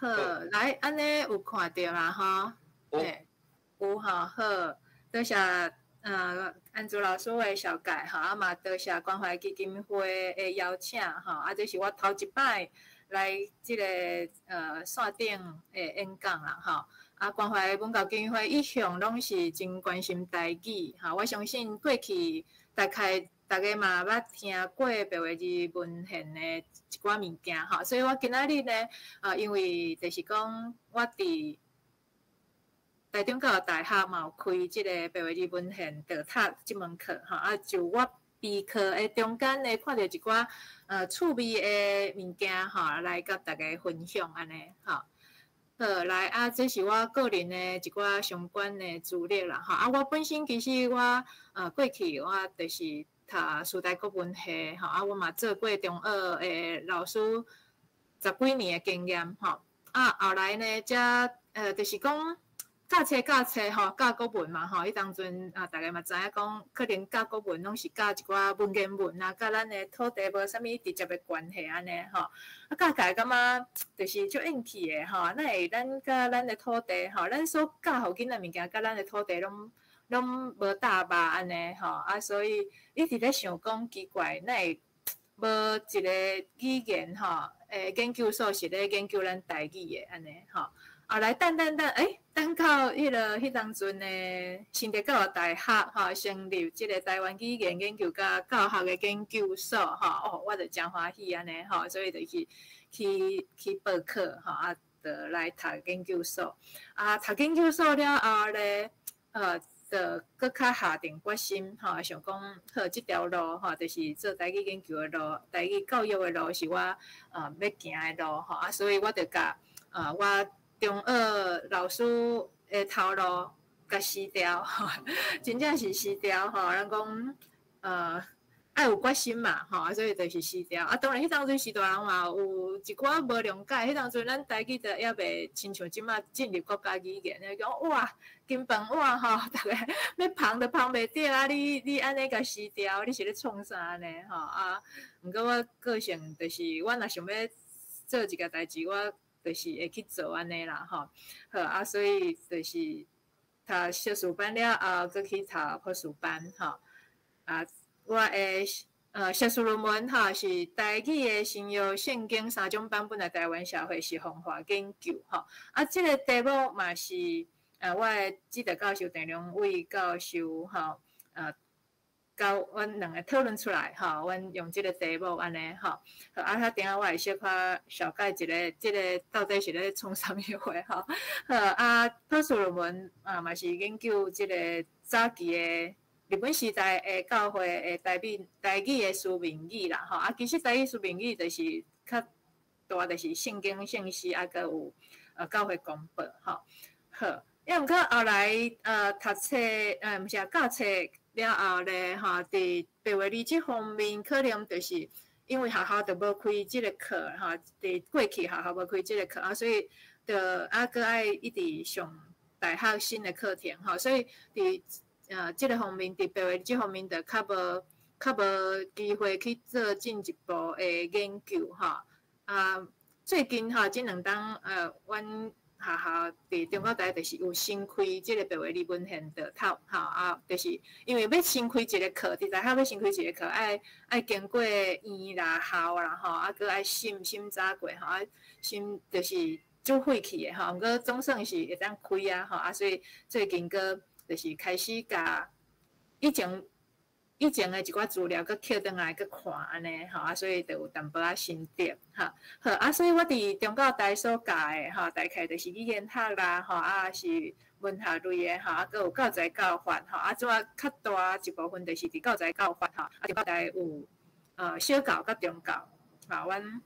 好，來，按呢有看著嘛？吼，有吼，好，多謝安珠老師的紹介吼，啊嘛多謝關懷基金會的邀請吼，啊這是我頭一擺來這个線頂的演講啦吼。啊，關懷文教基金會一向攏是真關心台語吼，我相信過去大概逐家嘛捌聽過白話字文獻的一寡物件吼，所以我今仔日呢，因為就是講我佇台中教育大學嘛有開這个白話字文獻導讀這門課吼，啊就我備課的中間呢，看著一寡趣味的物件吼，來佮大家分享按呢吼。好，來啊，這是我個人的一寡相關的資歷啦，吼啊，我本身其實我過去我就是讀師大國文系，吼啊，我嘛做過中學的老師十幾年的經驗，吼啊，後來呢，才就是講教冊教冊吼，教國文嘛吼，彼當陣啊，逐家嘛知影講，可能教國文攏是教一寡文言文啊，佮咱的土地無啥物直接的關係按呢吼。啊，教教感覺就是足厭氣的吼，哪會咱佮咱的土地吼，咱所教予囡仔物件，佮咱的土地攏攏無搭肉按呢吼，啊，所以一直咧想講奇怪，哪會無一个語言吼，研究所是咧研究咱台語的按呢吼。後來等等等，欸，等到彼个彼當陣的新竹教育大學吼，成立這个台灣語言研究佮教學的研究所吼，哦，我就誠歡喜按呢吼，所以就去去去報考吼，啊，就來讀研究所。啊，讀研究所了後咧，就閣較下定決心吼，想講好，這條路吼，就是做台語研究的路，台語教育的路是我欲行的路吼，啊，所以我就共我中學老師的頭路共辭掉，真正是辭掉吼。人講愛有決心嘛吼，所以就是辭掉。啊，當然彼當陣序大人嘛有一寡無諒解，彼當陣咱台語都猶未親像這馬進入國家語言，講哇金飯碗吼，逐家欲捧都捧袂著啊！你你按呢共辭掉，你是咧創啥呢吼？啊，毋過我個性就是，我若想欲做一個代誌，我就是會去做按呢啦吼。好啊，所以就是讀碩士班了後，閣去讀博士班吼。啊，我的碩士論文吼是台語的新約聖經三種版本的台灣社會實方化研究吼。啊，這个題目嘛是我的指導教授鄭良偉教授吼，佮阮兩个討論出來吼，阮用這个題目按呢吼。好，啊，遐等下我會小可紹介一下，這个到底是咧創啥物貨吼。好，啊，博士論文啊嘛是研究這个早期的日本時代的教會的台語台語的書面語啦吼。啊，其實台語書面語就是較大，就是聖經聖詩，啊，閣有教會公報吼。好，抑毋過後來讀冊，毋是啊，教冊了後咧吼，佇白話字這方面，可能就是因為學校就無開這个課吼，佇過去學校無開這个課啊，所以就啊閣愛一直上大學新的課程吼，所以佇這个方面，佇白話這方面就較無較無機會去做進一步的研究吼。啊，最近吼，這兩冬阮學校佇中國大就是有新開這个白話字文獻導讀吼啊，就是因為欲新開一个課，佇大學欲新開一个課，愛愛經過院啦、校啦吼，啊，閣愛審審查過吼，啊，審就是足費氣的吼，毋過總算是會當開啊吼，啊，所以最近閣就是開始共以前以前的一寡資料閣抾轉來閣看按呢吼，啊，所以就有淡薄仔心得吼。好啊，所以我佇中教大所教的吼，大概就是語言學啦吼，啊是文學類的吼，啊閣有教材教法吼，啊這較大一部分就是佇教材教法吼，啊中教大有小教佮中教，吼，阮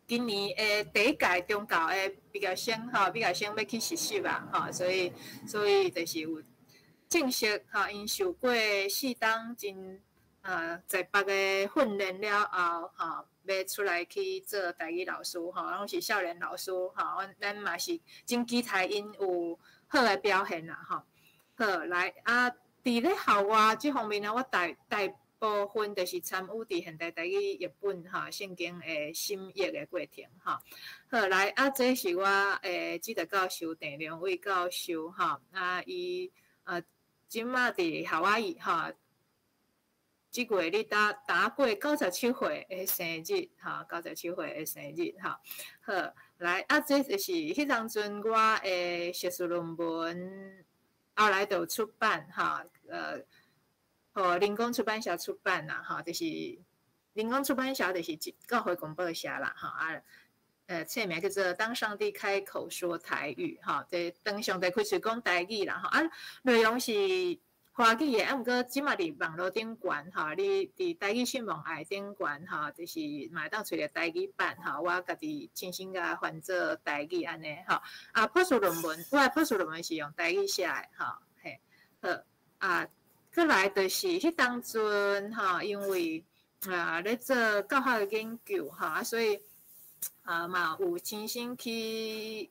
今年的第一屆中教的畢業生吼，畢業生欲去實習啊吼，所以所以就是有正式吼，𪜶受過四冬真在北的訓練了後吼，欲出來去做台語老師吼，攏是少年老師吼，阮咱嘛是真期待𪜶有好的表現啦吼。好，來啊，佇咧校外這方面呢，我大大部分就是參與佇現代台語譯本吼聖經的審譯的過程吼。好，來啊，這是我的指導教授鄭良偉教授吼，啊，伊這馬佇夏威夷吼。這個月你打打過97歲的生日，吼，九十七歲的生日，吼。好，來啊，這就是彼當陣我的碩士論文，後來就出版，吼，予靈光出版社出版啦，吼，就是靈光出版社就是教會廣播社啦，吼啊，冊名叫做《當上帝開口說台語》，吼，這當上帝開喙講台語啦，吼啊，內容是華語的，啊，毋過這馬佇網路頂懸，吼，你佇台語信望愛頂懸，吼，就是嘛會當揣著台語版，吼，我家己親身共翻做台語按呢，吼，啊，博士論文，我的博士論文是用台語寫的，吼，嘿，好，啊，閣來就是彼當陣，吼，因為啊咧做教學的研究，吼，啊，所以啊嘛有親身去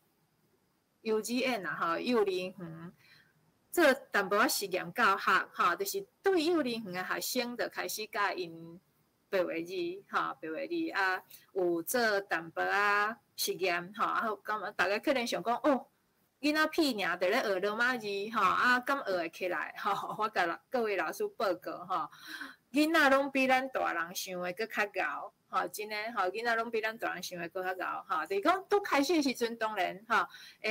幼稚園啊，吼，幼兒園。做淡薄仔實驗教學，吼，就是對幼兒園的學生就開始教𪜶白話字，吼，白話字啊，有做淡薄仔實驗，吼，啊，感覺大家可能想講，哦，囡仔屁爾佇咧學羅馬字，吼，啊，敢學會起來？吼，我共各位老師報告，吼，囡仔攏比咱大人想的閣較𠢕，吼，真的，吼，囡仔攏比咱大人想的閣較𠢕，吼，就是講拄開始的時陣，當然，吼，無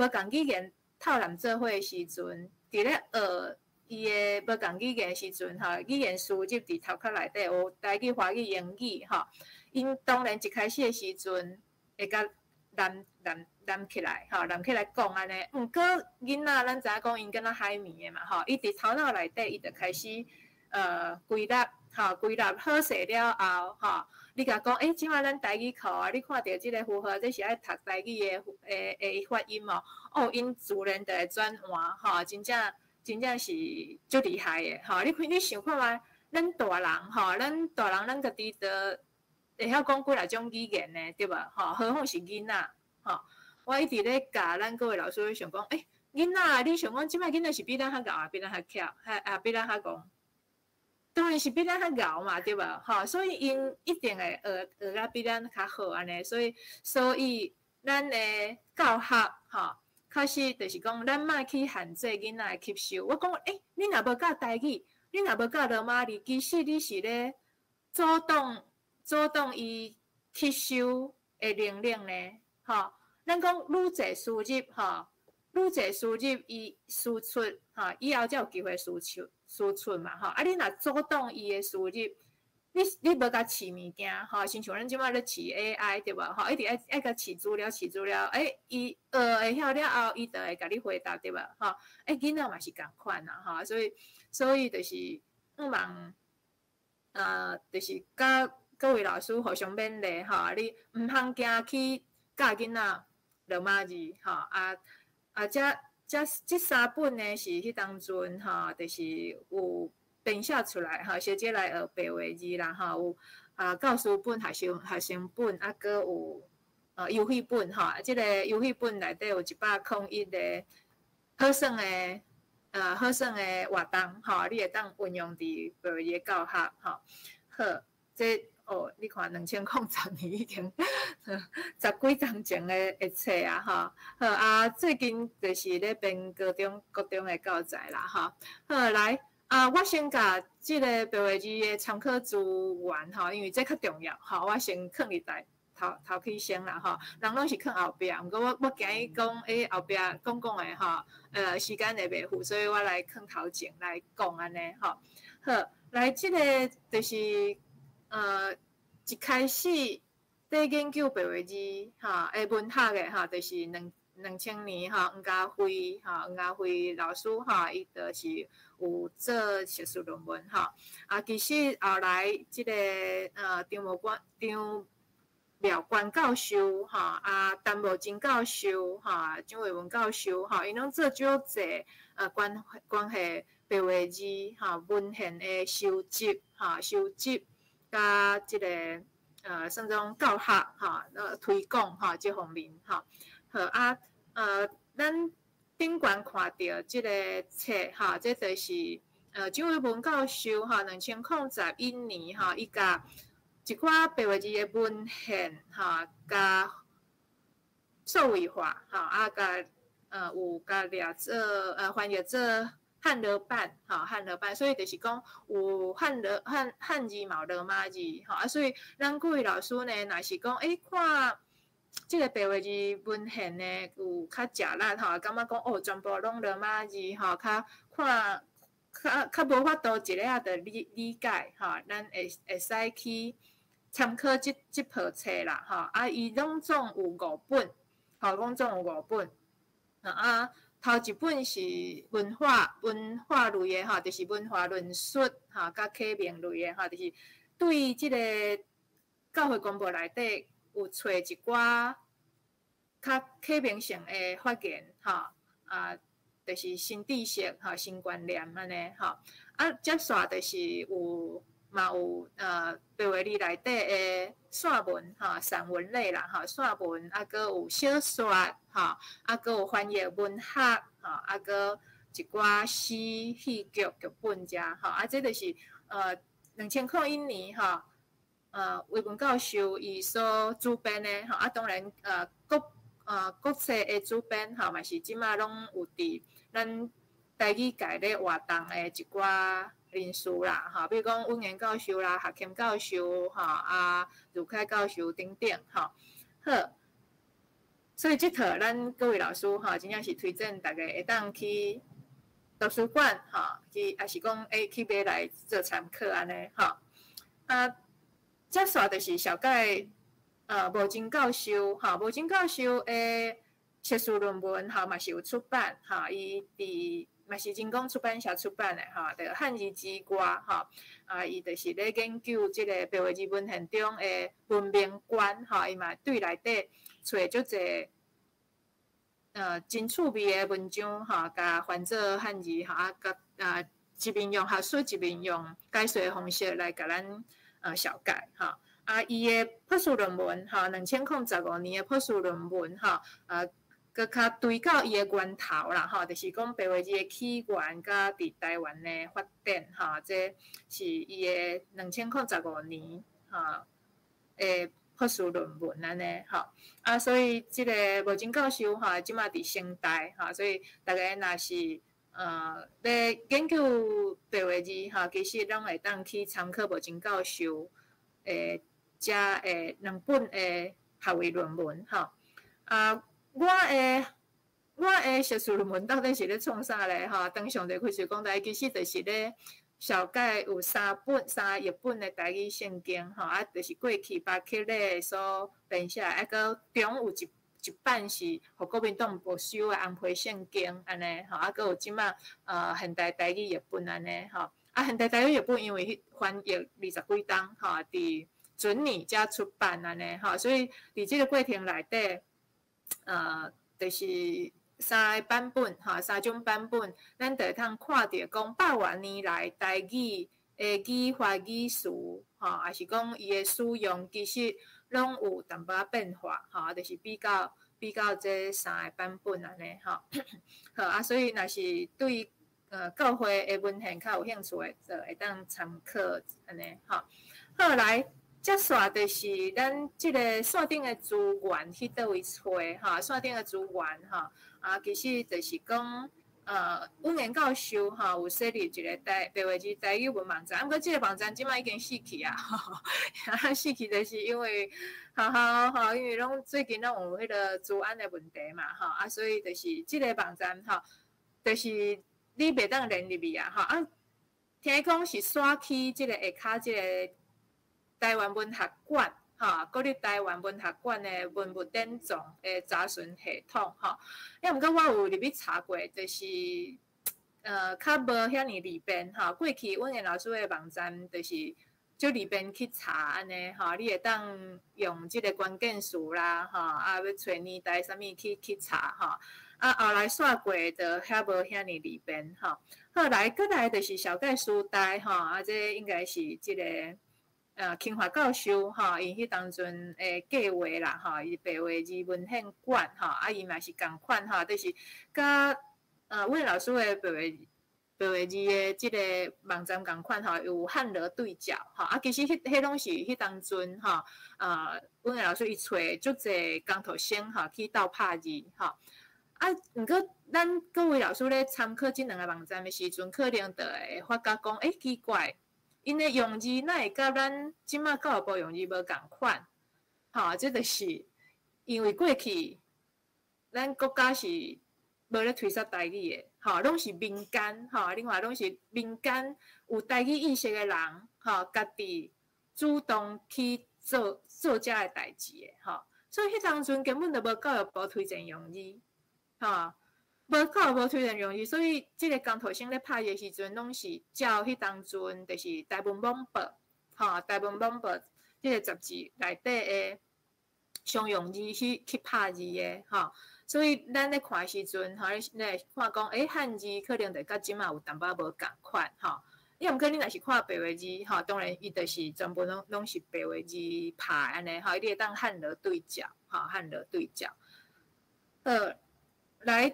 仝語言套濫做伙的時陣，佇咧學伊的無仝語言的時陣，吼，語言輸入佇頭殼內底有台語、華語、英語，吼，𪜶當然一開始的時陣會共連連連起來，吼，連起來講按呢。毋過囡仔咱知影講𪜶敢若海綿的嘛，吼，伊佇頭腦內底伊就開始歸納，吼，歸納好勢了後，吼，你共講，欸，這馬咱台語課啊，你看著這个符號，這是愛讀台語的的的發音哦，哦，𪜶自然就會轉換，吼，真正真正是足厲害的，吼，你看你想看覓，咱大人吼，咱大人咱家己都會曉講幾若種語言呢，對無？吼，何況是囡仔，吼，我一直咧教咱各位老師想講，欸，囡仔，你想講這擺囡仔是比咱較𠢕啊，比咱較巧，啊比咱較戇？當然是比咱較𠢕嘛，對無？吼，所以𪜶一定會學學甲比咱較好按呢，所以所以咱的教學吼，確實就是講，咱莫去限制囡仔的吸收。我講，欸，你若無教台語，你若無教羅馬字，其實你是咧阻擋阻擋伊吸收的能力呢，吼。咱講愈濟輸入，吼，愈濟輸入伊輸出，吼，以後才有機會輸出輸出嘛，吼。啊，你若阻擋伊的輸入，你你無共飼物件，吼，親像咱這馬咧飼 AI 對無？吼，一直愛愛共飼資料飼資料，欸，伊學會曉了後，伊就會共你回答對無？吼，欸，囡仔嘛是仝款啦，吼，所以所以就是向望，就是佮各位老師互相勉勵，吼，你毋通驚去教囡仔羅馬字，吼，啊啊，這這這三本呢是彼當陣吼，就是有編寫出來，吼，小姐來學白話字啦，吼，有啊教師本、學生學生本，啊，閣有遊戲本，吼，這个遊戲本內底有101個好耍的好耍的活動，吼，你會當運用佇白話字的教學，吼，好，這哦，你看2010年已經十幾冬前的的冊啊，吼，好啊，最近就是咧編高中、國中的教材啦，吼，好來啊，我先共這个白話字的參考資源，吼，因為這較重要，吼，我先囥佇台頭頭起先啦，吼，人攏是囥後壁，毋過我我驚伊講，欸，後壁講講的吼，時間會袂赴，所以我來囥頭前來講按呢，吼，好，來這个就是一開始佇研究白話字，吼，的文學的吼，就是兩兩千年吼，黃家輝吼，黃家輝老師吼，伊就是有做碩士論文吼，啊，其實後來這个張無關張妙關教授吼，啊，陳慕貞教授吼，張惠文教授吼，𪜶攏做足濟關關係白話字吼文獻的收集吼，收集。佮這个算種教學吼，推廣吼這方面吼，好啊，咱頂懸看著這个冊吼，這就是蔣偉文教授吼，2011年吼，伊共一寡白話字的文獻吼，共數位化吼，啊，共有共掠做翻譯做漢羅版吼，漢羅版，所以就是講有漢羅漢漢字嘛有羅馬字吼，啊，所以咱各位老師呢，若是講看這個白話字文獻呢，有較食力吼，感覺講哦，全部攏羅馬字吼，較看較較無法度一下仔就理解吼，咱會使去參考這部冊啦吼，啊，伊攏總有五本，吼，攏總有五本，啊，頭一本是文化類的吼，就是文化論述吼，佮啟明類的吼，就是對這個教會公報內底有揣一寡較啟明性的發言吼，啊，就是新知識吼、新觀念按呢吼，啊，接續就是有嘛有白話字內底的散文吼、散文類啦吼，散文啊，閣有小說吼，啊，閣有翻譯文學吼，啊，閣一寡詩、戲劇劇本遮吼，啊，這就是2001年吼，偉文教授伊所主編的吼，啊，當然國冊的主編吼，嘛是這馬攏有佇咱台語界咧活動的一寡人士啦，吼，比如講溫言教授啦、夏謙教授吼、啊，如凱教授等等吼。好，所以這套咱各位老師吼，真正是推薦大家會當去圖書館吼，去抑是講去買來做參考按呢吼。啊，接續就是紹介無真教授吼，無真教授的碩士論文吼嘛是有出版吼，伊佇嘛是人工出版社出版的吼，就漢字之外吼，啊，伊就是咧研究這個白話字文獻中的文明觀吼，伊嘛對內底揣足濟真趣味的文章吼，共翻做漢字吼，啊，佮啊一面用學術，一面用解說的方式來共咱紹介吼。啊，伊的博士論文吼，2015年的博士論文吼，啊，閣較追究伊的源頭啦吼，就是講白話字的起源佮佇台灣的發展吼，這是伊的2015年吼的博士論文按呢吼。啊，所以這個無真教授吼，這馬佇成大吼，所以大家若是咧研究白話字吼，其實攏會當去參考無真教授的遮的兩本的學位論文吼。啊，我的碩士論文到底是咧創啥咧？吼，當上帝開始講來，其實就是咧紹介有三本三個譯本的台語聖經吼，啊，就是過去巴克禮所編寫，啊，閣中有一版是予國民黨沒收的紅皮聖經按呢吼，啊，閣有這馬現代台語譯本按呢吼，啊，現代台語譯本因為彼翻譯20幾冬吼，佇準年才出版按呢吼，所以佇這個過程內底，就是三個版本吼，三種版本，咱就會通看著講百外年來台語的語法語詞吼，抑是講伊的使用，其實攏有淡薄仔變化吼，就是比較這三個版本按呢吼。好啊，所以若是對教會的文獻較有興趣的，就會當參考按呢吼。好來，接續就是咱這個線頂的資源去佗位揣吼，線頂的資源吼，啊，其實就是講，溫言教授吼有設立一個台白話字台語文網站，啊，毋過這個網站這馬已經死去啊，死去就是因為學校吼，因為攏最近攏有彼個資安的問題嘛吼，啊，所以就是這個網站吼，就是你袂當連入去啊，吼啊，聽講是徙去這個下跤這個台灣文學館，吼，國立台灣文學館的文物典藏的查詢系統，吼。啊，毋過我有入去查過，就是較無遐爾利便，吼。過去溫言老師的網站就是足利便去查按呢，吼，你會當用這個關鍵詞啦，吼，啊，欲揣年代啥物去查，吼。啊，後來煞過就遐無遐爾利便，吼。好來，閣來就是紹介師大，吼，啊，這應該是這個清華教授吼，伊彼當陣的計劃啦，吼，伊白話字文獻館吼，啊，伊嘛是仝款吼，就是佮溫老師的白話白話字的這个網站仝款吼，有漢羅對照吼，啊，其實彼彼攏是彼當陣吼，阮的老師伊揣足濟工讀生吼去鬥拍字吼，啊，毋過咱各位老師咧參考這兩个網站的時陣，可能就會發覺講，欸，奇怪，𪜶的用字哪會佮咱這馬教育部用字無仝款？吼，這就是因為過去咱國家是無咧推捒台語的，吼，攏是民間，吼，另外攏是民間有台語意識的人，吼，家己主動去做做這个代誌的，吼，所以彼當陣根本就無教育部推薦用字，吼，無教育部推薦用字，所以這个工讀生咧拍字的時陣，攏是照彼當陣就是台文網報，吼，台文網報這个雜誌內底的常用字去拍字的，吼。所以咱咧看的時陣，吼，你會看講，欸，漢字可能就佮這馬有淡薄仔無仝款，吼。抑毋過你若是看白話字，吼，當然伊就是全部攏是白話字拍按呢，吼，你會當漢羅對照，吼，漢羅對照。好，來，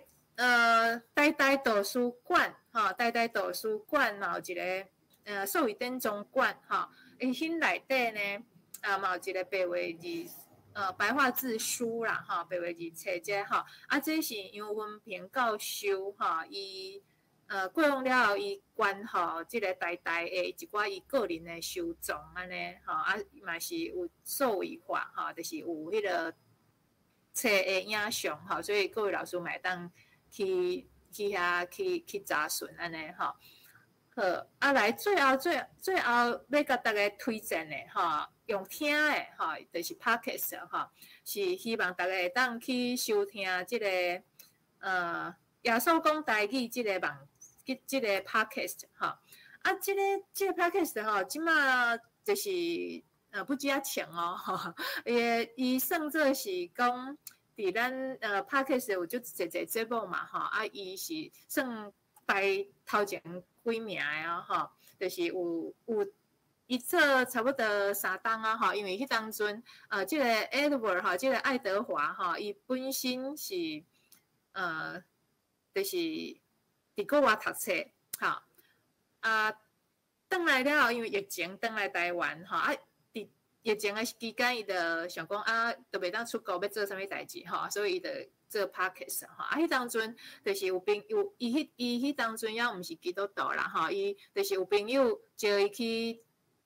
台大圖書館，吼，台大圖書館嘛有一个，數位典藏館，吼，伊彼內底呢，啊，嘛有一个白話字。白話字書啦，吼，白話字冊這吼，啊，這是楊文平教授，吼，伊過往了後，伊捐予這个台大的一寡伊個人的收藏按呢，吼，啊，嘛是有數位化，吼，就是有彼个冊的影像，吼，所以各位老師嘛會當去去遐去去查詢按呢，吼。好，啊來最後最最後欲共大家推薦的，吼，用聽的，吼，就是 Podcast 吼，是希望大家會當去收聽這个耶穌講台語這个網，這个 Podcast 吼。啊，這个 Podcast 吼，這馬就是不止仔長哦，吼，伊算做是講佇咱Podcast 有足濟濟節目嘛，吼，啊，伊是算排頭前幾名的哦，吼，就是有伊做差不多3冬啊，吼，因為彼當陣，這个 Edward 吼，這个愛德華吼，伊本身是就是佇國外讀冊，吼，啊，轉來了後，因為疫情轉來台灣，吼，啊，佇疫情的期間，伊就想講啊，都袂當出國，欲做啥物代誌，吼，所以伊就做 Podcast 吼，啊，彼當陣就是有朋友，伊彼當陣猶毋是基督徒啦，吼，伊就是有朋友招伊去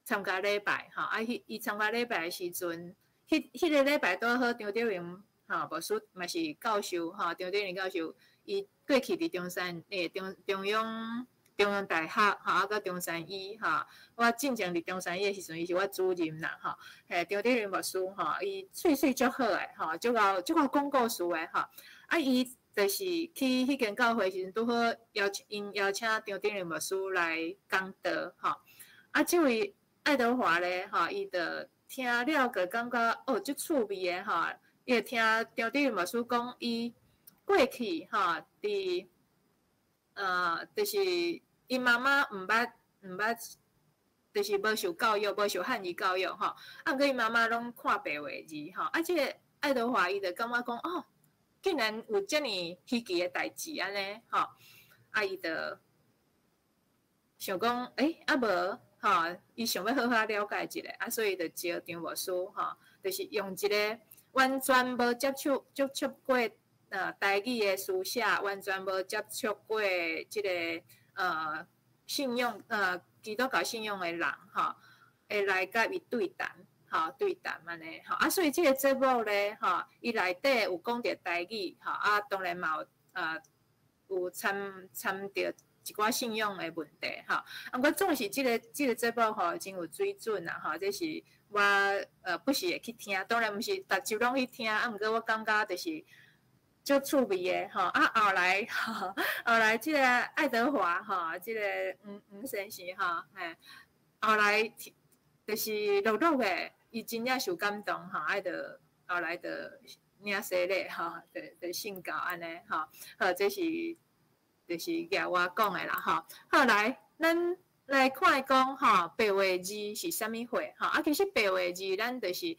參加禮拜，吼，啊，彼伊參加禮拜的時陣，彼个禮拜拄好張德榮吼牧師嘛是教授，吼，張德榮教授，伊過去佇中山欸中央大學，吼，啊，佮中山醫，吼，我進前佇中山醫的時陣，伊是我主任啦，吼，嘿，張德榮牧師，吼，伊喙喙足好的，吼，足𠢕足𠢕講故事的，吼，啊，伊就是去彼間教會時陣，拄好邀請𪜶邀請張德榮牧師來講道，吼，啊，這位愛德華咧，吼，伊就聽了就感覺哦，足趣味的，吼，伊會聽張德榮牧師講，伊過去，吼，佇就是伊媽媽毋捌，就是無受教育，無受漢語教育，吼，啊，毋過伊媽媽攏看白話字，吼，啊，這个愛德華伊就感覺講，哦，竟然有遮爾稀奇的代誌按呢，吼，啊，伊就想講，欸，啊無，吼，伊想欲好好了解一下，啊，所以就招張牧師，吼，就是用一个完全無接觸過台語的書寫，完全無接觸過這个信仰基督教信仰的人，吼，會來佮伊對談，吼，對談按呢，吼，啊，所以這个節目咧，吼，伊內底有講著台語，吼，啊，當然嘛有摻著一寡信仰的問題，吼，啊，毋過總是這个節目吼，真有水準啦，吼，這是我不時會去聽，當然毋是逐集攏去聽，啊，毋過我感覺就是足趣味的，吼，啊，後來這个愛德華，吼，這个吳吳先生，吼，嘿，後來就是陸陸的，伊真正受感動，吼，啊，就後來就領洗禮，吼，就信教按呢，吼，好，這是就是舉我講的啦，吼。好來，咱來看講，吼，白話字是啥物貨，吼，啊，其實白話字咱就是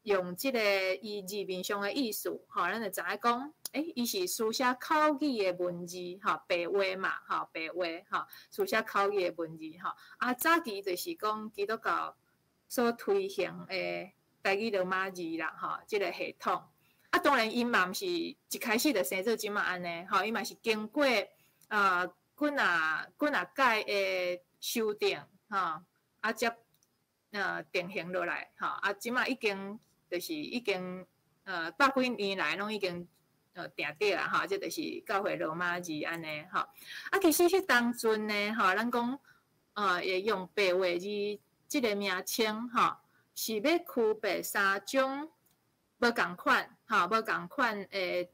用這個伊字面上的意思，吼，咱就知影講，欸，伊是書寫口語的文字，吼，白話嘛，吼，白話，吼，書寫口語的文字，吼。啊，早期就是講基督教所推行的台語羅馬字啦，吼，這個系統。啊，當然𪜶嘛毋是一開始就生做這馬按呢，吼，伊嘛是經過啊幾若幾若擺的修訂，吼，啊，才定型落來，吼，啊，這馬已經就是已經百幾年來攏已經定佇啦，吼，這就是教會羅馬字按呢，吼。啊，其實彼當陣呢，吼，咱講會用白話字這個名稱，吼，是欲區別三種無仝款，吼，無仝款的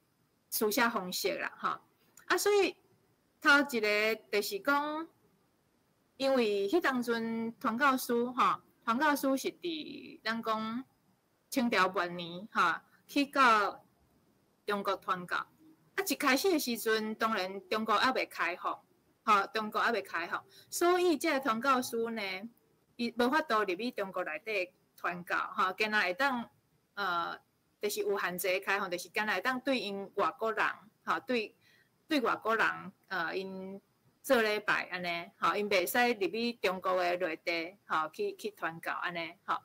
書寫方式啦，吼。啊，所以頭一個就是講，因為彼當陣傳教士，吼，傳教士是佇咱講清朝末年，吼，去到中國傳教。啊，一開始的時陣，當然中國猶未開放，吼，中國猶未開放，所以這個傳教士呢，伊無法度入去中國內底傳教，吼，敢若會當，就是有限制開放，就是敢若會當對𪜶外國人，吼，對外國人，𪜶做禮拜按呢，吼，𪜶袂使入去中國的內地，吼，去傳教按呢，吼。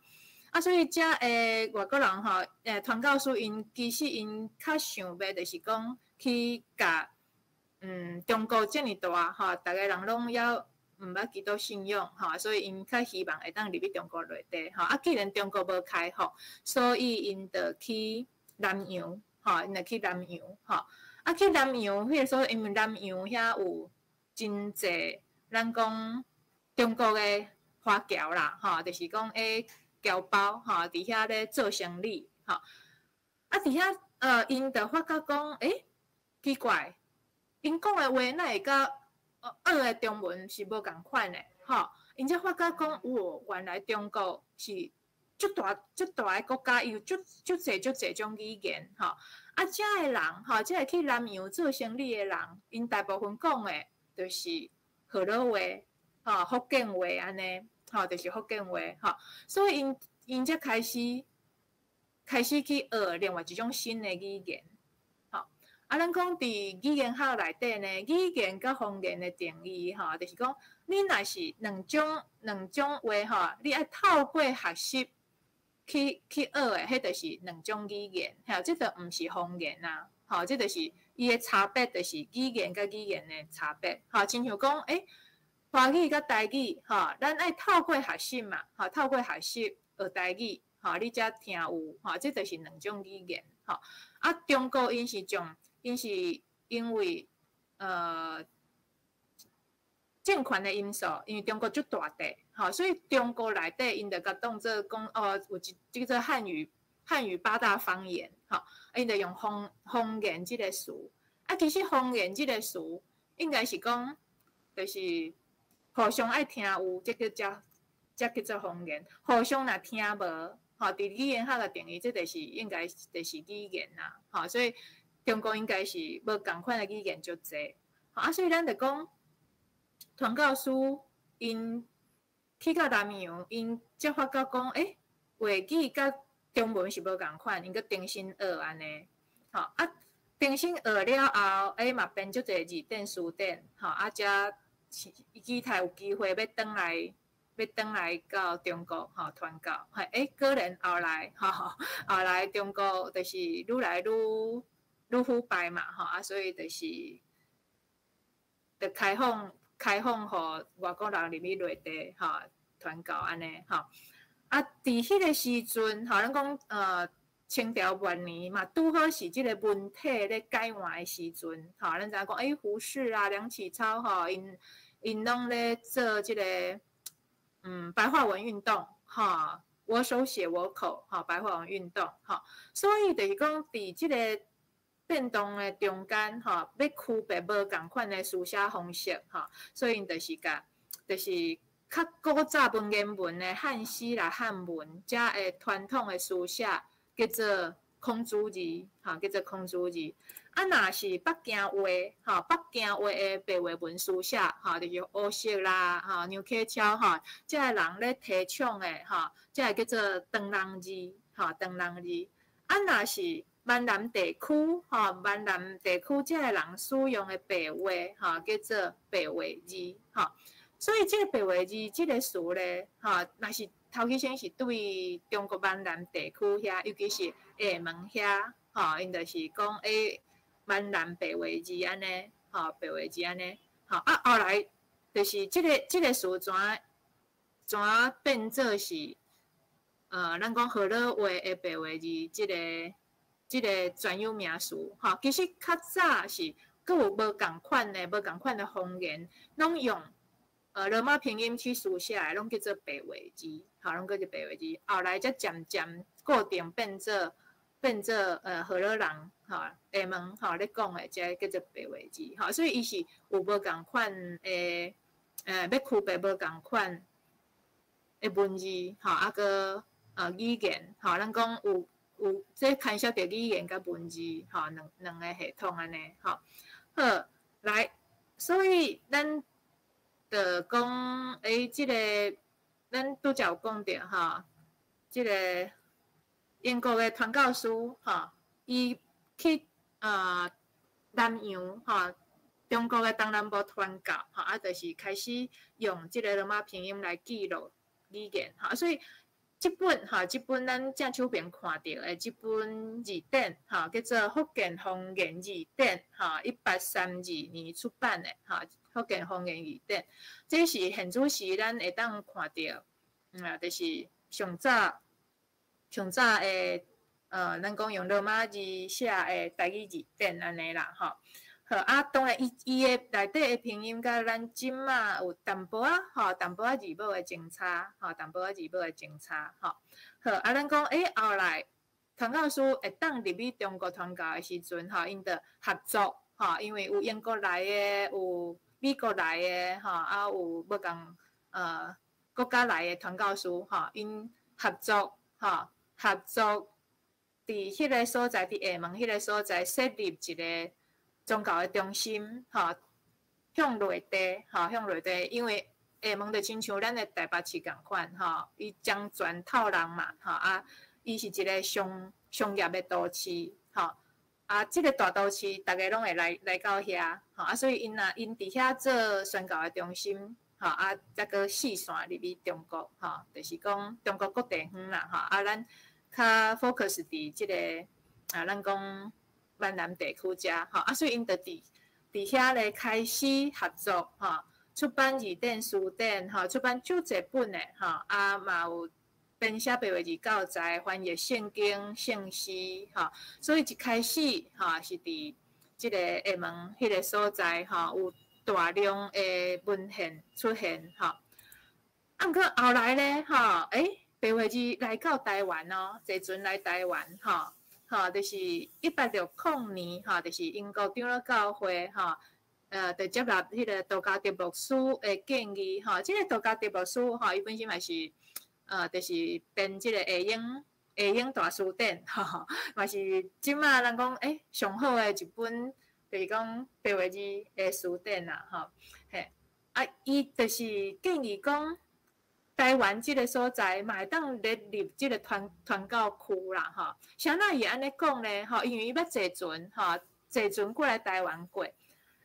啊，所以遮的外國人吼，傳教士𪜶其實𪜶較想欲就是講去共中國遮爾大吼，逐個人攏猶毋捌基督信仰吼，所以𪜶較希望會當入去中國內地吼。啊，既然中國無開放，所以𪜶就去南洋吼，𪜶就去南洋吼。啊，去南洋彼個所，因為南洋遐有真濟咱講中國的華僑啦，吼，就是講僑胞吼，佇遐咧做生理吼。啊，佇遐𪜶就發覺講，欸，奇怪，𪜶講的話哪會佮學的中文是無仝款的，吼。𪜶才發覺講，哦，原來中國是足大足大的國家，伊有足足濟足濟種語言，吼。啊，遮的人，吼，這个去南洋做生理的人，𪜶大部分講的，就是河洛話，吼，福建話按呢，吼，就是福建話，吼。所以𪜶𪜶才開始去學另外一種新的語言，吼。啊，咱講佇語言學內底呢，語言佮方言的定義，吼，就是講，你若是兩種話，吼，你愛透過學習去學的，彼就是兩種語言，吼，這就毋是方言啊，吼，這就是伊的差別，就是語言佮語言的差別，吼，親像講，欸，華語佮台語，吼，咱愛透過學習嘛，吼，透過學習學台語，吼，你才聽有，吼，這就是兩種語言，吼。啊，中國𪜶是將，𪜶是因為政權的因素，因為中國足大塊，吼，所以中國內底𪜶就共當做講，哦，有一這個漢語八大方言，吼，𪜶就用方言這個詞。啊，其實方言這個詞應該是講，就是互相愛聽有，這個才叫做方言。互相若聽無，吼，佇語言學的定義，這就是應該就是語言啦，吼，所以中國應該是無仝款的語言足濟。啊，所以咱就講，傳教士𪜶去到南洋，𪜶才發覺講，欸，話語佮中文是無仝款，𪜶閣重新學按呢，吼啊，重新學了後，欸嘛編足濟字典詞典，吼啊，才期待有機會欲轉來，欲轉來到中國，吼傳教，嘿，欸，果然後來，吼，後來中國就是愈來愈腐敗嘛，吼啊，所以就是就開放，予外國人入去內地，吼傳教按呢，吼。啊，佇彼個時陣，吼，咱講清朝末年嘛，拄好是這個文體咧改換的時陣，吼，咱知影講，欸，胡適啊、梁啟超，吼，𪜶𪜶攏咧做這個白話文運動，吼，我手寫我口，吼，白話文運動，吼，所以就是講，佇這個變動的中間，吼，欲區別無仝款的書寫方式，吼，所以𪜶就是共，就是較古早文言文的漢詩啦、漢文，遮的傳統的書寫叫做孔子字，吼，叫做孔子字。啊，若是北京話，吼，北京話的白話文書寫，吼，就是胡適啦，吼，梁啟超，吼，遮个人咧提倡的，吼，遮個叫做唐人字，吼。吼，唐人字。啊，若是閩南地區，吼，閩南地區遮个人使用的白話，吼，叫做白話字，吼。所以這個白話字這個詞咧，吼，若是頭起先是對中國閩南地區遐，尤其是廈門遐，吼，𪜶就是講閩南白話字按呢，吼，白話字按呢，吼，啊，後來就是這個詞怎變做是，咱講河洛話的白話字這個專有名詞，吼，其實較早是閣有無仝款的方言，攏用羅馬拼音去書寫的，攏叫做白話字，吼，攏叫做白話字。後來才漸漸固定變做河洛人，吼，廈門吼咧講的，這個叫做白話字，吼，所以伊是有無仝款的，欲區別無仝款的文字，吼，啊閣語言，吼，咱講有這牽涉著語言佮文字，吼，兩個系統按呢，吼，好，來，所以咱就講，這個咱拄才有講著，吼，這個英國的傳教士，吼，伊去南洋，吼，中國的東南部傳教，吼，啊，就是開始用這個羅馬拼音來記錄語言，吼，所以這本，吼，這本咱正手邊看著的這本字典，吼，叫做《福建方言字典》，吼，1832年出版的，吼，《福建方言字典》，這是現此時咱會當看著，就是上早上早的，咱講用羅馬字寫的台語字典按呢啦，吼。好啊，當然伊的內底的拼音佮咱這馬有淡薄仔，吼，淡薄仔字母的相差，吼，淡薄仔字母的相差，吼。好，啊，咱講，後來傳教士會當入去中國傳教的時陣，吼，𪜶就合作，吼，因為有英國來的，有美國來的，吼，啊，有無仝國家來的傳教士，吼，𪜶合作，吼，合作佇彼個所在，佇廈門彼個所在設立一個宗教的中心，吼，向內地，吼，向內地，因為廈門就親像咱的台北市仝款，吼，伊掌權透人嘛，吼，啊，伊是一個商業的都市，吼，啊，這個大都市，逐家攏會來到遐，吼，啊，所以𪜶若𪜶佇遐做宣教的中心，吼，啊，才閣四散入去中國，吼，就是講中國各地方啦，吼，啊，咱較 focus 佇這個啊，咱講閩南地區遮，吼，啊，所以𪜶就佇遐咧開始合作，吼，出版字典、辭典，吼，出版足濟本的，吼，啊，嘛有編寫白話字教材、翻譯聖經、聖詩，吼，所以一開始，吼，是佇這個廈門彼個所在，吼，有大量的文獻出現，吼。啊，毋過後來咧，吼，白話字來到台灣哦，坐船來台灣，吼。吼，就是1860年，吼，就是英國長老教會，吼，就接納彼個杜嘉德牧師的建議，吼，這個杜嘉德牧師，吼，伊本身嘛是，就是編這個下英大辭典，吼，嘛是這馬咱講，上好的一本，就是講白話字的辭典啦，吼，嘿，啊，伊就是建議講，台灣這個所在嘛會當列入這個傳教區啦，吼。啥人伊會按呢講咧？吼，因為伊捌坐船，吼，坐船過來台灣過。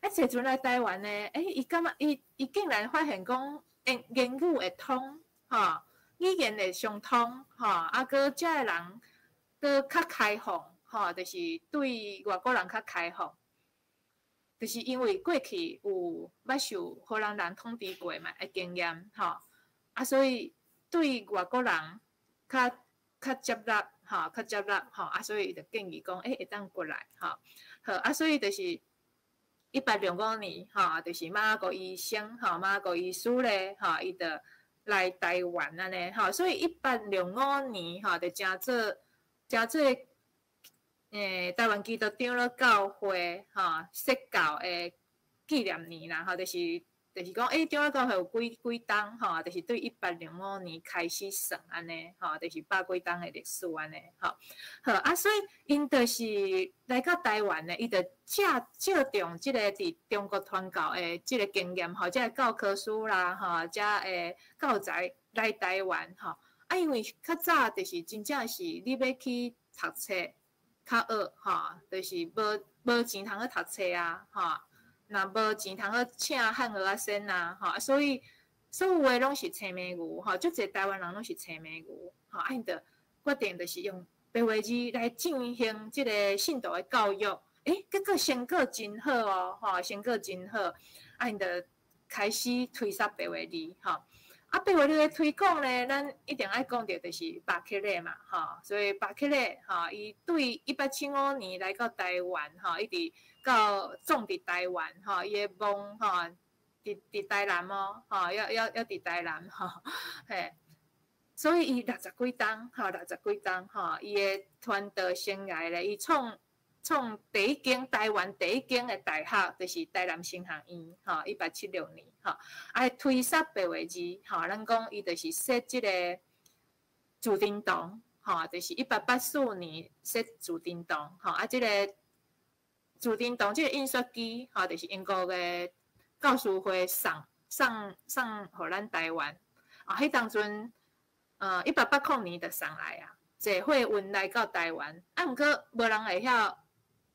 啊，坐船來台灣呢，伊感覺伊竟然發現講，言語會通，吼，語言會相通，吼，啊，閣遮的人閣較開放，吼，就是對外國人較開放。就是因為過去有捌受荷蘭人統治過嘛的經驗，吼。啊，所以對外國人較接納，吼，較接納，吼，啊，所以伊就建議講，會當過來，吼，好，啊，所以就是1805年，吼，就是馬雅各醫生，吼，馬雅各醫師咧，吼，伊就來台灣按呢，吼，所以1805年，吼，就成做，台灣基督長老教會，吼，設教的紀念年啦，吼，就是講，長老教會有幾冬，吼，就是對1805年開始算按呢，吼，就是百幾冬的歷史按呢，吼，好啊，所以𪜶就是來到台灣呢，伊就借重這個佇中國傳教的這個經驗，吼，這個教科書啦，吼，這個教材來台灣，吼，啊，因為較早就是真正是你欲去讀冊較學吼，就是無錢通去讀冊啊，吼，若無錢通去請漢蚵仔先啊，吼，所以所有的攏是青牯牛，吼，足濟台灣人攏是青牯牛，吼，啊，𪜶就決定就是用白話字來進行這个信徒的教育，欸，結果成果真好哦，吼，成果真好，啊，𪜶就開始推捒白話字，吼。啊，白話字的推廣呢，咱一定愛講著就是巴克禮嘛，吼，所以巴克禮，吼，伊對1875年來到台灣，吼，一直到葬佇台灣，吼，伊的墓，吼，佇台南哦，吼，猶佇台南，吼，嘿，所以伊六十幾冬，吼，六十幾冬，吼，伊的傳道生涯咧，伊創第一間台灣第一間的大學，就是台南神學院，吼，1876年，吼，啊，推捒白話字，吼，咱講伊就是設這个自珍堂，吼，就是1884年設自珍堂，吼，啊，這个自珍堂這个印刷機，吼，就是英國的教師會送予咱台灣，啊，彼當陣，1880年就送來啊，坐貨運來到台灣，啊，毋過無人會曉。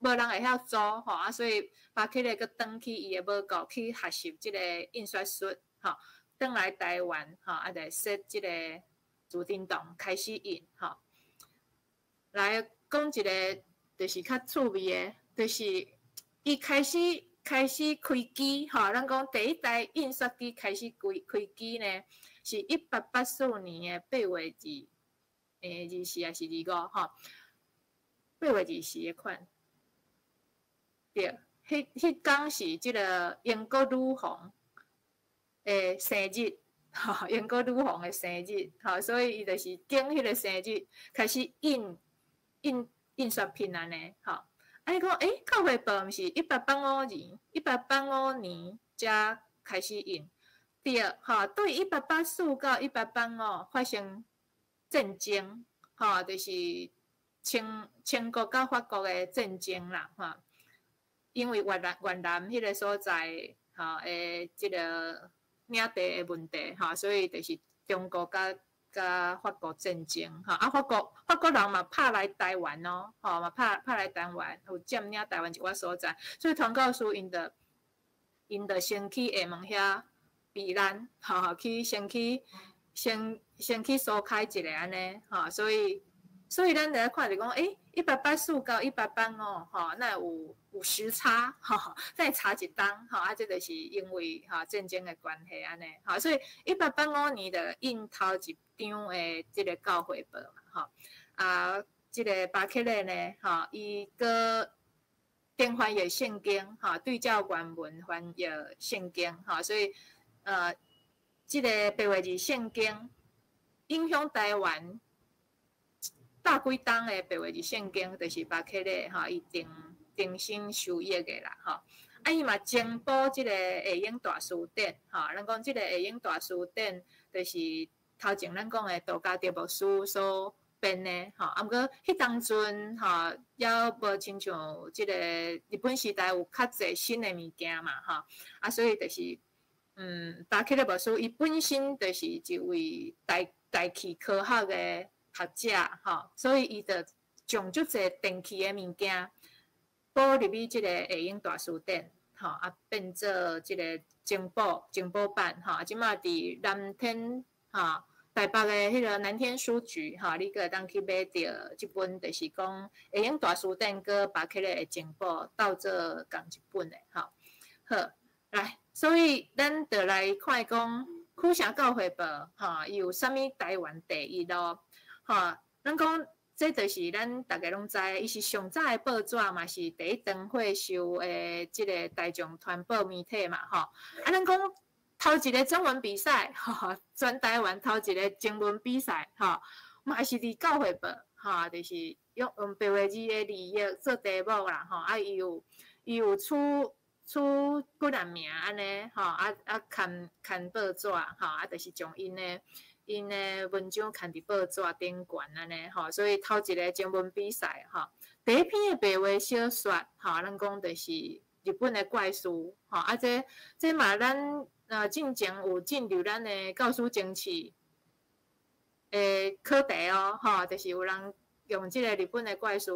無人會曉做吼，啊，所以巴克禮閣轉去伊的母國去學習這个印刷術，吼，轉來台灣，吼，啊，就設這个自珍堂開始印，吼。來講一个就是較趣味的，就是伊開始開機，吼，咱講第一台印刷機開始開機呢，是1884年的8月2，欸，24還是25，吼，8月24的款。對，彼工是這个英國女皇的生日，吼，英國女皇的生日，吼，所以伊就是揀彼个生日開始印刷品按呢，吼。啊，你講，欸，教會報毋是一八八五年，一八八五年才開始印，對，吼，對1884到1885發生戰爭，吼，就是清國佮法國的戰爭啦，吼。因為越南彼个所在，吼的這个領地的問題，吼，所以就是中國佮法國戰爭，吼，啊，法國人嘛拍來台灣哦，吼，嘛拍來台灣，有佔領台灣一寡所在，所以傳教士𪜶就先去廈門遐避難，吼，去先去疏開一下按呢，吼，所以咱來看就講，欸，1884到1885，吼，那有時差，吼，再差一冬，吼，啊，這就是因為吼戰爭的關係按呢，吼，所以一八八五年就印頭一張的這个教會報嘛，吼，啊，這个巴克禮呢，吼，伊閣定翻譯聖經，吼，對照原文翻譯聖經，吼，所以，這个白話字聖經影響台灣。百幾冬的白話字聖經，就是巴克禮吼，伊重新修譯的啦，吼。啊，伊嘛增補這个下英大辭典，吼。咱講這个下英大辭典，就是頭前咱講的杜嘉德牧師所編的，吼。啊，毋過彼當陣吼，猶無親像這个日本時代有較濟新的物件嘛，吼。啊，所以就是，巴克禮牧師伊本身就是一位大氣科學的學者，吼，所以伊就將足濟電器的物件補入去這个下英大辭典，吼，啊，變做這个增補版，吼，這馬佇南天，吼，台北的彼个南天書局，吼，你閣會當去買著這本，就是講下英大辭典閣巴克禮的增補鬥做仝一本的，吼。好，來，所以咱就來看講苦城教會報，吼，伊有啥物台灣第一咯？吼，咱講這就是咱逐家攏知，伊是上早的報紙嘛，是第一燈會受的這个大眾傳播媒體嘛，吼。啊，咱講頭一个徵文比賽，吼，全台灣頭一个徵文比賽，吼，嘛是佇教會報，吼，就是用白話字的字義做題目啦，吼，啊，伊有取幾若名按呢，吼，啊刊報紙，吼，啊，就是將𪜶的文章刊佇報紙頂懸按呢，吼，所以頭一个徵文比賽，吼，第一篇的白話小說，吼，咱講就是日本的怪事，吼，啊，這嘛咱進前有進入咱的教師甄試。的課題哦，吼，就是有人用這个日本的怪事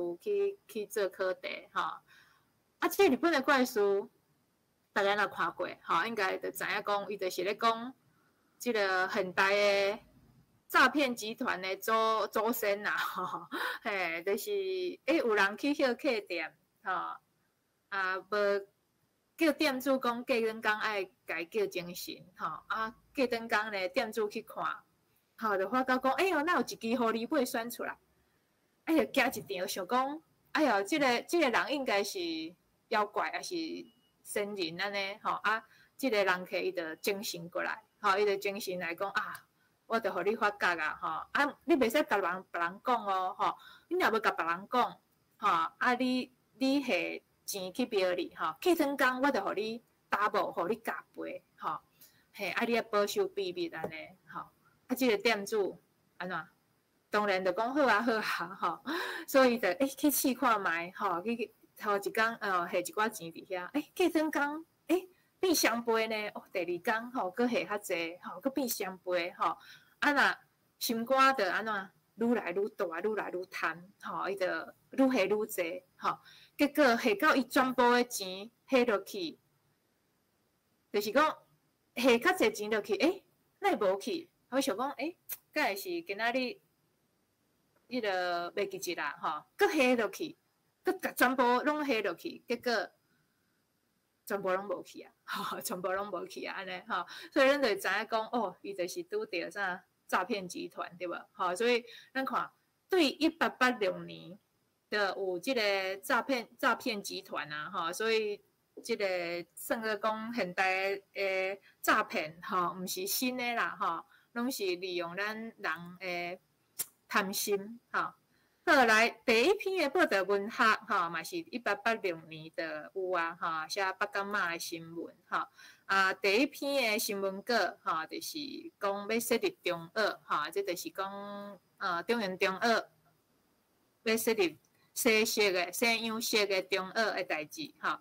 去做課題，吼。啊，這个日本的怪事，大家若看過，吼，應該就知影講，伊就是咧講這个現代的詐騙集團的祖先啦，吼，嘿，就是有人去歇客店，吼，啊，無叫店主講過轉工愛共伊叫精神，吼，啊，過轉工咧，店主去看，吼，就發覺講，哎喲，哪有一支狐狸尾選出來？哎喲，驚一場，想講，哎喲，這个人應該是妖怪，抑是仙人按呢，吼，啊，這个人客伊就精神過來，吼，伊就精神來講啊，我就予你發覺啊，吼，啊，你袂使共別人講哦，吼，你若無共別人講，吼，啊，你還錢去廟裡，吼，過轉工我就予你 double，予你加倍，吼，嘿，啊，你愛保守秘密按呢，吼，啊，這个店主按怎？當然就講好啊好啊，吼，所以就去試看覓，吼，去頭一工還一寡錢佇遐，過轉工，變雙倍呢，哦，第二工吼，閣還較濟，吼，閣變雙倍，吼，啊若心肝就按怎？愈來愈大，愈來愈貪，吼，伊就愈還愈濟，吼，結果還到伊全部的錢還落去，就是講還較濟錢落去，哪會無去？我想講，敢會是今仔日彼个袂記得啦，吼，閣還落去，閣共全部攏還落去，結果全部攏無去啊，吼，全部攏無去啊，按呢，吼，所以咱就會知影講，哦，伊就是拄著啥詐騙集團，對無？吼，所以咱看對1886年就有這个詐騙集團啊，吼，所以這个算做講現代的詐騙，吼，毋是新的啦，吼，攏是利用咱人的貪心，吼。好，來第一篇的報道文學，吼，嘛是1886年就有啊，吼，寫北港仔的新聞，吼。啊，第一篇的新聞稿，吼，就是講欲設立中學，吼，這就是講，中原中學欲設立西洋式的中學的代誌，吼。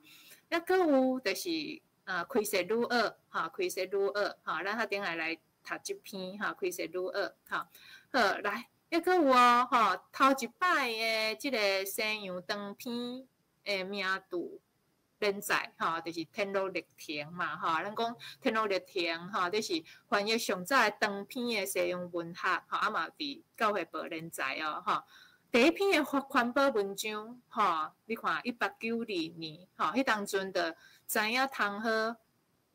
抑閣有就是，開設女學，吼，開設女學，吼，咱較頂下來讀這篇，吼，開設女學，吼。好，來。抑閣有哦，吼，頭一擺的這个西洋長篇的名著連載，吼，就是《天路歷程》嘛，吼，咱講《天路歷程》，吼，這是翻譯上早的長篇的西洋文學，吼，啊嘛佇教會報連載哦，吼。第一篇的環保文章，吼，你看1892年，吼，彼當陣就知影通好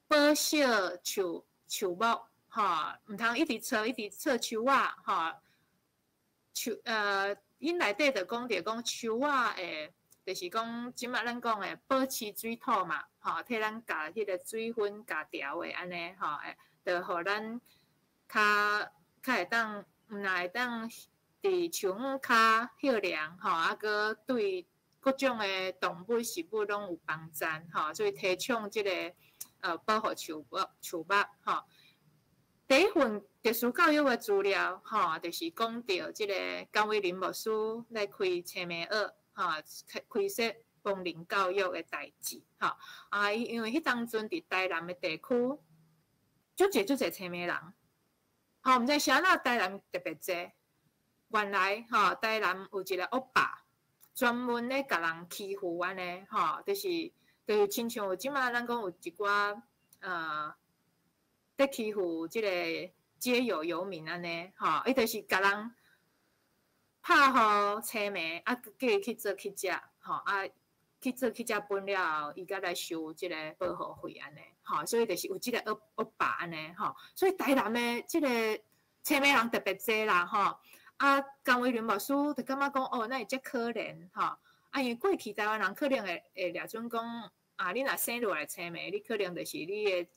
保惜樹木，吼，毋通一直锉一直锉樹仔，吼。樹𪜶內底就講著講樹仔的，就是講這擺咱講的保持水土嘛，吼，替咱共彼个水分共調的按呢，吼，會，就予咱較會當，毋若會當佇樹蔭跤歇涼，吼，啊，閣對各種的動物、植物攏有幫助，吼，所以提倡這个保護樹木，吼。第一份特殊教育的資料，吼，就是講著這个甘偉霖牧師來開青暝學，吼，開設盲人教育的代誌，吼。啊，因為彼當陣佇台南的地區，足濟足濟青盲人，吼，毋知啥人台南特別濟。原來，吼，台南有一个惡霸，專門咧共人欺負按呢，吼，就是親像這擺咱講有一寡佇欺負這个街友遊民按呢，吼，伊就是共人拍予青盲，啊，叫伊去做乞食，吼，啊，去做乞食本了後，伊才來收這个保護費按呢，吼，所以就是有這个惡霸按呢，吼，所以台南的這个青盲人特別濟啦，吼，啊，甘偉霖牧師就感覺講，哦，哪會遮可憐，吼，啊，因為過去台灣人可能會掠準講，啊，你若生落來青盲，你可能就是你的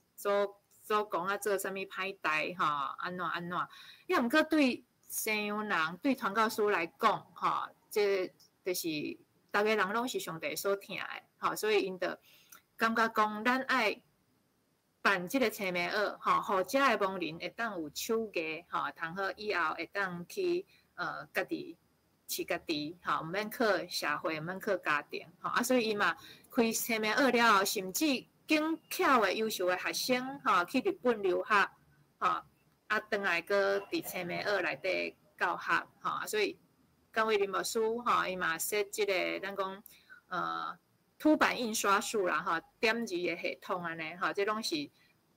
祖公啊做啥物歹代，吼，按怎按怎，抑毋過對西洋人對傳教士來講，吼，這就是逐個人攏是上帝所疼的，吼，所以𪜶就感覺講，咱愛辦這个青盲學，吼，予遮的盲人會當有手藝，吼，通好以後會當去家己飼家己，吼，毋免靠社會，毋免靠家庭，吼，啊，所以伊嘛開青盲學了後，甚至揀巧的優秀的學生，吼，去日本留學，吼，啊，轉來閣佇青梅澳內底教學，吼，所以甘為霖牧師，吼，伊嘛設這个咱講凸版印刷術啦，吼，點字的系統按呢，吼，這攏是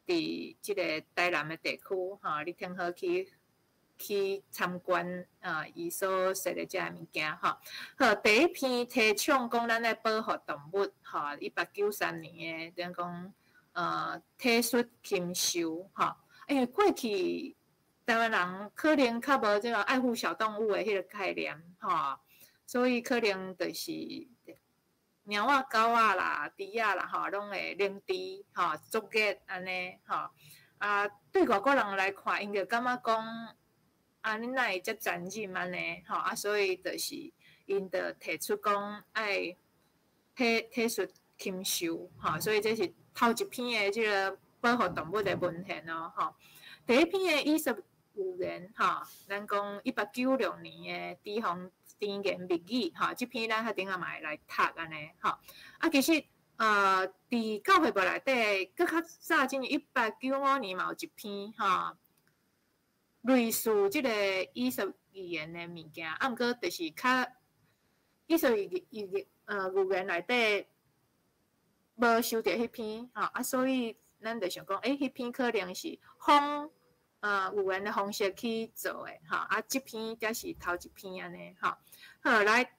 佇這个台南的地區，吼，你通好去參觀啊，伊所設的這个物件，吼。好，第一篇提倡講咱愛保護動物，吼，1893年的，咱講體恤禽獸，吼，因為過去台灣人可能較無這個愛護小動物的彼個概念，吼，所以可能就是貓仔、狗仔啦、豬仔啦，吼，攏會凌遲，吼，作孽按呢，吼。啊，對外國人來看，𪜶就感覺講，啊，恁哪會遮殘忍按呢？吼，啊，所以就是𪜶就提出講愛體恤禽獸，吼，所以這是頭一篇的這个保護動物的文獻哦，吼。第二篇的伊索寓言，吼，咱講1896年的朱紅甜言蜜語，吼，這篇咱較頂下嘛會來讀按呢，吼。啊，其實佇教會報內底，閣較早前1895年嘛有一篇，吼，類似這个伊索寓言的物件，啊，毋過就是較伊索寓言內底無收著彼篇，吼，啊，所以咱就想講，欸，彼篇可能是仿寓言的方式去做的，吼，啊，這篇才是頭一篇按呢，吼。好，來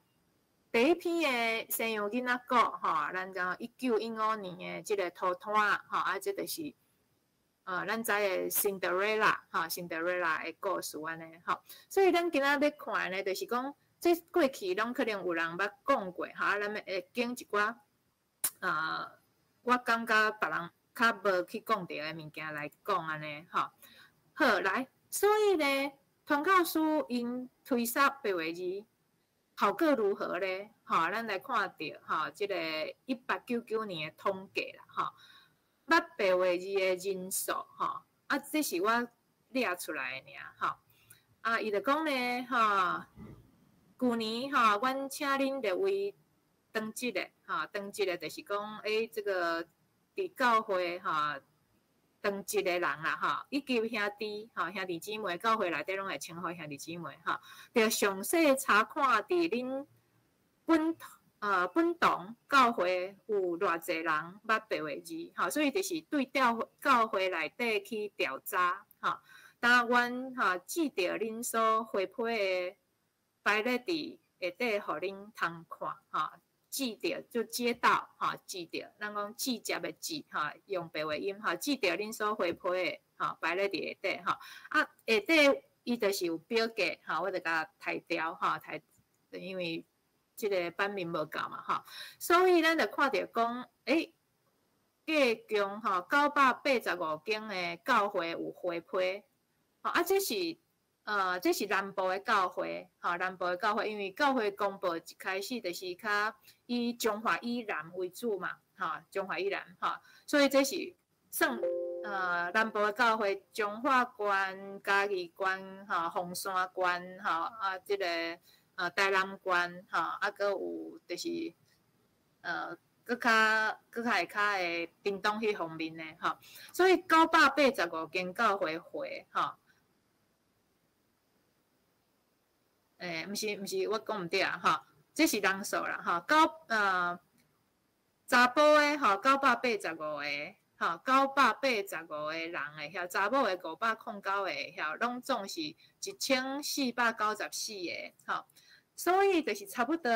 第一篇的西洋囡仔故，吼，咱講1915年的這个塗炭，吼，啊，這就是咱知的 Cinderella，吼，Cinderella 的故事按呢，吼。所以咱今仔欲看的呢，就是講這過去攏可能有人捌講過，吼，啊，咱會揀一寡我感覺別人較無去講著的物件來講按呢，吼。好，來，所以呢，傳教士𪜶推捒白話字，效果如何咧？吼，咱來看著吼，這个1899年的統計啦，吼，捌白話字的人數，吼，啊，這是我掠出來的爾，吼，啊，伊就講咧，吼，舊年吼，阮請恁列位當職的，吼，當職的，就是講，欸，這个佇教會，吼，當職的人啦，吼，以及兄弟，吼，兄弟姊妹，教會內底攏會稱呼兄弟姊妹，吼，著詳細查看佇恁本堂教會有偌濟人捌白話字，吼，所以就是對教會內底去調查，吼，當阮吼寄著恁所回批的排列佇下底，予恁通看，吼。寄著就接到，吼，寄著，咱講寄接的寄，吼，用白話音，吼，寄著恁所回批的，吼，排列佇下底，吼，啊，下底伊就是有表格，吼，我就共刣掉，吼，刣，因為這个版面無夠嘛，吼，所以咱就看著講，欸，計共吼985間的教會有回批，吼，啊，這是南部的教會，吼，南部的教會，因為教會公報一開始就是較以彰化以南為主嘛，吼，彰化以南，吼，所以這是算南部的教會，彰化縣、嘉義縣、吼，鳳山縣，吼，啊，這个台南縣，吼，啊，閣有就是閣較下跤的屏東彼方面的，吼，所以985間教會回，吼。欸，毋是，我講毋對啊，吼，這是人數啦，吼，查埔的吼，九百八十五個，吼，985個人會曉，查某的509個會曉，攏總是1494個，吼，所以就是差不多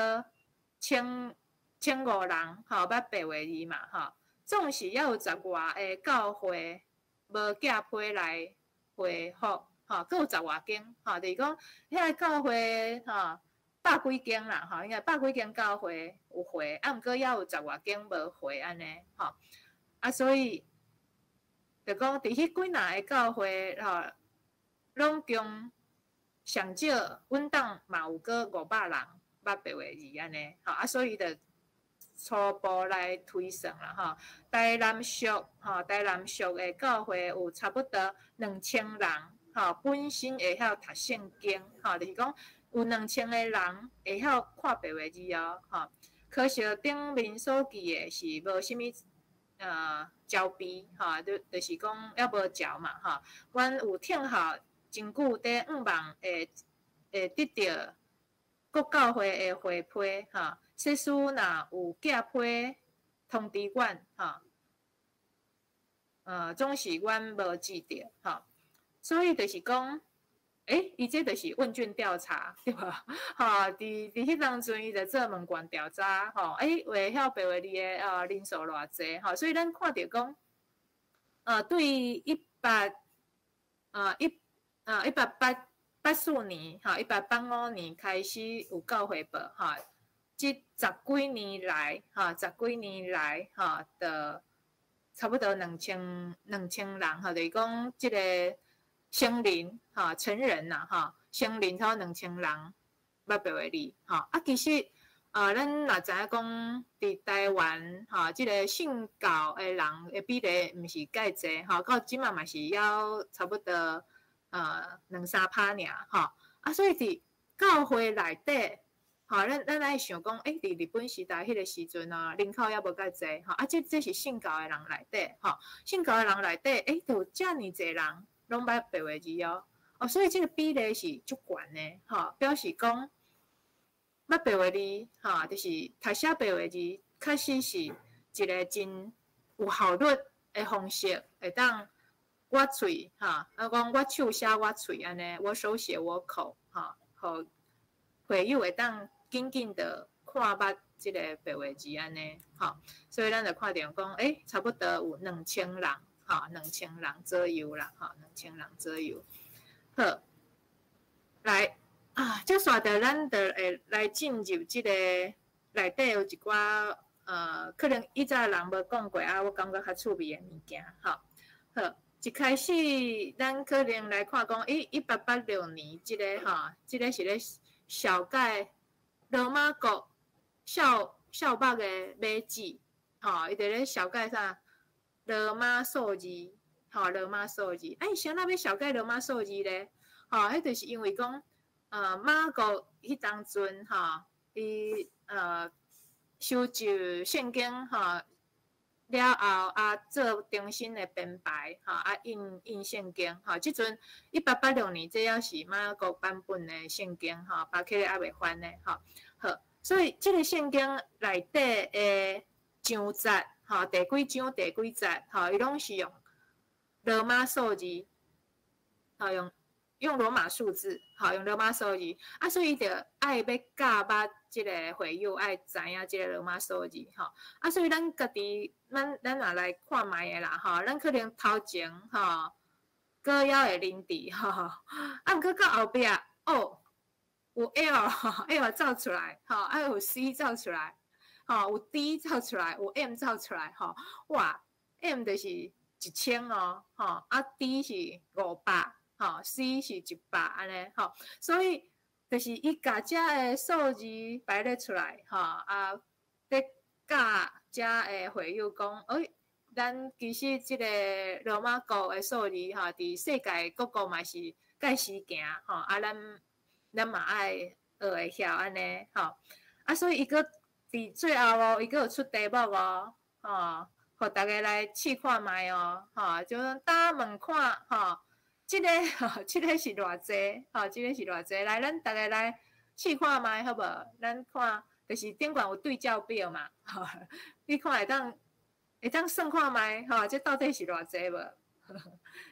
1500人，吼，捌白話字嘛，吼，總是猶有十外个教會無寄批來回覆。吼，閣有十外間，吼，就是講遐個教會，吼，百幾間啦，吼，應該百幾間教會有回，啊，毋過猶有十外間無回按呢，吼，啊，所以就講佇彼幾若個教會，吼，攏共上少，阮黨嘛有閣500人捌白話字按呢，吼，啊，所以就初步來推算啦，吼，台南屬，吼，台南屬的教會有差不多2000人。吼，本身會曉讀聖經，吼，就是講有2000個人會曉看白話字哦，吼。可惜頂面所記的是無啥物，焦備，吼，就是講猶無嚼嘛，吼。阮有聽候真久佇向望會得著國教會的回批，吼。設使若有寄批通知阮，吼。總是阮無記著，吼。所以就是講，欸，伊這就是問卷調查，對無？吼，佇彼當陣，伊就做問卷調查，吼，欸，會曉白話字的人數偌濟，吼，所以咱看著講，對1884年，吼，1885年開始有教會報，吼，這十幾年來，吼，十幾年來，吼，就差不多2000人，吼，就是講這个成人，吼，成人啦，吼，成人差不多2000人捌白話字，吼，啊，其實，咱若知影講，佇台灣，吼，這个信教的人的比例毋是蓋濟，吼，到這馬嘛是猶差不多，兩三趴爾，吼，啊，所以佇教會內底，吼，咱愛想講，欸，佇日本時代彼个時陣啊，人口猶無蓋濟，吼，啊，這是信教的人內底，吼，信教的人內底，欸，就有遮爾濟人攏捌白話字哦，哦，所以這个比例是足懸的，吼，表示講捌白話字，吼，就是讀寫白話字，確實是一个真有效率的方式，會當我喙，吼，啊，講我手寫我喙按呢，我手寫我口，吼，予會友會當緊緊的看捌這个白話字按呢，吼，所以咱就看著講，欸，差不多有兩千人。吼，兩千人左右啦，吼，兩千人左右。好，來啊，這煞著咱就會來進入這个內底有一寡可能以前人無講過啊，我感覺較趣味的物件，吼。好，一開始咱可能來看講，欸，1886年這个吼，這个是咧紹介羅馬國數目的碼子，吼，伊佇咧紹介啥？羅馬數字，吼，羅馬數字。啊，伊啥物欲紹介羅馬數字咧？吼，彼就是因為講，馬國彼當陣，吼，伊收集聖經，吼，了後啊，做重新的編排，吼，啊印聖經，吼，這陣1886年，這猶是馬國版本的聖經，吼，巴克禮猶未翻的，吼，好，所以這个聖經內底的章節，吼，第幾章第幾節，吼，伊攏是用羅馬數字，吼，用羅馬數字，吼，用羅馬數字，啊，所以伊就愛欲教捌這个會友愛知影這个羅馬數字，吼，啊，所以咱家己，咱若來看覓的啦，吼，咱可能頭前，吼，閣猶會認得，吼，啊，毋過到後壁，哦，有 L，L 走出來，吼，啊，有 C 走出來。吼，有 D 走出來，有 M 走出來，吼，哇，M 就是1000哦，吼，啊 D 是500，吼，C 是100按呢，吼，所以就是伊共遮的數字排列出來，吼，啊，佇教遮的會友講，欸，咱其實這个羅馬國的數字，吼，佇世界各國嘛是蓋時行，吼，啊，咱嘛愛學會曉按呢，吼，啊，所以伊閣佇最後哦，伊閣有出題目哦，吼，予逐家來試看覓哦，吼，就打問看，吼，這个是偌濟，吼，這个是偌濟，來，咱逐家來試看覓好無？咱看，就是頂懸有對照表嘛，吼，你看會當算看覓，吼，這到底是偌濟無？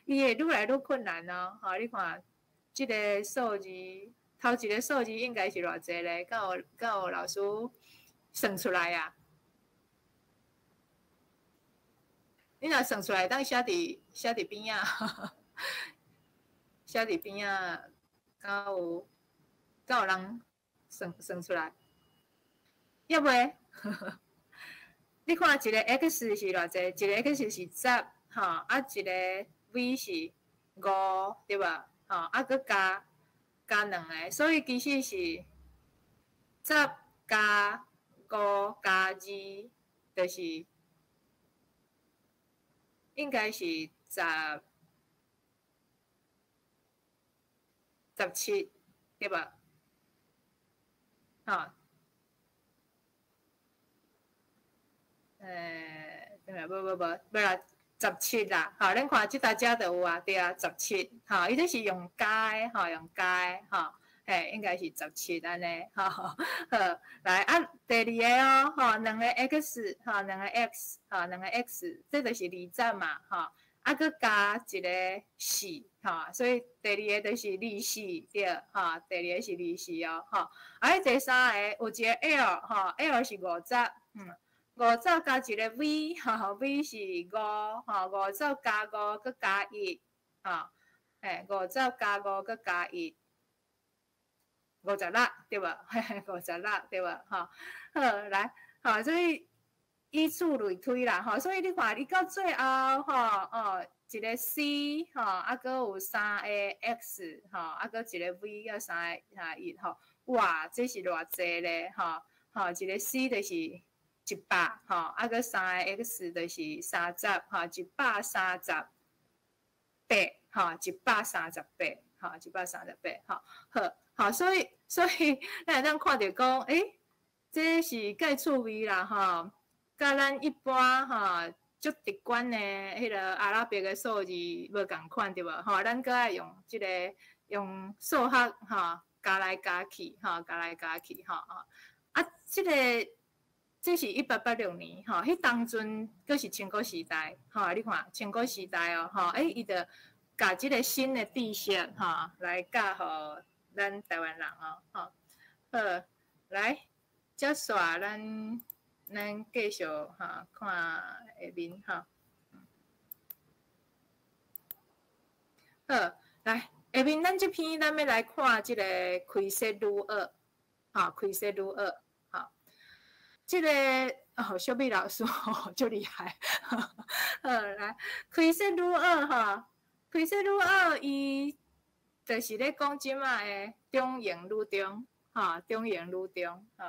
伊會愈來愈困難哦，吼，你看這个數字，頭一个數字應該是偌濟咧？敢有老師算出來啊？你若算出來，當寫佇邊仔，寫佇邊仔，敢有人算出來？猶未？你看一个 X 是偌濟？一个 X 是10，吼，啊，一个 V 是5，對無？吼，啊，閣加兩个，所以其實是10加5加2，就是應該是17，對吧？吼，等下無無無，無啦，十七啦，吼，恁看這搭遮就有啊，對啊，十七，吼，伊這是用加的，吼，用加的，吼，嘿，應該是十七按呢，吼，好，來啊，第二个哦，吼，兩個 x，吼，兩個 x，吼，兩個 x，這就是二十嘛，吼，啊，閣加一個四，吼，所以第二个就是二四，對，吼，第二个是二四哦，吼，啊，第三个有一個 L，吼，L 是五十，五十加一個 V，吼，V 是五，吼，五十加五閣加一，吼，嘿，五十加五閣加一，56，對無？五十六，對無？吼，好，來，吼，所以以此類推啦，吼，所以你看，伊到最後，吼，哦，一個 C，吼，啊，閣有三個 X，吼，啊，閣一個 V，閣三個哈一，吼，哇，這是偌濟咧，吼，吼，一個 C 就是一百，吼，啊，閣三個 X 就是三十，吼，138，吼，一百三十八，吼，一百三十八，吼，好，好，所以咱會當看著講，欸，這是蓋趣味啦，吼，佮咱一般吼足直觀的彼个阿拉伯的數字無仝款對無？吼，咱閣愛用這个用數學吼加來加去，吼，加來加去，吼，啊，這个這是1886年，吼，彼當陣閣是清國時代，吼，你看清國時代哦，吼，欸，伊就共這个新的知識，吼，來教予咱台灣人哦，吼，好，來，接續咱繼續吼看下面吼，好，來，下面咱這篇咱欲來看這个開設女學，吼，開設女學，吼，這个哦，小美老師吼，足厲害，好，來，開設女學吼，開設女學伊就是咧講這擺的中營女中，吼，中營女中，吼。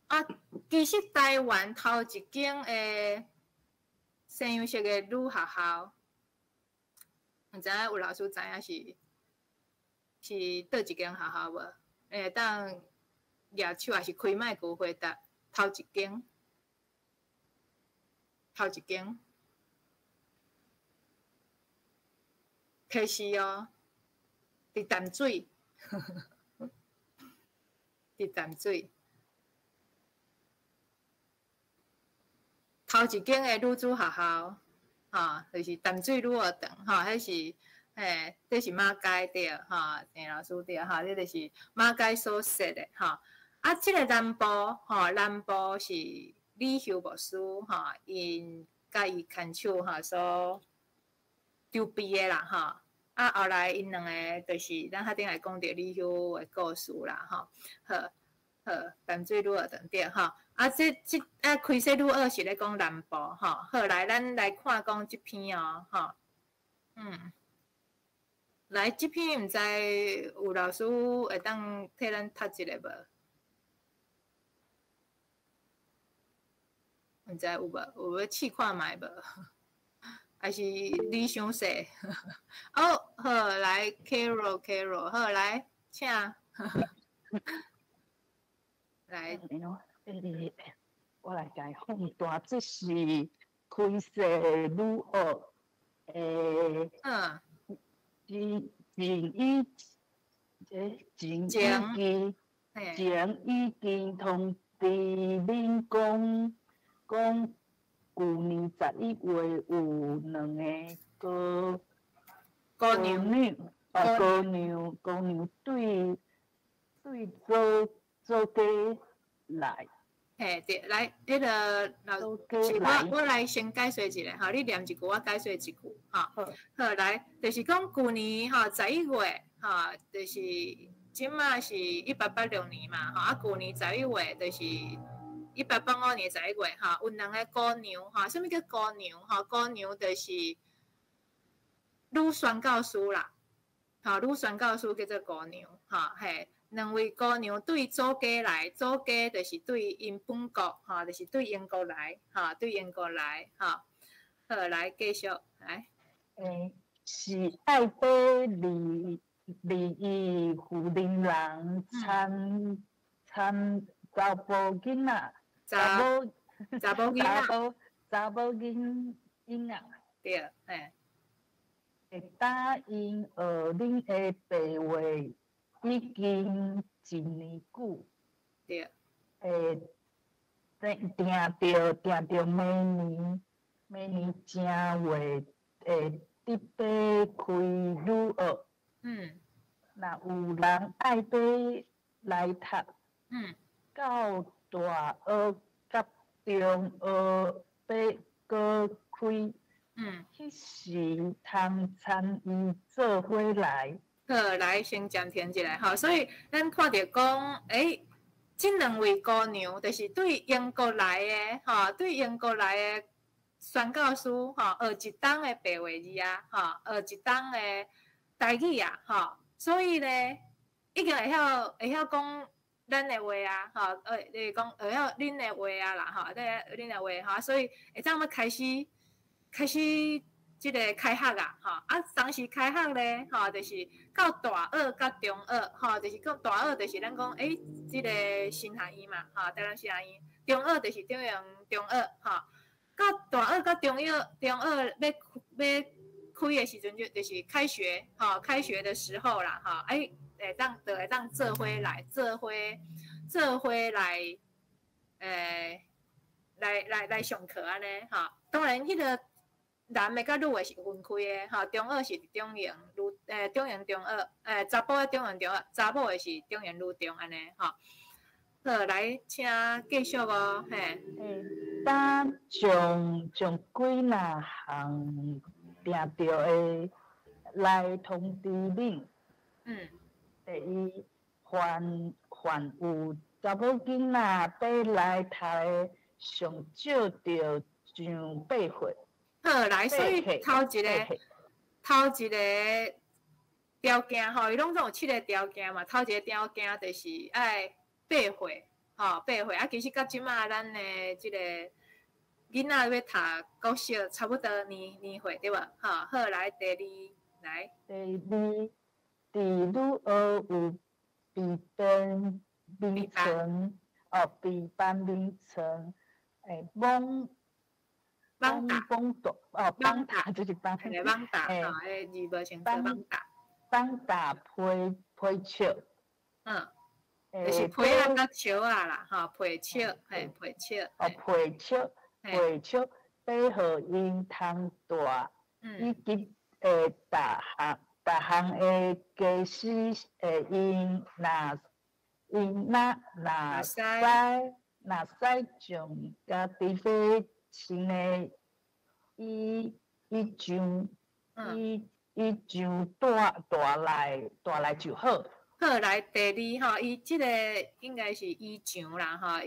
啊，其實台灣頭一間的西洋式的女學校，毋知影有老師知影是佗一間學校無？會當舉手，抑是開麥克回答？頭一間，頭一間，提示哦，佇淡水，佇淡水。頭一間的女子學校，吼，就是淡水女學堂，吼，彼是，嘿，這是馬偕對，吼，鄭老師對，吼，這就是馬偕所設的，吼。啊，這个南部，吼，南部是李休牧師，吼，𪜶佮伊牽手，吼，所籌備的啦，吼。啊，後來𪜶兩个就是咱較頂會講著李休的故事啦，吼。好，好，淡水女學堂對，吼。啊，這啊，開設女學是咧講南部，吼。好，來，咱來看講這篇哦，吼。來，這篇毋知有老師會當替咱讀一下無？毋知有無？有欲試看覓無？還是你傷細？哦，好，來，Carol，Carol，好，來，請。來。我來共伊放大，這是開設女學，前已前已經前已經通知恁講講，舊年11月有兩个姑娘，哦，姑娘姑娘對祖祖家來。嘿，對，來，彼个老師，我來先解說一下，吼，你念一句，我解說一句，吼。好，來，就是講舊年吼十一月，吼，就是這馬是1886年嘛，吼，啊，舊年十一月就是1885年十一月，吼，有兩个姑娘，吼，啥物叫姑娘？吼，姑娘就是女宣教師啦，吼，女宣教師叫做姑娘，吼，嘿。兩位姑娘對祖家來，祖家就是對𪜶本國，吼，就是對英國來，吼，對英國來，吼。好，來繼續來。是愛欲離離異婦人人參參查埔囡仔，查某查某囡仔，查某查某囡囡仔。對，嘿。會答應學恁的白話已經一年久。會定定著定著明年明年正月會得欲開女學。若有人愛欲來讀，到大學佮中學欲閣開，彼時通參與做伙來。好，來先暫停一下吼，所以咱看著講，欸，這兩位姑娘就是對英國來的吼，對英國來的宣教師吼，學一冬的白話字啊，吼，學一冬的台語啊，吼，所以咧已經會曉講咱的話啊，吼，就是講會曉恁的話啊啦，吼，這個恁的話吼，所以會當欲開始開始這個開學啊，吼，啊，當時開學咧，吼，就是到大學佮中學，吼，就是講大學就是咱講，欸，這個新學院嘛，吼，台南新學院，中學就是中營中學，吼，到大學佮中學中學欲欲開的時陣就是開學，吼，開學的時候啦，吼，欸，會當就會當做伙來，做伙做伙來，欸，來來來上課按呢，吼，當然彼個男的佮女的是分開的，吼，中學是佇中營女，欸，中營中學，欸，查埔的中營中學，查某的是中營女中按呢，吼。好，來，請繼續哦，嘿。欸，當將將幾若項定著的來通知恁。第一，凡凡有查某囡仔欲來讀的，上少著上八歲。好，來，所以頭一個頭一個條件吼，伊攏總有七個條件嘛。頭一個條件就是愛八歲，吼，八歲。啊，其實佮這馬咱的這個囡仔欲讀國小，差不多年年歲對無？吼，好，來第二來。第二，佇女學有備辦眠床，哦，備辦眠床，欸，網網搭網搭哦，網搭就是網，網搭，吼，彼字無清楚，網搭。網搭被被尺。就是被仔佮梢仔啦，吼，被尺，嘿，被尺。哦，被尺，被尺，欲予𪜶通蹛，以及逐項逐項的家私，𪜶若𪜶若若使若使將家己欲穿的衣衣裳衣衣裳帶帶來帶來就好。好，來第二吼，伊這個應該是衣裳啦，吼，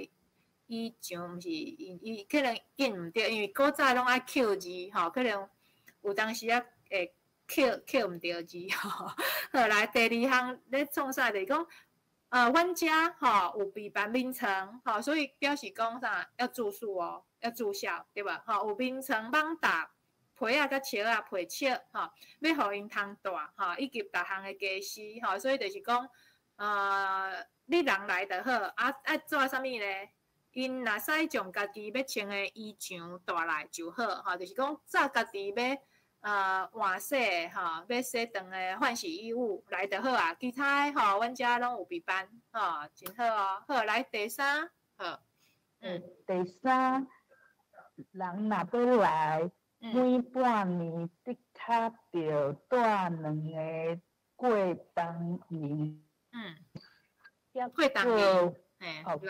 衣裳毋是伊伊可能印毋著，因為古早攏愛刻字吼，可能有當時仔會刻刻毋著字吼。好，來第二項咧創啥？就是講，阮遮吼有備辦眠床吼，所以表示講啥要住宿哦，要住校對無？吼，有眠床、網搭、被仔佮梢仔、被尺吼，欲予𪜶通蹛吼，以及逐項的家私吼，所以就是講，你人來就好，啊，愛做啥物咧？𪜶若使將家己欲穿的衣裳帶來就好，吼，就是講早家己欲換洗吼，欲洗頓的換洗衣物來就好啊，其他的吼，阮遮攏有備辦，吼，真好哦。好，來第三，好，第三，人若欲來，每半年的確著帶兩个過冬銀。過冬銀，哦，過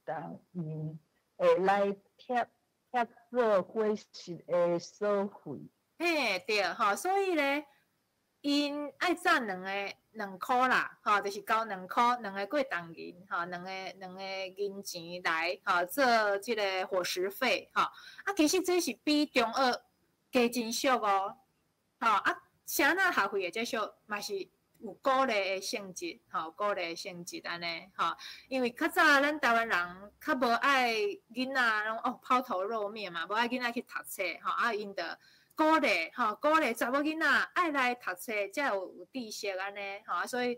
冬銀會來貼貼做伙食的所費。嘿，對吼，所以咧，𪜶愛紮兩個兩箍啦，吼，就是交兩箍，兩個過冬銀，吼，兩個兩個銀錢來，吼，做這個伙食費，吼。啊，其實這是比中學加真俗哦，吼啊，啥那學費會這俗，嘛是有鼓勵的性質，吼，鼓勵的性質按呢，吼，因為較早咱台灣人較無愛囡仔攏哦拋頭露面嘛，無愛囡仔去讀冊，吼，啊，𪜶就鼓勵吼，鼓勵查某囡仔愛來讀冊，才有知識按呢吼，所以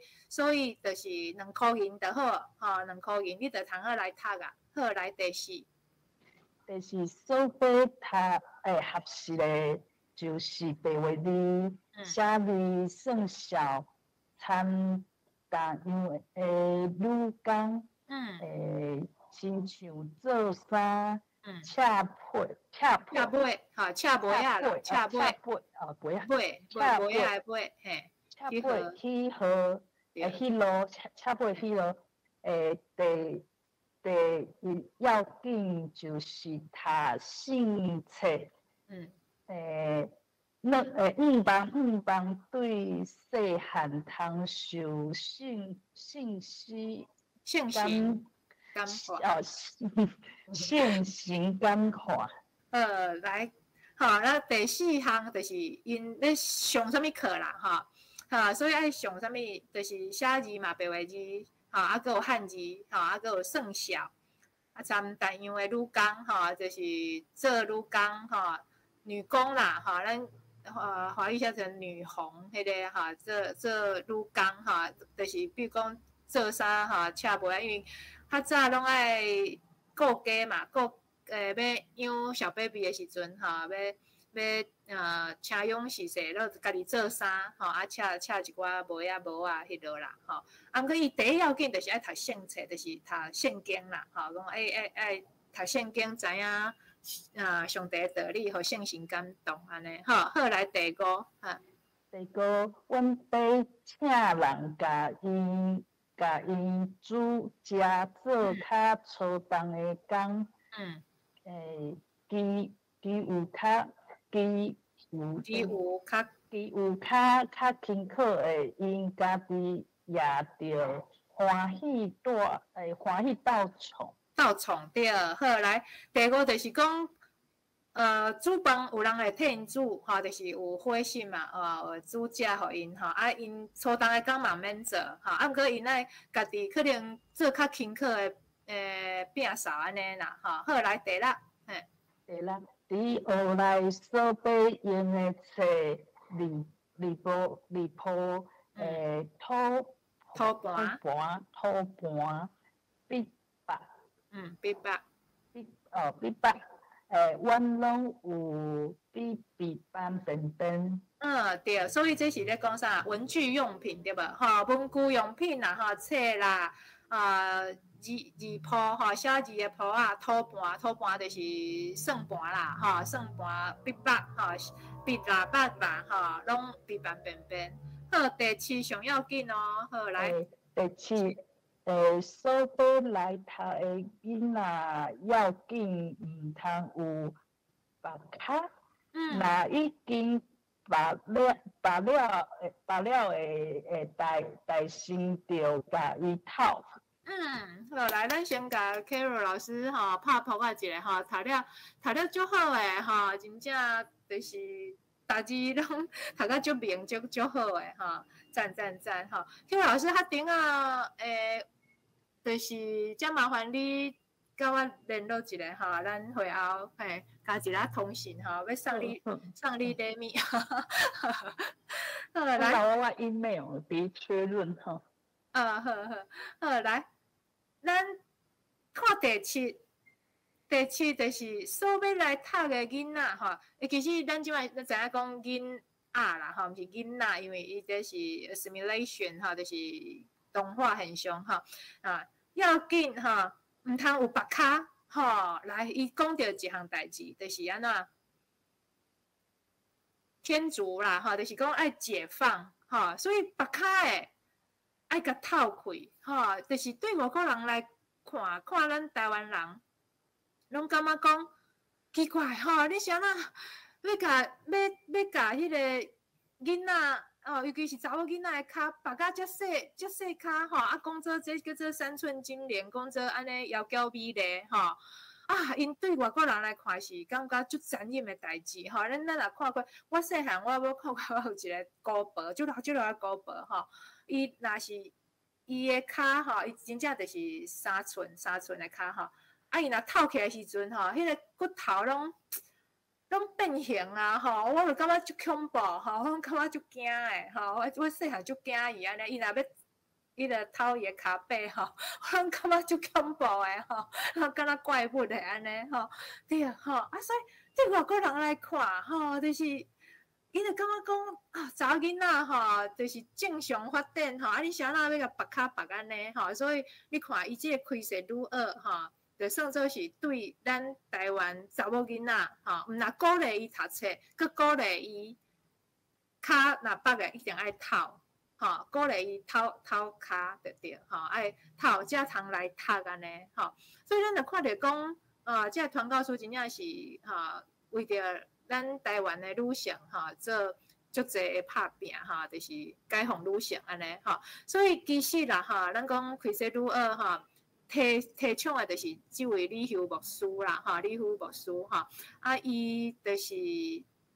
就是2箍銀就好，吼，兩箍銀你就通好來讀啊，好，來第四。第四所欲讀學習的，就是白話字、寫字、算數、參逐樣的女工，親像做衫、車被、車車尾，吼，車尾仔啦，車尾，哦，尾仔，尾，尾尾仔的尾，嘿，車尾起號，彼路車車尾彼路，第一要緊就是讀聖冊，兩毋望對細漢通受聖聖詩聖神感化，哦，聖神感化。來，吼，那第四項就是𪜶咧上啥物課啦，吼，哈，所以愛上啥物，就是寫字嘛，白話字，吼，啊，閣有漢字，吼，啊，閣有算數，啊，參逐樣的女工，吼，就是做女工，吼，女工啦，吼，咱華語寫成女紅，彼個吼，做做女工，吼，就是比如講做衫吼，車尾，因為較早攏愛顧家嘛，顧欲養小 baby 的時陣，吼，欲請養時勢，攏家己做衫，吼，啊，車車一寡帽仔帽仔彼落啦，吼。啊，毋過伊第一要緊就是愛讀聖冊，就是讀聖經啦，吼，講愛愛愛讀聖經，知影啊上帝的道理，予聖神感動按呢，吼。好，來第五，哈。第五，阮欲請人共𪜶煮食做較粗重的工，其其有較其有其有較其有較較勤苦的，𪜶家己也著歡喜帶，歡喜鬥創。鬥創對，好來，第五就是講，煮飯有人會替𪜶煮，吼，就是有伙食嘛，哦，煮食予𪜶，吼，啊，𪜶粗重的工嘛免做，吼，啊，毋過𪜶愛家己可能做較勤苦的，摒掃按呢啦，吼，好來第六，嘿。第六，佇學內所欲用的冊、字字簿、字簿，土土盤，土盤、土盤、筆筆，筆筆，筆哦筆筆，阮攏有比筆方便便。嗯，對，所以這是咧講啥？文具用品對無？吼，文具用品啦，吼，冊啦，啊，字字簿吼，寫字的簿仔，土盤，土盤就是算盤啦，吼，算盤、筆筆，吼，筆啦、筆啦，吼，攏方方便便。好，第七上要緊哦，好來。第七，所欲來讀的囡仔要緊，毋通有縛跤。若已經縛了縛了縛了會會大大聲著共伊透。嗯，好，來，咱先共 Carol 老師吼拍噗仔一下吼，讀了讀了足好的吼，真正就是逐字攏讀甲足明足足好的吼，讚讚讚吼。Carol 老師較頂仔，就是遮麻煩你佮我聯絡一下吼，咱會後嘿加一下通訊吼，欲送你禮物。好，來。我我 email 佇確認吼。啊，好好好，來，咱看第七，第七就是所欲來讀的囡仔吼，其實咱這擺咱知影講囡仔啦吼，毋是囡仔，因為伊這是 assimilation 吼，就是同化現象吼，啊，要緊吼，毋通有縛跤吼，來，伊講著一項代誌，就是按怎？天主啦吼，就是講愛解放吼，所以縛跤的愛共透開吼，就是對外國人來看，看咱台灣人，攏感覺講奇怪吼，你是按怎欲共欲欲共彼個囡仔哦，尤其是查某囡仔的跤縛甲遮細遮細跤吼，啊，講做這叫做三寸金蓮，講做按呢窈窕美麗吼。啊，𪜶對外國人來看是感覺足殘忍的代誌吼。咱若看過，我細漢我猶看過，我有一個姑婆，足老足老的姑婆吼。伊若是伊的跤吼，伊真正就是3寸3寸的跤吼。啊，伊若透起來時陣吼，彼個骨頭攏攏變形啊吼，我就感覺足恐怖吼，我感覺足驚的吼，我細漢足驚伊按呢，伊若欲伊就偷伊的跤耙吼，我攏感覺足恐怖的吼，敢若怪物的按呢吼，對吼，啊所以對外國人來看吼，就是伊就感覺講啊，查某囡仔吼，就是正常發展吼，啊你啥人欲共縛跤縛按呢吼，所以你看伊這個開設女學吼，就算做是對咱台灣查某囡仔吼，毋若鼓勵伊讀冊，閣鼓勵伊跤若縛的一定愛透，吼，鼓勵伊透透跤就對，吼，愛透才通來讀按呢，吼。所以咱就看著講，啊，這個傳教士真正是吼，為著咱台灣的女性吼，做足濟的拍拚吼，就是解放女性按呢，吼。所以其實啦，吼，咱講開設女學吼，提倡的就是這位李休牧師啦，吼，李休牧師吼，啊，伊就是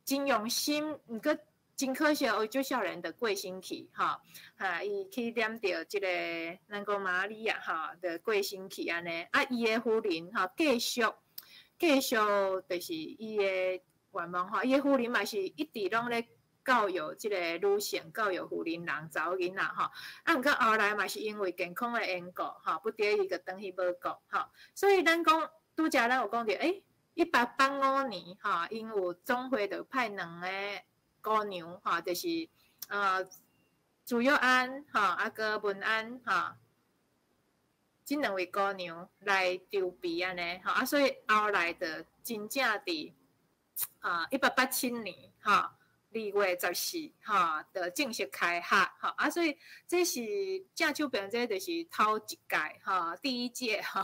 真用心，毋過真可惜，伊足少年就過身去，吼，哈，伊去染著這个咱講瑪利亞，吼，就過身去按呢，啊，伊的夫人吼，繼續就是伊的願望，吼，伊的夫人嘛是一直攏咧教育這个女性，教育婦人人查某囡仔吼，啊，毋過後來嘛是因為健康的緣故，吼，不得已就轉去美國，吼，所以咱講拄才咱有講著，欸，1885年，吼，𪜶有總會就派兩个姑娘，吼，就是朱玉安，吼，啊閣文安，吼，這兩位姑娘來籌備按呢，吼，啊，所以後來就真正佇1887年，吼，2月14，吼，就正式開學，吼，啊，所以這是正手邊這就是頭一屆，吼，第一屆，吼，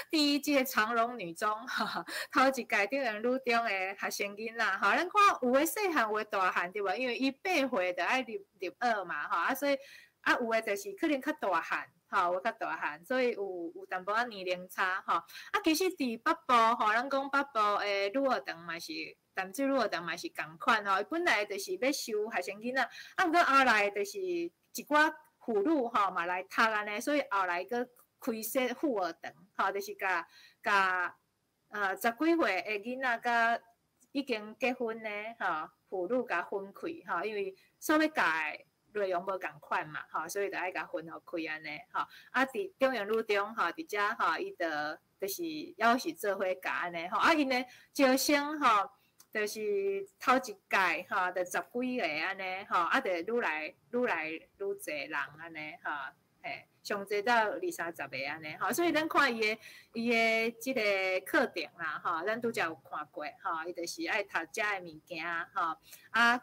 第一屆長榮女中，吼，頭一屆中原女中的學生囡仔，吼，咱看有的細漢，有的大漢，對無？因為伊8歲就愛入學嘛，吼，啊，所以啊，有的就是可能較大漢，吼，有較大漢，所以有淡薄仔年齡差，吼，啊，其實佇北部，吼，咱講北部的女學堂嘛是。淡水女學堂嘛是仝款吼，伊本來就是欲收學生囡仔，啊，毋過後來就是一寡婦女吼嘛來讀按呢，所以後來閣開設婦學堂，吼，就是共共十幾歲的囡仔佮已經結婚的吼婦女共分開吼，因為所欲教的內容無仝款嘛，吼，所以就愛共分予開按呢，吼。啊，佇中原女中吼，佇遮吼，伊就就是猶是做伙教按呢，吼。啊，𪜶的招生吼，就是頭一屆吼，就十幾個按呢，吼，啊，就愈來愈來愈濟人按呢，吼，嘿，上濟到二三十個按呢，吼，所以咱看伊的這个課程啦，吼，咱拄才有看過，吼，伊就是愛讀遮的物件，吼，啊，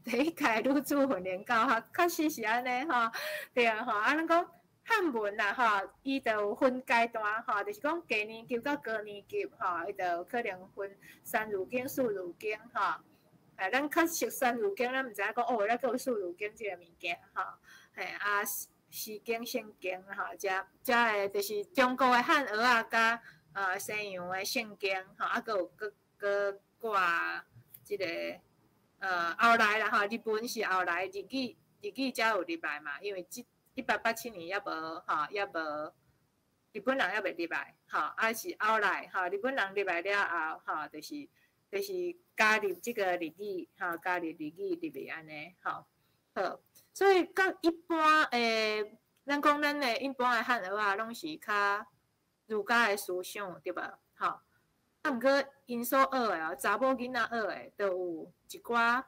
第一屆女子訓練教學，確實是按呢，吼，對啊，吼，啊，咱講漢文啦，吼，伊就有分階段，吼，就是講低年級到高年級，吼，伊就可能分三字經、四字經，吼，哎，咱較熟三字經，咱毋知影講哦，猶閣有四字經這个物件，吼，嘿，啊，詩經、聖經，吼，遮遮个就是中國的漢學仔佮西洋的聖經，吼，啊，閣有閣閣掛這个後來啦，吼，日本是後來日語才有入來嘛，因為這1887年猶無吼，猶無日本人猶未入來，吼，啊是後來吼，日本人入來了後，吼，就是加入這个日語，吼，加入日語入去按呢，吼，好，所以佮一般的，咱講咱的一般的漢學仔，攏是較儒家的思想，對無？吼，啊，毋過𪜶所學的哦，查某囡仔學的，就有一寡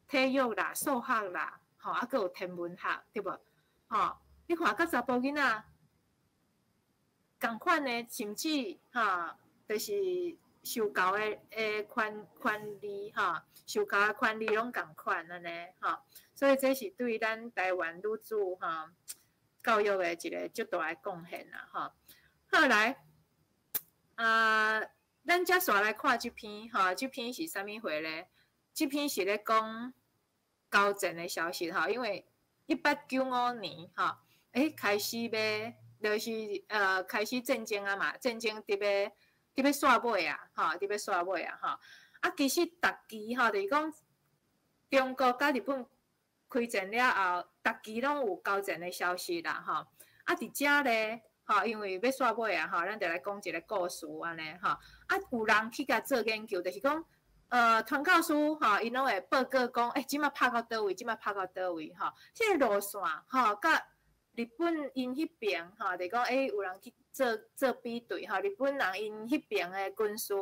體育啦、數學啦，吼，啊，閣有天文學，對無？吼，你看佮查埔囡仔仝款的，甚至吼，就是受教的權利吼，受教的權利攏仝款按呢，吼，所以這是對咱台灣女子吼教育的一个足大的貢獻啦，吼。好來，啊，咱才紲來看這篇，吼，這篇是啥物貨咧？這篇是咧講交戰的消息，吼，因為1895年，吼，欸，開始欲，就是開始戰爭啊嘛，戰爭佇欲煞尾啊，吼，佇欲煞尾啊，吼。啊，其實逐期吼，就是講中國佮日本開戰了後，逐期攏有交戰的消息啦，吼。啊，佇遮咧，吼，因為欲煞尾啊，吼，咱就來講一个故事按呢，吼。啊，有人去共做研究，就是講，傳教士吼，𪜶攏會報告講，欸，這馬拍到佗位，這馬拍到佗位，吼。這个路線吼，佮日本𪜶彼爿吼，就講，欸，有人去做做比對，吼，日本人𪜶彼爿的軍事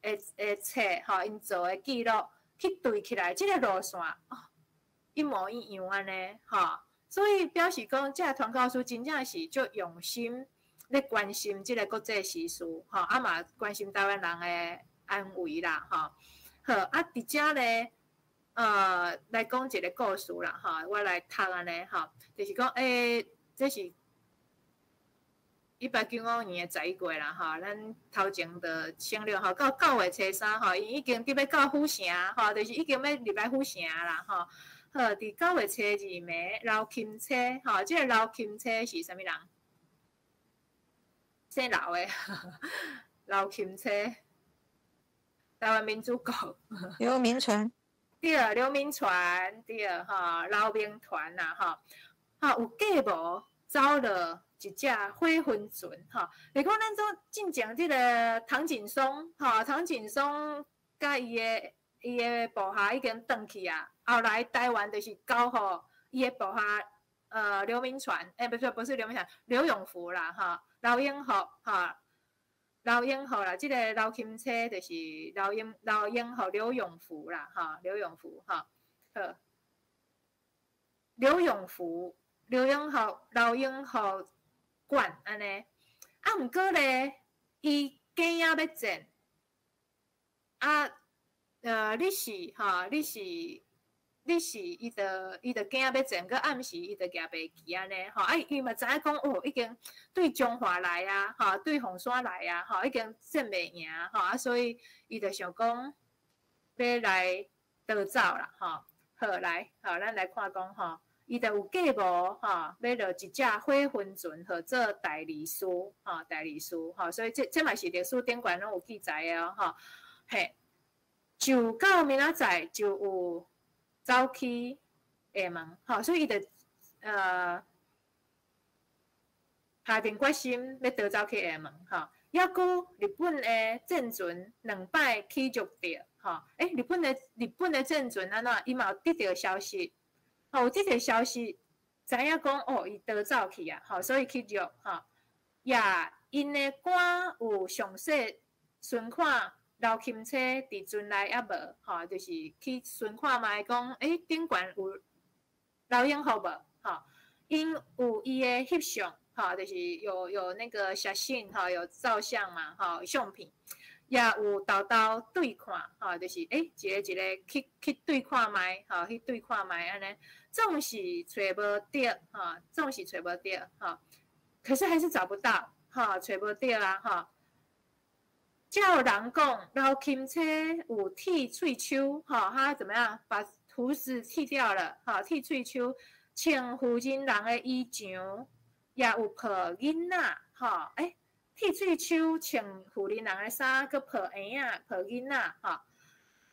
的冊，吼，𪜶做的記錄去對起來，這个路線哦，一模一樣按呢，吼。所以表示講，這个傳教士真正是足用心咧關心這个國際時事，吼，啊嘛關心台灣人的安危啦，吼。好，啊，佇遮咧，來講一个故事啦，吼，我來讀按呢，吼，就是講，欸，這是1895年的11月啦，吼，咱頭前就省略吼，到9月初3吼，𪜶已經佇欲到府城，吼，就是已經欲入來府城啦，吼。好，佇9月初2暝，劉欽車，吼，這个劉欽車是啥物人？姓劉的，劉欽車，台灣民主國。劉銘傳。對，劉銘傳，對，吼，劉銘傳啦，吼，吼，有計謀走落一隻火焚船，吼，你講咱做進前這个唐景崧，吼，唐景崧佮伊的部下已經轉去啊，後來台灣就是交予伊的部下，劉銘傳，欸，不是不是劉銘傳，劉永福啦，吼，劉永福，吼，劉永福啦，這个劉欽車就是劉永福，劉永福啦，吼，劉永福，吼，好，劉永福，劉永福，劉永福管按呢，啊，毋過咧，伊驚仔欲戰，啊。你是吼，你是，伊就驚欲戰，閣暗時伊就舉白旗按呢，吼，啊，伊嘛知影講哦，已經對彰化來啊，吼，對鳳山來啊，吼，已經戰袂贏，吼，啊，所以伊就想講欲來逃走啦，吼，好來，好，咱來看講吼，伊就有計謀吼，欲落一隻火焚船，號做大利斯，吼，大利斯，吼，所以這嘛是歷史頂懸攏有記載的哦，吼，嘿。就到明仔載就有走去廈門，吼，所以伊就下定決心欲逃走去廈門，吼。抑閣日本的戰船兩擺去入著，吼，欸，日本的戰船按怎？伊嘛有得著消息，吼，有得著消息，知影講哦，伊逃走去啊，吼，所以去入，吼，也𪜶的官有詳細巡看。劉欽車佇船內猶無？吼，就是去巡看覓講，欸，頂懸有劉永福無？吼，𪜶有伊的翕相，吼，就是有那個寫真，吼，有照相嘛，吼，相片，也有沓沓對看，吼，就是欸，一个一个去對看覓，吼，去對看覓按呢，總是揣無著，吼，總是揣無著，吼，可是還是找不到，吼，揣無著啊，吼。才有人講，劉欽車有剃喙鬚，吼，他怎麼樣？把鬍子剃掉了，吼，剃喙鬚，穿婦人人的衣裳，也有抱囡仔，吼，欸，剃喙鬚，穿婦人人的衫，閣抱嬰仔，抱囡仔，吼，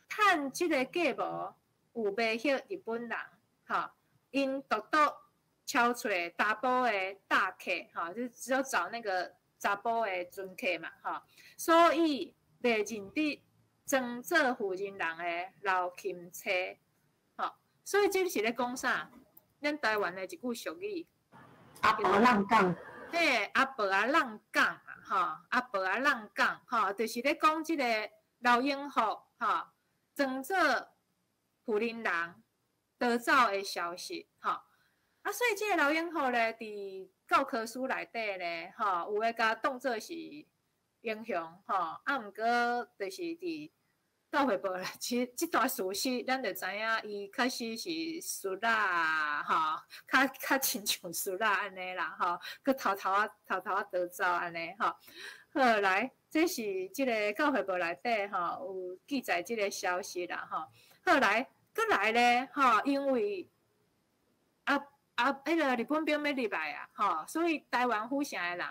趁這个計謀有迷惑日本人，吼，𪜶獨獨敲揣查埔的搭客，吼，就只有找那個查埔的船客嘛，吼，所以袂認得裝做婦人人的劉欽車，吼，所以這是咧講啥？咱台灣的一句俗語，阿婆浪講，嘿，阿婆仔浪講啊，吼，阿婆仔浪講，吼，就是咧講這个劉永福，吼，裝做婦人人逃走的消息，吼，啊，所以這个劉永福咧，佇教科書內底咧，吼，有的共當做是英雄，吼，啊，毋過就是佇教會報咧，其實這段事實，咱就知影伊確實是輸啦，吼，較親像輸啦按呢啦，吼，閣偷偷仔偷偷仔逃走按呢，吼。好來，這是這个教會報內底吼有記載這个消息啦，吼。好來，閣來咧，吼，因為啊，彼个日本兵欲入來啊，吼，所以台灣府城的人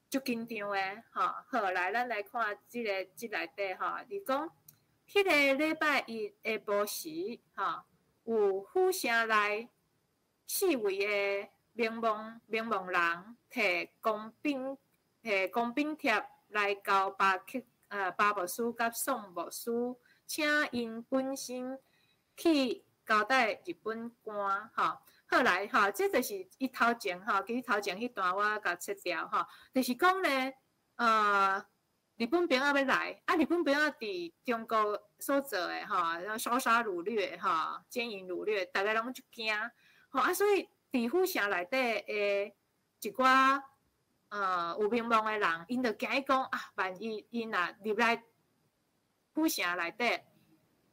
足緊張的，吼。好，來，咱來看這个這內底吼，伊講，彼个禮拜一下晡時，吼，有府城內四位的名望人提公禀帖來交巴牧師佮宋牧師，請𪜶本身去交代日本官吼。好來吼，這就是伊頭前吼，其實頭前彼段我共切掉吼，就是講咧，日本兵仔欲來，啊，日本兵仔佇中國所做的吼，燒殺擄掠吼，姦淫擄掠，逐个攏足驚吼，啊，所以佇府城內底的一寡有名望的人，𪜶就驚伊講啊，萬一𪜶若入來府城內底，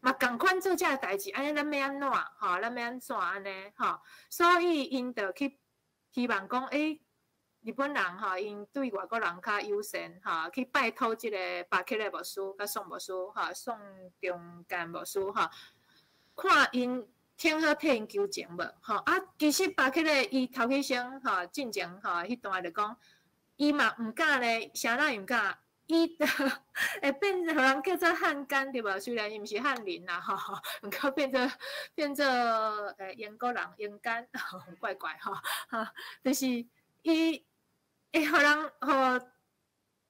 嘛仝款做這个代誌，按呢咱欲按怎吼？咱欲按怎按呢吼？所以𪜶就去希望講，欸，日本人吼，𪜶對外國人較友善吼，去拜託這個巴克禮牧師佮宋牧師吼，宋中干牧師吼，看𪜶挺好替𪜶求情無吼？啊，其實巴克禮伊頭起先吼，進前吼，彼段就講，伊嘛毋敢咧，啥人伊毋敢。伊就會變予人叫做漢奸對無？雖然伊毋是漢人啦吼，毋過變做英國人英奸，怪怪吼，哈，就是伊會予人予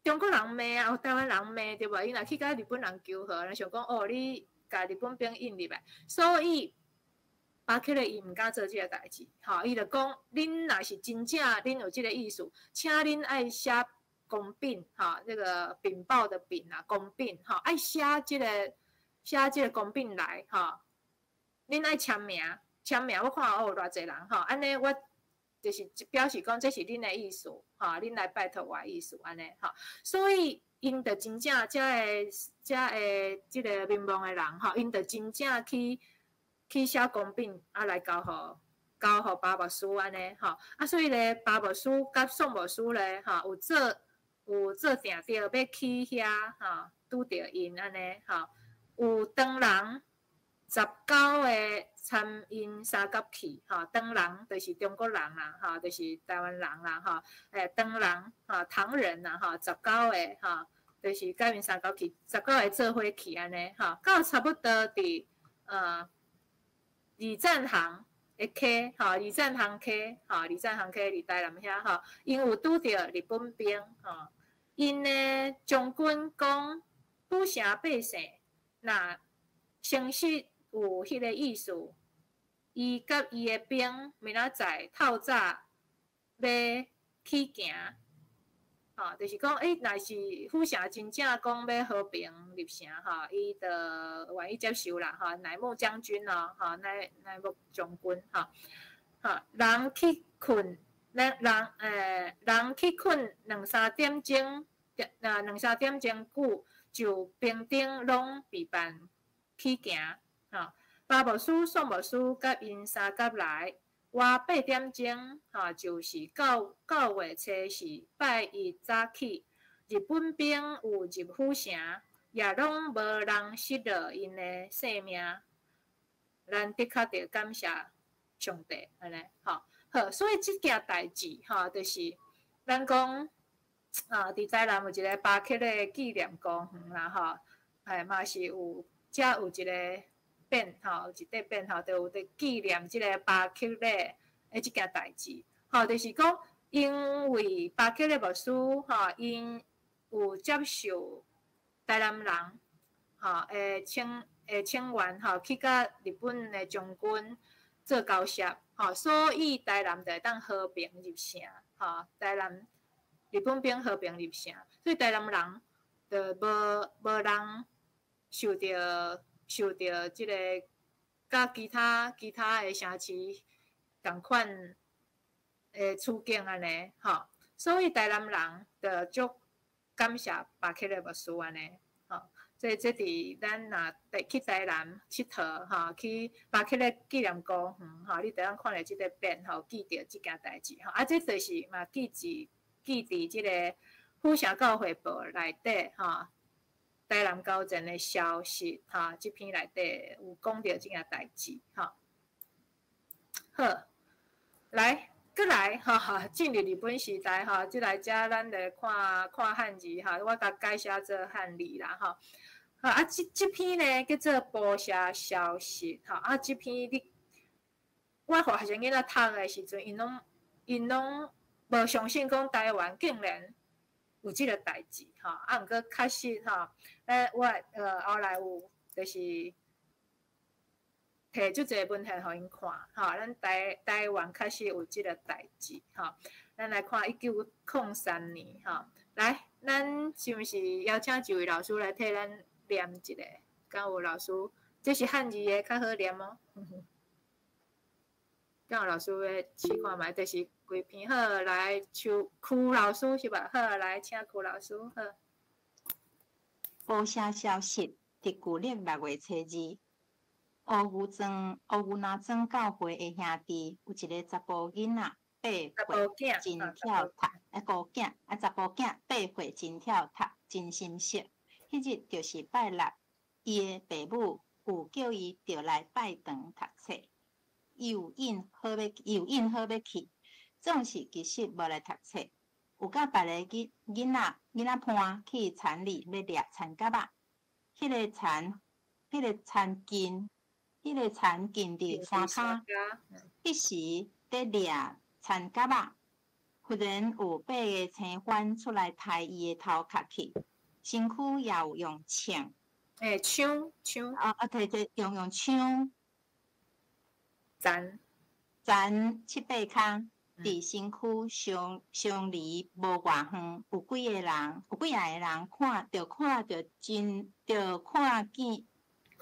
中國人罵啊，予台灣人罵對無？伊若去共日本人求和，人想講哦，你共日本兵引入來，所以巴克禮伊毋敢做這个代誌，吼，伊就講，恁若是真正恁有這个意思，請恁愛寫公稟，吼，這个稟報的稟啊，公稟，吼，愛寫這个公稟來，吼，恁愛簽名，簽名，我看哦，偌濟人，吼，按呢我就是表示講這是恁的意思，吼，恁來拜託我的意思，按呢，吼，所以𪜶就真正遮个這个名望的人，吼，𪜶就真正去寫公稟，啊來交予巴牧師按呢，吼，啊，所以咧，巴牧師佮宋牧師咧，吼，有做定著欲去遐吼，拄著𪜶按呢吼，有唐人19個參𪜶相佮去吼，唐人就是中國人啦，吼，就是台灣人啦，吼，唐人吼，唐人啦，吼，十九個吼，就是佮𪜶相佮去，十九个做伙去按呢吼，到差不多佇二棧行的溪吼，二棧行溪吼，二棧行溪佇台南遐吼，𪜶有拄著日本兵吼，𪜶的將軍講，府城百姓若誠實有彼个意思，伊佮伊的兵明仔載透早欲起行，吼，就是講，欸，若是府城真正講欲和平入城吼，伊就願意接受啦，吼，乃木將軍哦，吼，乃木將軍吼，吼，人去睏兩三點鐘，啊，兩三點鐘久，就兵丁攏備辦起行，吼。巴牧師、宋牧師佮𪜶相佮來，倚8點鐘，吼，就是9月初四拜一早起，日本兵有入府城，也攏無人失落𪜶的性命。咱的確著感謝上帝，按呢，吼，好，所以這件代誌，吼，就是咱講啊，佇台南有一个巴克禮紀念公園啦，吼，哎，嘛是有，遮有一个匾，吼，有一塊匾，吼，就有佇紀念這个巴克禮的這件代誌，吼，就是講，因為巴克禮牧師，吼，𪜶有接受台南人，吼，的請願，吼，去佮日本的將軍做交涉，吼，所以台南就會當和平入城，吼，台南日本兵和平入城，所以台南人就無人受著這个佮其他的城市仝款的處境按呢，吼，所以台南人就足感謝巴克禮牧師按呢，吼，所以這佇咱若去台南𨑨迌吼，去巴克禮紀念公園吼，你就通看著這个匾吼，記著這件代誌吼，啊，這就是嘛記佇這个府城教會報內底吼，台南交戰的消息吼，這篇內底有講著這件代誌吼。好，來，閣來吼，進入日本時代吼，這來遮咱來看看漢字吼，我共改寫做漢字啦吼。啊，這篇呢叫做報社消息吼，啊，這篇你我予學生囡仔讀的時陣，𪜶攏 𪜶攏無相信講台灣竟然有這个代誌吼，啊，毋過確實吼，咱我後來有就是提足濟文獻予𪜶看，吼，咱台灣確實有這个代誌，吼。咱來看1903年，吼，來，咱是毋是邀請一位老師來替咱念一下？敢有老師？這是漢字的，較好念哦。敢有老師欲試看覓？就是規篇好，來，像邱老師是吧？好，來，請邱老師好。報社消息，佇舊曆6月初2，烏牛莊烏牛林莊教會的兄弟有一个查埔囡仔8歲，真跳脫，啊查囝啊查埔囝八歲真跳脫，真心色。彼日就是拜六，伊的爸母有叫伊著來拜堂讀冊，伊有應好欲，伊有應好欲去，總是其實無來讀冊。有佮別个囡仔伴去田裡欲掠田蛤仔，彼个田近佇山跤，彼時佇掠田蛤仔，忽然有八个青番出來刣伊的頭殼去，身軀也有用槍，欸，槍槍，啊啊，提提用槍，殘殘七八空。佇身軀相相離無偌遠，有幾个人，有幾仔个人看著看著真，著看見，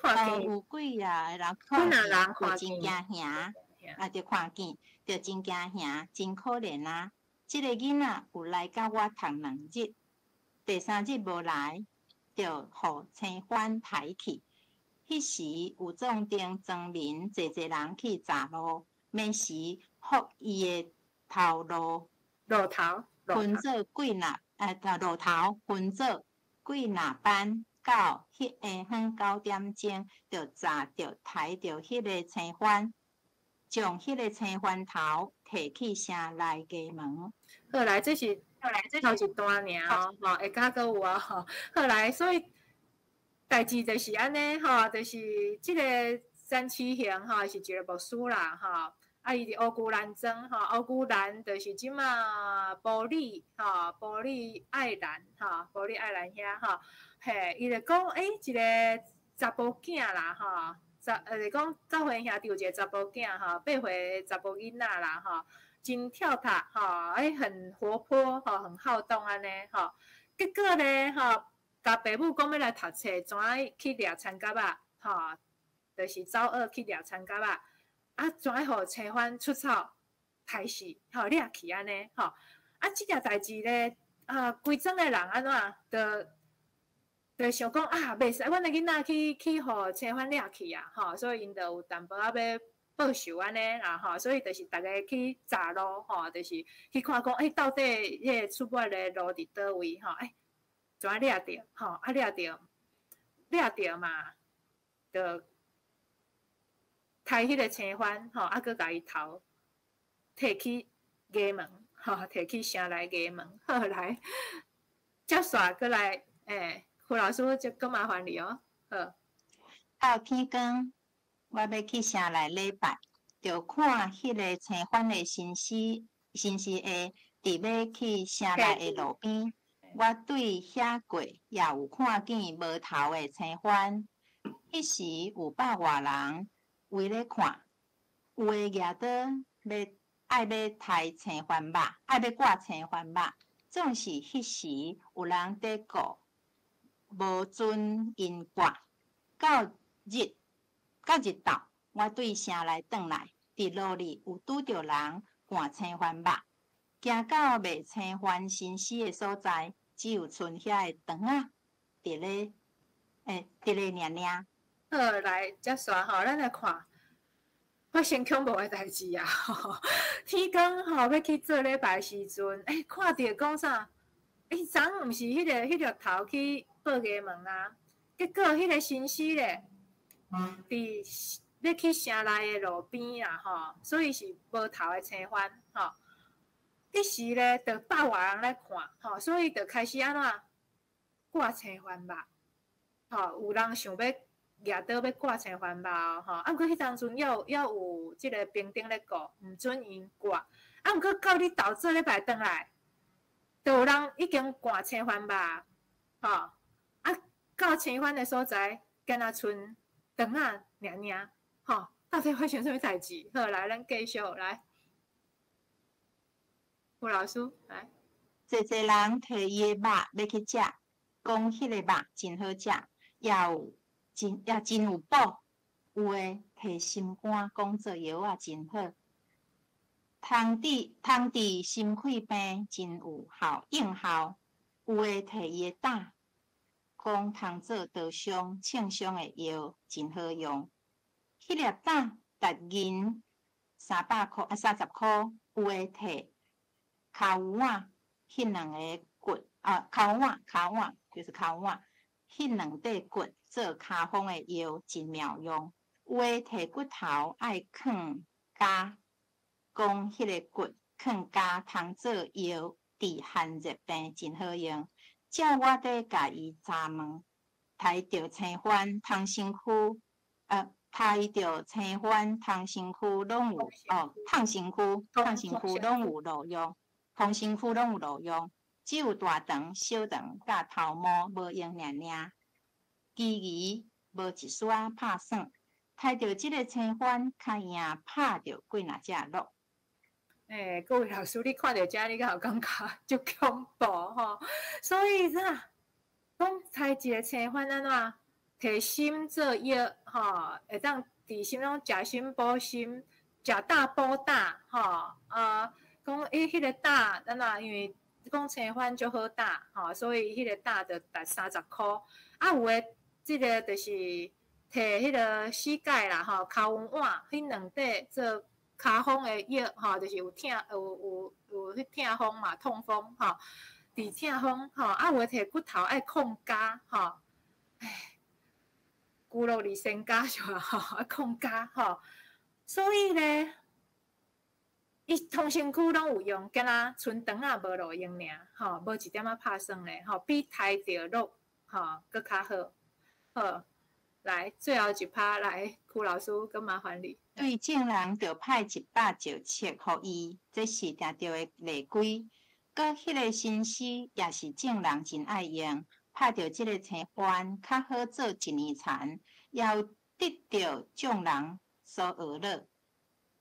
有幾仔个人看見，就真驚嚇，啊，著看見，著真驚嚇，真可憐啊！這个囡仔有來佮我讀2日，第三日無來，就予青番刣去。彼時有壯丁莊民濟濟人去閘路，暝時覆伊的頭路，路頭，分做幾若，路頭分做幾若班，到彼下昏9點鐘，就閘著刣著彼个青番，將彼个青番頭提去城內衙門。好來，這是頭一段爾哦，吼，下跤閣有啊，吼。好來，所以代誌就是按呢，吼，就是這个詹啟賢，吼，是一个牧師啦，吼。啊，伊佇烏龜蘭莊，吼，烏龜蘭就是這馬埔里，吼，埔里愛蘭，吼，埔里愛蘭遐，吼，嘿，伊就講，欸，一个查埔囝啦，吼，就講教會兄弟有一个查埔囝，吼，8歲查埔囡仔啦，吼，真跳脫，吼，欸，很活潑，吼，很好動按呢，吼，結果咧，吼，共爸母講欲來讀冊，怎愛去掠田蛤仔，吼，就是走學去掠田蛤仔。啊，怎愛予青番出草刣死，吼掠去按呢，吼啊，這件代誌咧，啊，規莊的人按怎，就想講啊，袂使，阮的囡仔去予青番掠去啊，吼，所以𪜶就有淡薄仔欲報仇按呢啦，吼，所以就是逐家去閘路，吼，就是去看講，欸，到底彼個出沒的路佇佗位，吼，欸，怎啊掠著，吼，啊掠著，掠著嘛，就刣彼个青番，吼，啊，閣共伊頭提去衙門，吼，提去城內衙門。好來，接煞閣來，欸，胡老師，這閣麻煩你哦，好。到天光，我欲去城內禮拜，就看彼个青番的身屍，身屍下佇欲去城內的路邊。我對遐過，也有看見無頭的青番。彼時有百外人圍咧看，有的舉刀欲愛欲刣青番肉，愛欲割青番肉。總是彼時有人佇顧，無准𪜶割。到日晝，我對城內轉來，佇路裡有拄著人趕青番肉，行到賣青番身屍的所在，只有賰遐的腸仔佇咧，欸，佇咧爾爾。好，來，接煞吼，咱來看發生恐怖的代誌啊！天光吼，欲去做禮拜時陣，欸，看著講啥？欸，昨昏毋是彼个頭去報衙門啊？結果彼个身屍咧，佇欲去城內的路邊啊，吼，所以是無頭的青番，吼。彼時咧，就百外人來看，吼，所以就開始按怎割青番肉，吼，有人想欲舉刀欲割青番肉，吼，啊，毋過彼當陣猶有這个兵丁咧顧，毋准𪜶割，啊，毋过到你头做礼拜转来，就有人已经掼青番肉，吼，啊，到青番的所在，敢若賰肠仔尔尔，吼，到底发生啥物代志？好，来，咱继续来，胡老师来。濟濟人提伊的肉欲去食，講彼個肉真好食，也有真也真有補。有的提心肝，講做藥仔真好。通治通治心氣病真有效應效。有的提伊的膽，講通做刀傷、銃傷的藥真好用。彼粒膽值銀300箍啊，30箍。有的提跤腕，彼兩個骨啊，跤腕跤腕就是跤腕，彼兩塊骨做跤風的藥真妙用。有的提骨頭愛囥膠，講彼個骨囥膠通做藥治寒熱病真好用。照我佇共伊查問，刣著青番通身軀，刣著青番通身軀攏有哦，紕身軀紕身軀攏有路用。紕身軀攏有路用，只有大腸、小腸佮頭毛無用爾爾，其餘無一絲仔拍算。刣著這个青番，較贏拍著幾若隻鹿。欸，各位老師，你看著這，你敢有感覺足恐怖吼？所以啥，講刣一个青番按怎？提心做藥吼，會當治心攏食心補心，食膽補膽吼啊。講伊彼个膽，按怎？因為講青番足好膽吼，所以彼個膽就值30箍。啊，有的這个就是提彼个膝蓋啦吼，跤腕彼兩塊做跤風的藥吼，就是有疼有有有彼疼風嘛，痛風吼，治疼風吼。啊，有的提骨頭愛控膠吼，唉，骨落離身家是吧？吼，愛控膠吼，所以咧。伊紕身軀攏有用，敢若賰腸仔無路用爾，吼，無一點仔拍算咧，吼，比刣著鹿，吼，閣較好。好，來，最後一趴來，邱老師，閣麻煩你。對眾人著派100石冊予伊，這是定著的例規。閣彼个紳士也是眾人真愛用，拍著這个青番較好做一年田，也有得著眾人所學樂。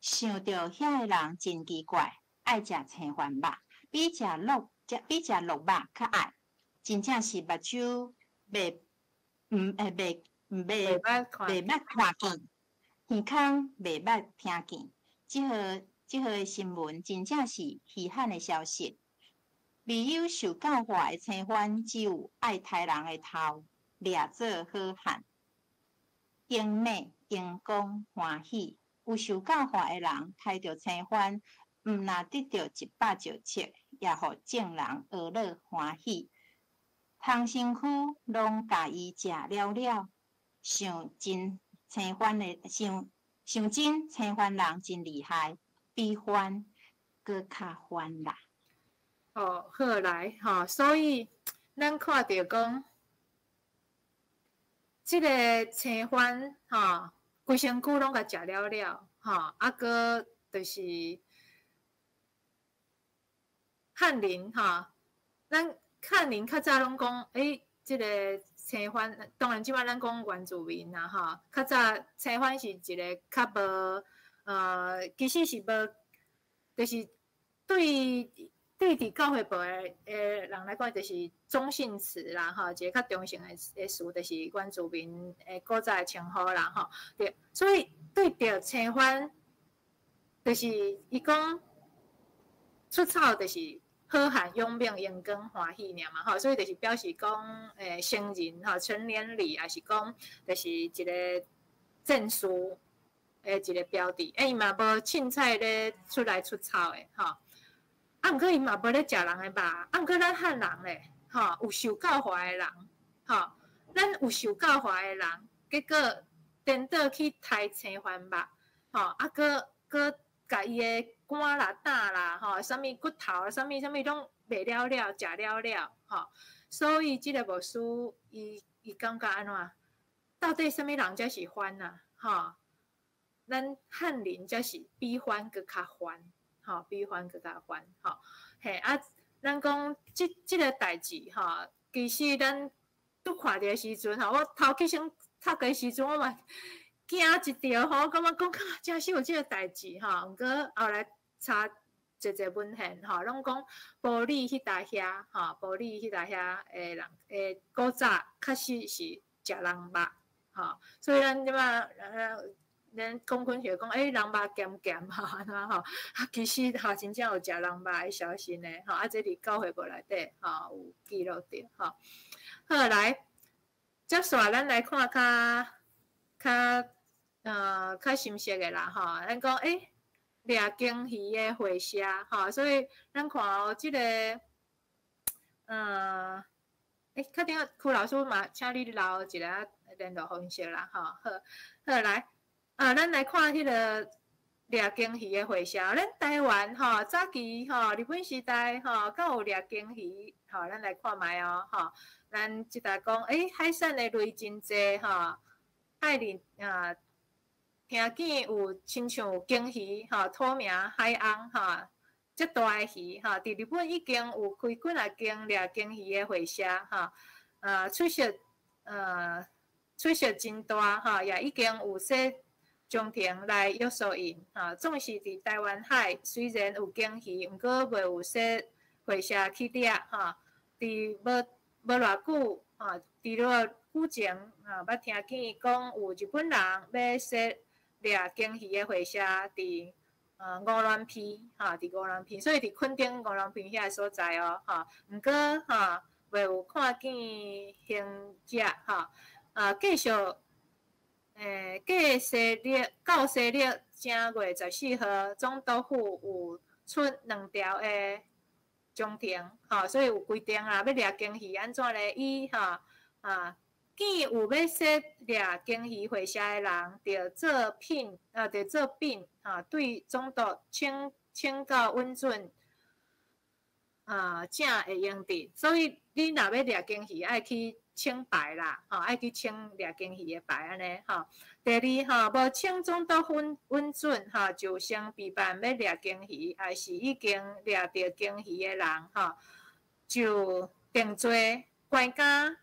想著遐个人真奇怪，愛食青番肉，比食鹿比食鹿肉較愛，真正是目睭袂毋會袂袂袂捌看見，耳孔袂捌聽見。這號這號的新聞真正是稀罕的消息。未有受教化的青番，只有愛刣人的頭，掠做好漢，英美榮光歡喜。有受教化的人，刣著青番，毋若得著100石冊，也予眾人呵樂歡喜。紕身軀攏共伊食了了，想真青番的想想真青番人真厲害，比番閣較番啦。哦，好來吼，所以咱看著講，這个青番吼。規身軀攏共食了了，吼，啊，閣就是漢人吼，咱漢人較早攏講，欸，這个青番，當然這擺咱講原住民啦，吼，較早青番是一个較無，其實是無，就是對對佇教會部的人來講，就是中性詞啦，吼，一个較中性的詞，就是原住民的古早的稱呼啦，吼，對，所以對著青番，就是伊講出草就是好漢勇猛榮光歡喜爾嘛，吼，所以就是表示講，成人吼，成年禮，抑是講就是一个證書的一个標誌，欸，伊嘛無凊彩咧出來出草的，吼。啊，毋過伊嘛無咧食人的肉，啊，毋過咱漢人咧，吼，有受教化的人，吼，咱有受教化的人，結果顛倒去刣青番肉，吼，啊，閣閣共伊的肝啦、膽啦，吼，啥物骨頭、啥物啥物攏賣了了、食了了，吼，所以這个牧師伊伊感覺按怎？到底啥物人才是番啊？吼，咱漢人才是比番閣較番，吼。吼，比番閣較懸，吼，嘿啊，咱講這個代誌吼，其實咱拄看著時陣吼，我頭去先讀的時陣，我嘛驚一跳吼，感覺講真實有這個代誌吼，毋過後來查濟濟文獻吼，攏講埔里彼搭遐吼，埔里彼搭遐的人，古早確實是食人肉吼，所以咱這擺咱講昆學講，欸，人肉鹹鹹吼，按怎吼？啊，其實吼，真正有食人肉的消息呢，吼，啊，這佇教會簿內底吼有記錄著吼。好，來，接續咱來看較深色的啦吼。咱講欸，掠鯨魚的會社吼，所以咱看哦，這個，欸，確定柯老師嘛，請你留一個聯絡方式啦，吼，好，好來。啊，咱來看彼個掠鯨魚的會社。咱台灣吼，早期吼，日本時代吼，敢有掠鯨魚？吼，咱來看覓哦，吼。咱這搭講，欸，海產的類真濟吼，海裡啊，聽見有親像有鯨魚吼，土名海翁吼，這大的魚吼，佇日本已經有開幾若間掠鯨魚的會社吼，啊，出色真大吼，也已經有設中庭來約束𪜶，吼，總是佇台灣海雖然有鯨魚，毋過袂有設會社去掠，吼。佇無偌久，吼，佇偌久前，吼，捌聽見講有日本人欲設掠鯨魚的會社佇五鸞埤，吼，佇五鸞埤，所以佇墾丁五鸞埤遐個所在哦，吼，毋過吼，袂有看見形跡，吼，啊，繼續。欸，過西曆到西曆正月14號，總督府有出兩條的章程，吼，所以有規定啊，欲掠鯨魚按怎咧？伊吼啊，見有欲設掠鯨魚會社的人，著做聘啊，著做稟，吼，對總督請告允准，啊，才會用得。所以你若欲掠鯨魚，愛去請牌啦，吼，愛去請掠鯨魚的牌按呢，吼。第二，吼，無請總督允准，吼，就先備辦欲掠鯨魚，抑是已經掠著鯨魚的人，吼，就定罪關監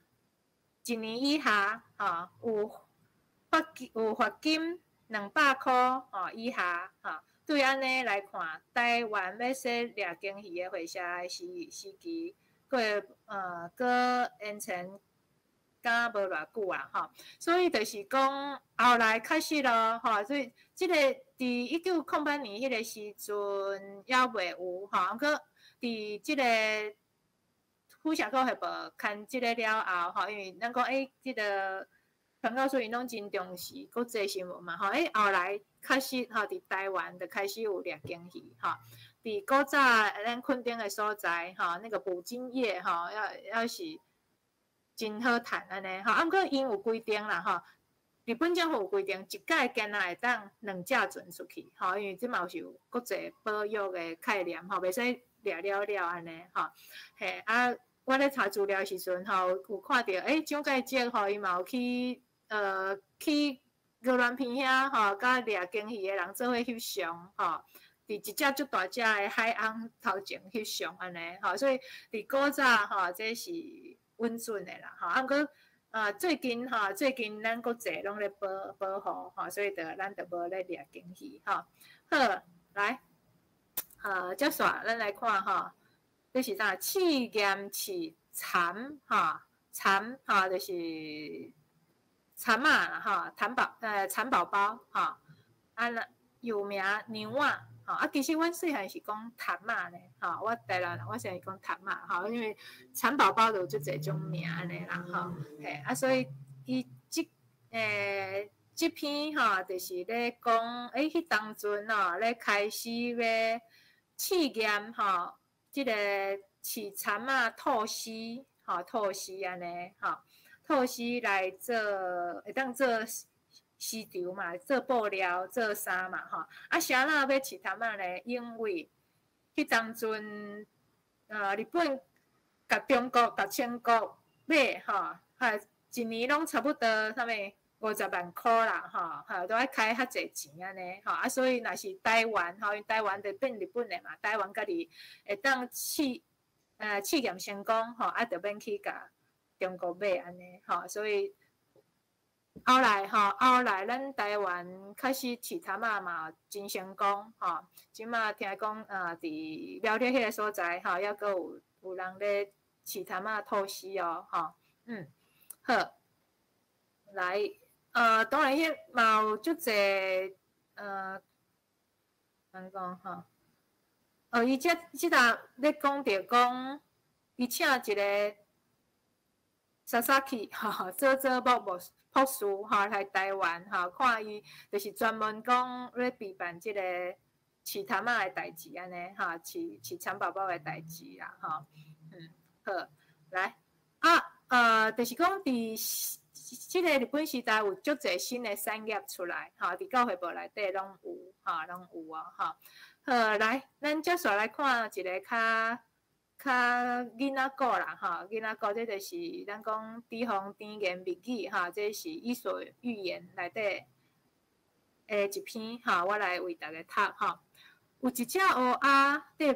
一年以下，吼，有罰金200箍，吼以下，吼。對按呢來看，台灣欲設掠鯨魚的會社的時期，閣延前。敢無偌久啊，吼，所以就是講後來確實咯，吼，所以這個佇1908年彼個時陣猶未有，吼，毋過佇這個府社國會報刊這個了後，吼，因為咱講欸，這個傳教士𪜶攏真重視國際新聞嘛，吼，欸，後來確實吼，佇台灣就開始有掠鯨魚，吼，佇古早咱墾丁的所在，吼，那個捕鯨業，吼，猶是真好趁按呢，吼，啊，毋過𪜶有規定啦，吼，日本政府有規定，一擺干焦會當兩隻船出去，吼，因為這嘛是有國際保育的概念，吼，袂使掠了了按呢，吼，嘿，啊，我咧查資料時陣，吼，有看著，欸，蔣介石吼，伊嘛有去鵝鑾鼻遐，吼，佮掠鯨魚的人做伙翕相，吼，佇一隻足大隻的海翁頭前翕相按呢，吼，所以佇古早，吼，這是允准的啦，吼，啊，毋過啊，最近吼，最近咱國際攏咧保護，吼，所以就咱就無咧掠鯨魚，吼。好，來，啊，接續咱來看吼，這是啥？試驗飼蠶，吼，蠶，吼，就是蠶仔啦，吼，蠶寶寶，吼，啊，又名娘仔。吼啊，其實阮細漢是講蠶仔呢，吼，我台南人，我細漢是講蠶仔，吼，因為蠶寶寶就有足濟種名按呢啦，吼，嘿，啊，所以伊這篇吼，就是咧講，欸，彼當陣吼，咧開始欲試驗吼，這個飼蠶仔吐絲，吼，吐絲按呢，吼，吐絲來做，會當做絲綢嘛，做布料、做衫嘛，吼。啊，啥人欲飼蠶仔咧？因為彼當陣，日本共中國、共清國買，吼，哈，一年攏差不多啥物50萬箍啦，吼，吼，都愛開較濟錢按呢，吼，啊，所以若是台灣，吼，因台灣就變日本的嘛，台灣家己會當試驗成功，吼，啊，就免去共中國買按呢，吼，所以後來，吼，後來咱台灣開始飼蚶仔嘛真成功，吼，這馬聽講啊，佇苗栗彼个所在，吼，猶閣有人咧飼蚶仔吐司哦，吼，好，來。當然，彼嘛有足濟，按怎講吼？哦，伊這搭咧講著講，伊請一个 Sasaki 吼，佐佐木博士吼來台灣吼，看伊就是專門講咧備辦這个飼蚶仔的代誌按呢，吼，飼蠶寶寶的代誌啦，吼，好，來，啊，就是講佇這个日本時代有足濟新的產業出來，吼，佇教會部內底攏有，吼，攏有哦，吼。好，來，咱接續來看一个較囡仔故啦，吼，囡仔故，這就是咱講豬紅甜言蜜語，吼，這是伊索寓言內底的一篇，吼，我來為大家讀，吼。有一隻烏鴉綴肉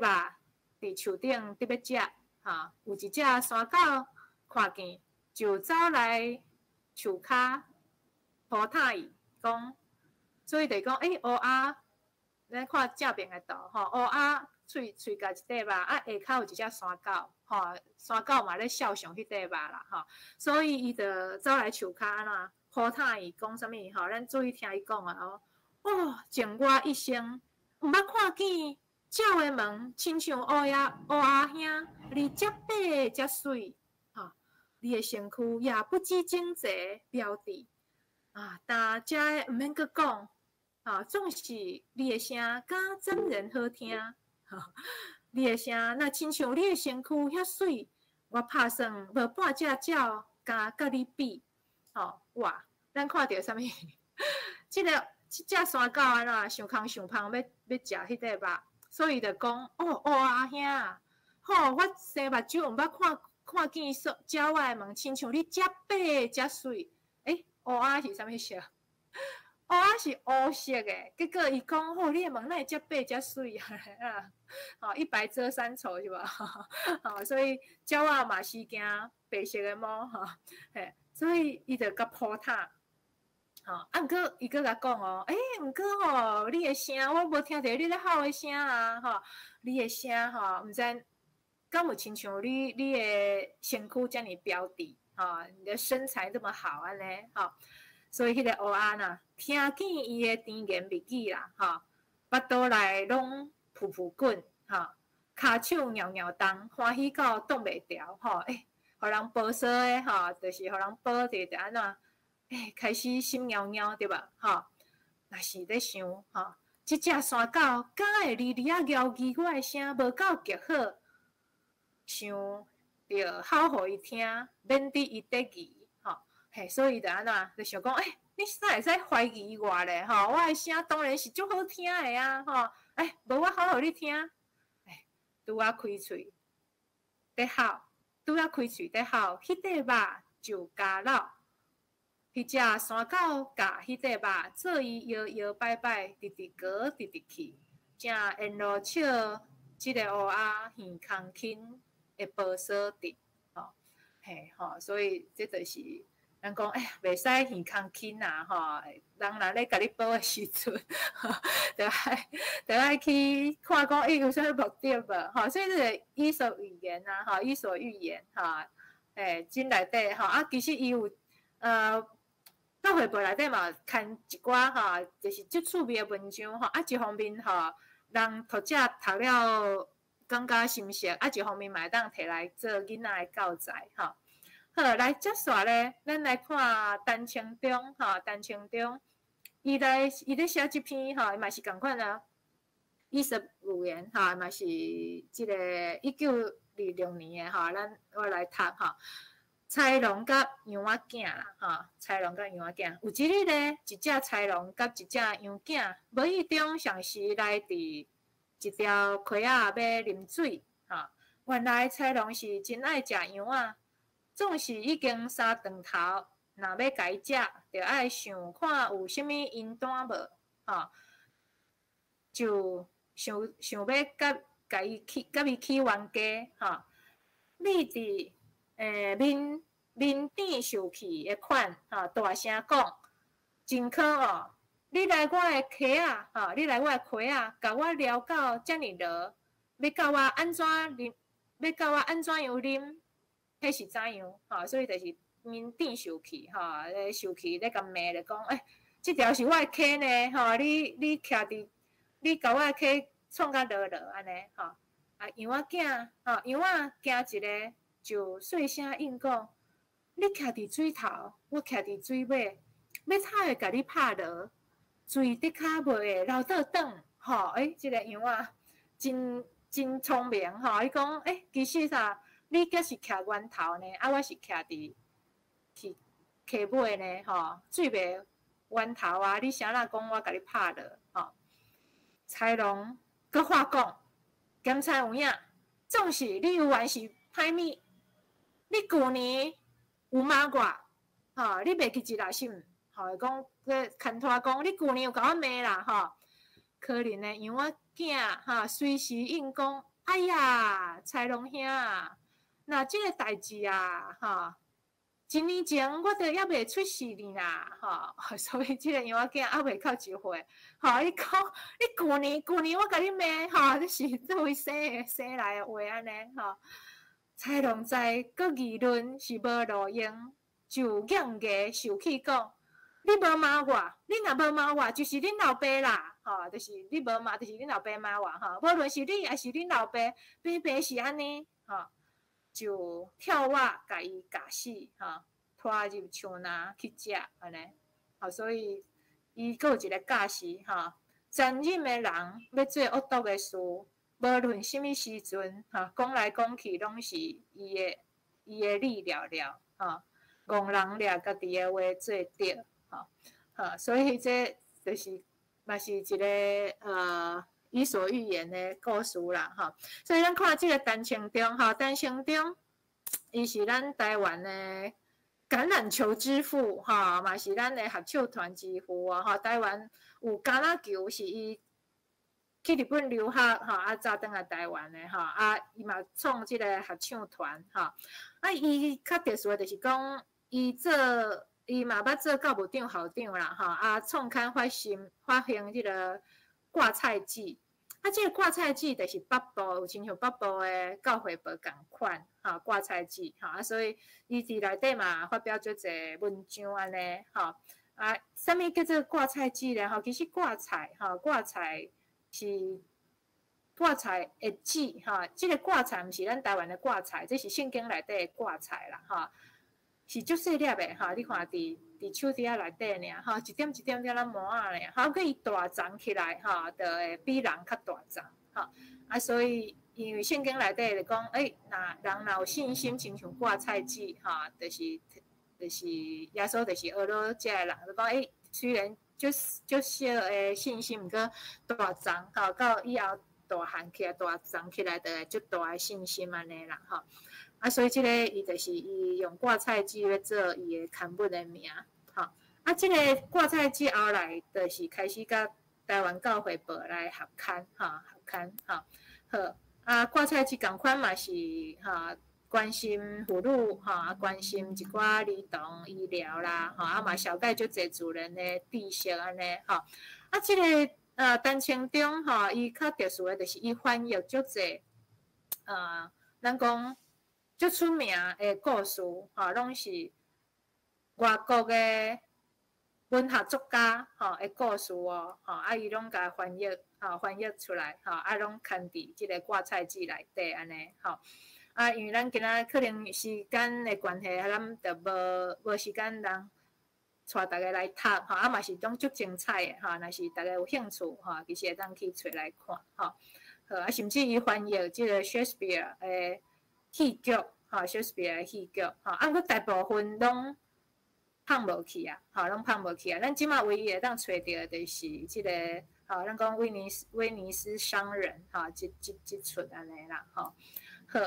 佇樹頂佇欲食，吼，有一隻山狗看見就走來樹跤抱探伊，講，所以就講，欸，烏鴉，咱看正面的圖，吼，烏鴉喙咬一塊肉，啊，下跤有一隻山狗，吼，山狗嘛咧肖想彼塊肉啦，吼，所以伊就走來樹跤按怎抱探伊，講啥物？吼，咱注意聽伊講啊，哦，哦，淨我一生毋捌看見鳥的毛親像烏鴉兄，你遮白遮媠。你的身軀也不知整齊標緻啊！但這毋免閣講啊，總是你的聲敢怎然好聽？你的聲若親像你的身軀遐媠，我拍算無半隻鳥敢佮你比。吼哇！咱看著啥物？這隻山狗按怎想空想芳欲食彼塊肉，所以就講哦，烏鴉兄，吼，我生目睭毋捌看見說鳥仔的毛親像你遮白遮媠，欸，烏鴉是啥物色？烏鴉是烏色的，結果伊講吼，你的毛哪會遮白遮媠啊？吼，一白遮三醜是無？吼，所以鳥仔嘛是驚白色的毛吼，嘿，所以伊就共抱塔。吼，啊，毋過伊閣共講哦，欸，毋過吼，你的聲我無聽著你咧吼的聲啊，吼，你的聲吼，毋知敢有親像你的身軀遮爾標緻，吼，你的身材這麼好按呢，吼，所以彼个烏鴉呐，聽見伊的甜言蜜語啦，吼，腹肚內攏噗噗滾，吼，跤手搖搖動，歡喜到擋袂牢，吼，欸，予人婆娑的，吼，就是予人抱著就按怎，欸，開始心搖搖對吧？吼，若是咧想，吼，這隻山狗敢會離離仔搖擬我的聲無夠極好。想著吼予伊聽，免得伊得意，吼，嘿，所以就按怎，就想講，欸，你哪會使懷疑我咧？吼，我的聲當然是足好聽的啊，吼，欸，無我吼予你聽，欸，拄仔開喙咧吼，拄仔開喙咧吼，彼塊肉就咬落，彼隻山狗咬彼塊肉，做伊搖搖擺擺，直直過，直直去，正沿路笑這个烏鴉耳空輕。會婆娑佇，吼，嘿，吼，所以這就是人講，哎呀，袂使耳空輕啊，吼，人若咧共你保的時陣，就愛去看講，伊有啥物目的無？吼，所以這個伊索寓言啊，吼，伊索寓言，吼，欸，真內底，吼，啊，其實伊有，教會部內底嘛，牽一寡吼，就是足趣味的文章，吼，啊，一方面吼，人讀者讀了感覺心適，啊，一方面嘛會當提來做囡仔的教材，吼。好，來接續咧，咱來看陳清中，吼，陳清中，伊咧寫這篇，吼，伊嘛是仝款啊，伊索寓言，吼，嘛是這个1926年的，吼，咱我來讀，吼。豺狼佮羊仔囝啦，吼，豺狼佮羊仔囝，有一日咧，一隻豺狼佮一隻羊囝，無意中相識來佇一條溪仔欲啉水，吼，原來豺狼是真愛食羊仔，總是已經三頓頭，若欲共伊食，著愛想看有啥物音單無，吼，就想想欲佮共伊起佮伊起冤家，吼。你佇面面甜受氣的款，吼，大聲講，真可惡！你來我的溪仔，吼，你來我的溪仔，共我撩到遮爾濁，欲教我按怎啉？欲教我按怎樣啉？彼是怎樣？吼，所以就是面甜受氣，吼，咧受氣咧共罵咧講，欸，這條是我的溪呢，吼，你徛佇，你共我的溪創甲濁濁按呢，吼，啊，羊仔囝，吼，羊仔驚一个就細聲應講，你徛佇水頭，我徛佇水尾，欲怎會共你拍落？水的確袂會流倒轉，吼，欸，這个羊仔真真聰明，吼，伊講，欸，其實啥，你才是徛源頭呢，啊，我是徛佇去溪尾呢，吼，水袂源頭啊，你啥人講我共你拍落，吼？豺狼閣話講，檢查有影，總是你猶原是歹物，你舊年有罵我，吼，你袂記一啦是毋？吼，講咧牽拖講，你舊年有共我罵啦，吼。可憐的羊仔囝，吼，隨時應講，哎呀，豺狼兄啊，若這个代誌啊，吼，一年前我都猶未出世呢啦，吼，所以這个羊仔囝猶未到1歲，吼，伊講你舊年舊年我共你罵，吼，你是佗位生的生來的話按呢，吼。豺狼知閣議論是無路用，就硬牙受氣講，你無罵我，你若無罵我，就是恁老爸啦，吼，就是你無罵，就是恁老爸罵我，吼，無論是你抑是恁老爸，平平是按呢，吼，就跳躍共伊咬死，吼，拖入樹林去食，按呢，吼，所以伊閣有一個教示，吼，殘忍的人欲做惡毒的事，無論啥物時陣，吼，講來講去攏是伊的理了了，吼，戇人掠家己的話做對，吼，吼，所以這就是嘛是一個伊索寓言的故事啦，吼。所以咱看這個陳清忠，吼，陳清忠，伊是咱台灣的橄欖球之父，吼，嘛是咱的合唱團之父哦，吼。台灣有橄欖球是伊去日本留學，吼，啊，走轉來台灣的，吼，啊，伊嘛創這个合唱團，吼，啊，伊較特殊的就是講，伊做伊嘛捌做教務長、校長啦，吼，啊，創刊發行發行這个掛菜誌，啊，這个掛菜誌就是北部有親像北部的教會報仝款，吼，掛菜誌，吼，啊，所以伊佇內底嘛發表足濟文章按呢，吼，啊，啥物叫做掛菜誌咧？吼，其實掛菜，吼，掛菜是掛菜的籽，吼，這个掛菜毋是咱台灣的掛菜，這是聖經內底的掛菜啦，吼，是足細粒的，吼，你看佇佇手佇仔內底爾，吼，一點一點點咱摸仔爾，吼，閣伊大叢起來，吼，就會比人較大叢，吼，啊，所以因為聖經內底就講，欸，若人若有信心，親像掛菜籽，吼，就是就是耶穌就是學了這个人，就講，欸，雖然足足小的信心，毋過大叢，吼，到以後大漢起來，大叢起來，就會足大的信心按呢啦，吼。啊，所以這个伊就是伊用掛菜籽咧做伊的刊物的名，吼。啊，這个掛菜籽後來就是開始佮台灣教會報來合刊，吼，合刊，吼。好，啊，掛菜籽仝款嘛是，吼，關心婦女，吼，啊，關心一寡兒童醫療啦，吼，啊嘛紹介足濟自然的知識按呢，吼。啊，這个陳清忠，吼，伊較特殊的就是伊翻譯足濟，咱講足出名的故事，吼，攏是外國的文學作家，吼的故事哦，吼，啊，伊攏共翻譯，吼，翻譯出來，吼，啊，攏刊佇這个掛菜誌內底按呢，吼。啊，因為咱今仔可能時間的關係，啊，咱就無無時間通帶逐家來讀，吼，啊嘛是攏足精彩的，吼，若是逐家有興趣，吼，其實會當去揣來看，吼。好，啊，甚至伊翻譯這个 Shakespeare 的戲劇，吼，Shakespeare 的戲劇，吼，啊，毋過大部分攏放無去啊，吼，攏放無去啊。咱這馬唯一會當揣著的，就是這个，吼，咱講威尼斯威尼斯商人，吼，這這這齣按呢啦，吼。好，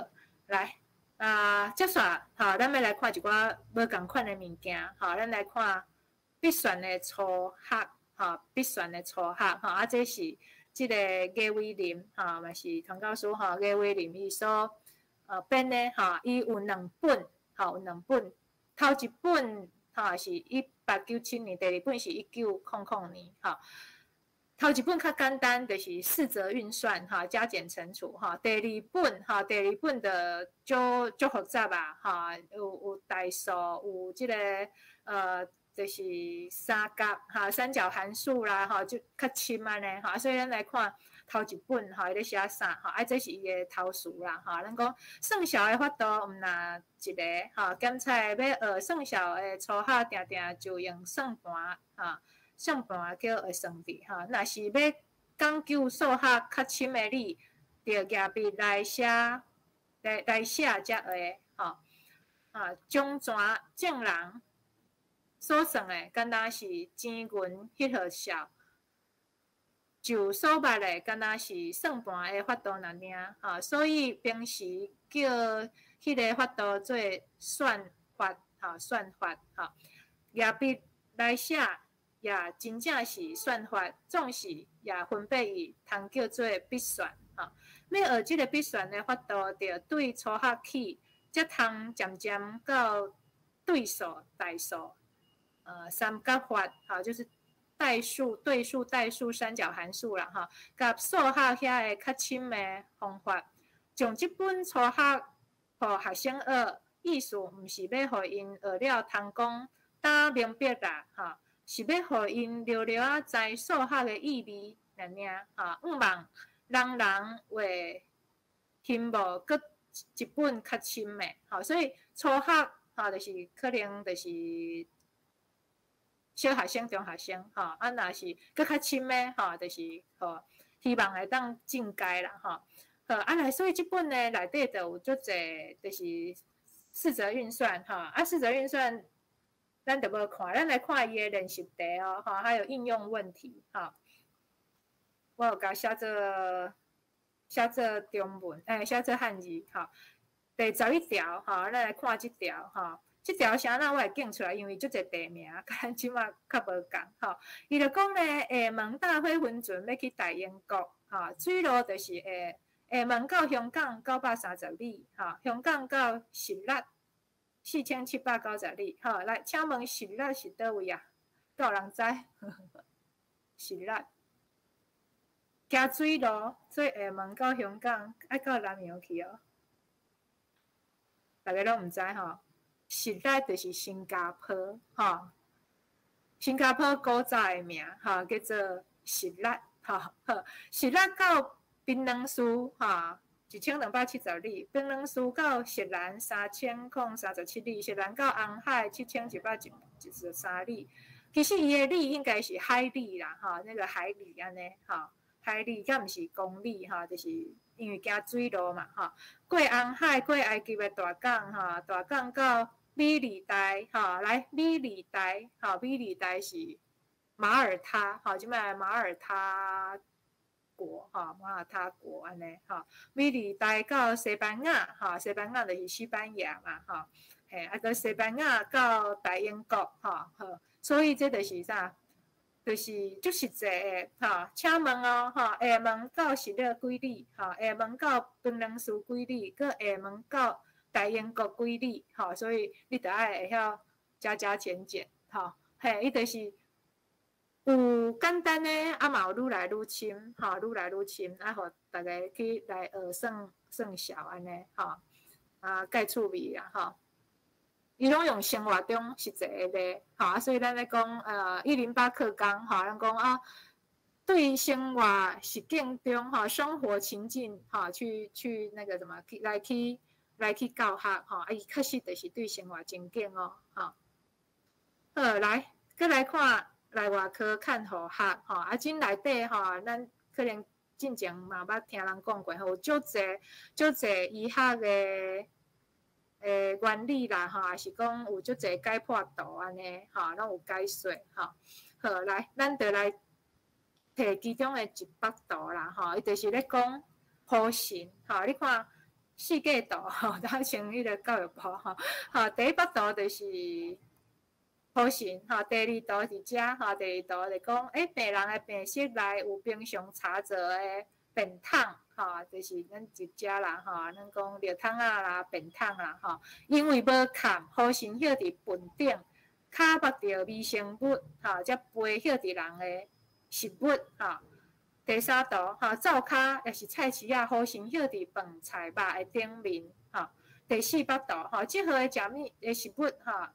來，啊，接煞吼，咱欲來看一寡無仝款的物件，吼，咱來看筆算的初學，吼，筆算的初學，吼，啊，這是這个葉偉林，吼，嘛是唐教授，吼，葉偉林伊所編的，吼，伊有兩本，吼，有兩本，頭一本，吼，是1897年，第二本是1900年，吼。頭一本較簡單，就是四則運算，哈，加減乘除，哈。第二本，哈，第二本就足複雜吧，哈，有代數，有這个就是三角，哈，三角函數啦，哈，就較深按呢，哈。所以咱來看頭一本，哈，伊咧寫啥，哈，啊，這是伊的頭詞啦，哈。咱講算數的法度毋若一个，哈，檢菜欲學算數的初學，定定就用算盤，哈。算盤叫會算字吼，若是欲講究數學較深的你，著舉筆來寫，來寫才會吼。啊，從前眾人所算的，敢若是錢銀彼號數，就所捌的，敢若是算盤的法度爾爾吼，所以平時叫彼个法度做算法，吼，算法，吼，舉筆來寫。也真正是算法，總是也分別伊通叫做筆算，吼。欲學這个筆算的法度，著對初學起，才通漸漸到對數、代數，三角法，吼，就是代數、對數、代數、三角函數啦，吼，佮數學遐个較深的方法，將這本初學予學生學，意思毋是欲予𪜶學了通講，呾明白啦，吼。是欲予𪜶了了仔知數學的意味爾爾，吼，向望人人會希望閣一本較深的，吼，所以初學吼，就是可能就是小學生、中學生，吼，啊，若是閣較深的，吼，就是吼，希望會當進階啦，吼，好，啊來，所以這本呢內底就有足濟，就是四則運算，吼，啊，四則運算。咱就無看，咱來看伊的練習題哦，吼，還有應用問題，吼。我有共寫做中文，欸，寫做漢字，吼。第11條，吼，咱來看這條，吼。這條啥人我會揀出來，因為足濟地名，佮咱這馬較無仝，吼。伊就講咧，廈門搭火輪船欲去大英國，吼，水路就是廈門到香港930里，吼，香港到錫蘭。4790里，吼，來，請問錫蘭是佗位啊？敢有人知？錫蘭，行水路，做廈門到香港，愛到南洋去哦。大家攏毋知吼？錫蘭就是新加坡，吼，新加坡古早的名，吼，叫做錫蘭，吼，好，錫蘭到檳榔嶼，吼。1270里，檳榔嶼到錫蘭3037里，錫蘭到紅海7113里。其實伊的里應該是海里啦，吼，那個海里按呢，吼，海里敢毋是公里，吼，就是因為行水路嘛，吼。過紅海過埃及的大港，吼，大港到美利代，吼，來美利代，吼，美利代是馬耳他，吼，這擺馬耳他國，吼，馬耳他國按呢，吼，美利代到西班牙，吼，西班牙就是西班牙嘛，吼，嘿，啊，閣西班牙到大英國，吼，好，所以這就是啥？就是足實際的，吼，請問哦，吼，廈門到錫蘭幾里？吼，廈門到檳榔嶼幾里？閣廈門到大英國幾里？吼，所以你著愛會曉加加減減，吼，嘿，伊就是。有簡單的，啊嘛有愈來愈深，吼，愈來愈深，啊，予大家去來學算算數按呢，吼，啊，蓋趣味啦，吼。伊攏用生活中實際的例，吼，啊，所以咱咧講，108課綱，吼，咱講啊，對生活實境中，吼，生活情境，吼，去那個什麼，來去教學，吼，啊，伊確實就是對生活情境哦，吼。好，來，閣來看。內外科看護學，吼，啊，這內底吼，咱可能進前嘛捌聽人講過，吼，有足濟足濟醫學的原理啦，吼，抑是講有足濟解剖圖按呢，吼，攏有解說，吼。好，來，咱就來提其中的一幅圖啦，吼，伊就是咧講弧形，吼，你看四季圖吼，當成彼个教育部吼，吼，第一幅圖就是雨神吼，第二圖是遮吼，第二圖就講，病人的病室內有平常查做的便桶吼，就是咱一遮啦吼，咱講尿桶仔啦、便桶啦吼，因為無崁，雨神歇佇墳頂，跤縛著微生物吼，才飛歇佇人的食物吼。第三圖吼，灶跤抑是菜市仔，雨神歇佇飯菜肉的頂面吼。第四幅圖吼，這號的食物的食物吼，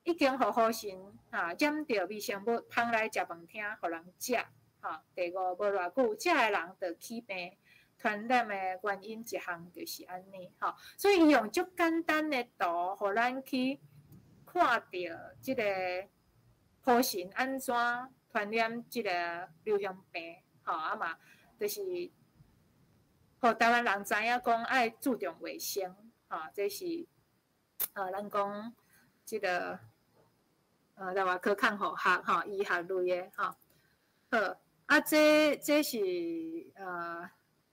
已經予雨神吼染著微生物，捧來食飯廳予人食吼。第五，無偌久，食的人就起病，傳染的原因一項就是按呢吼。所以伊用足簡單的圖，予咱去看著這个雨神按怎傳染這个流行病。吼啊嘛，就是予台灣人知影講愛注重衛生，吼，這是咱講這个台灣科抗學吼醫學類的吼。好，啊，這是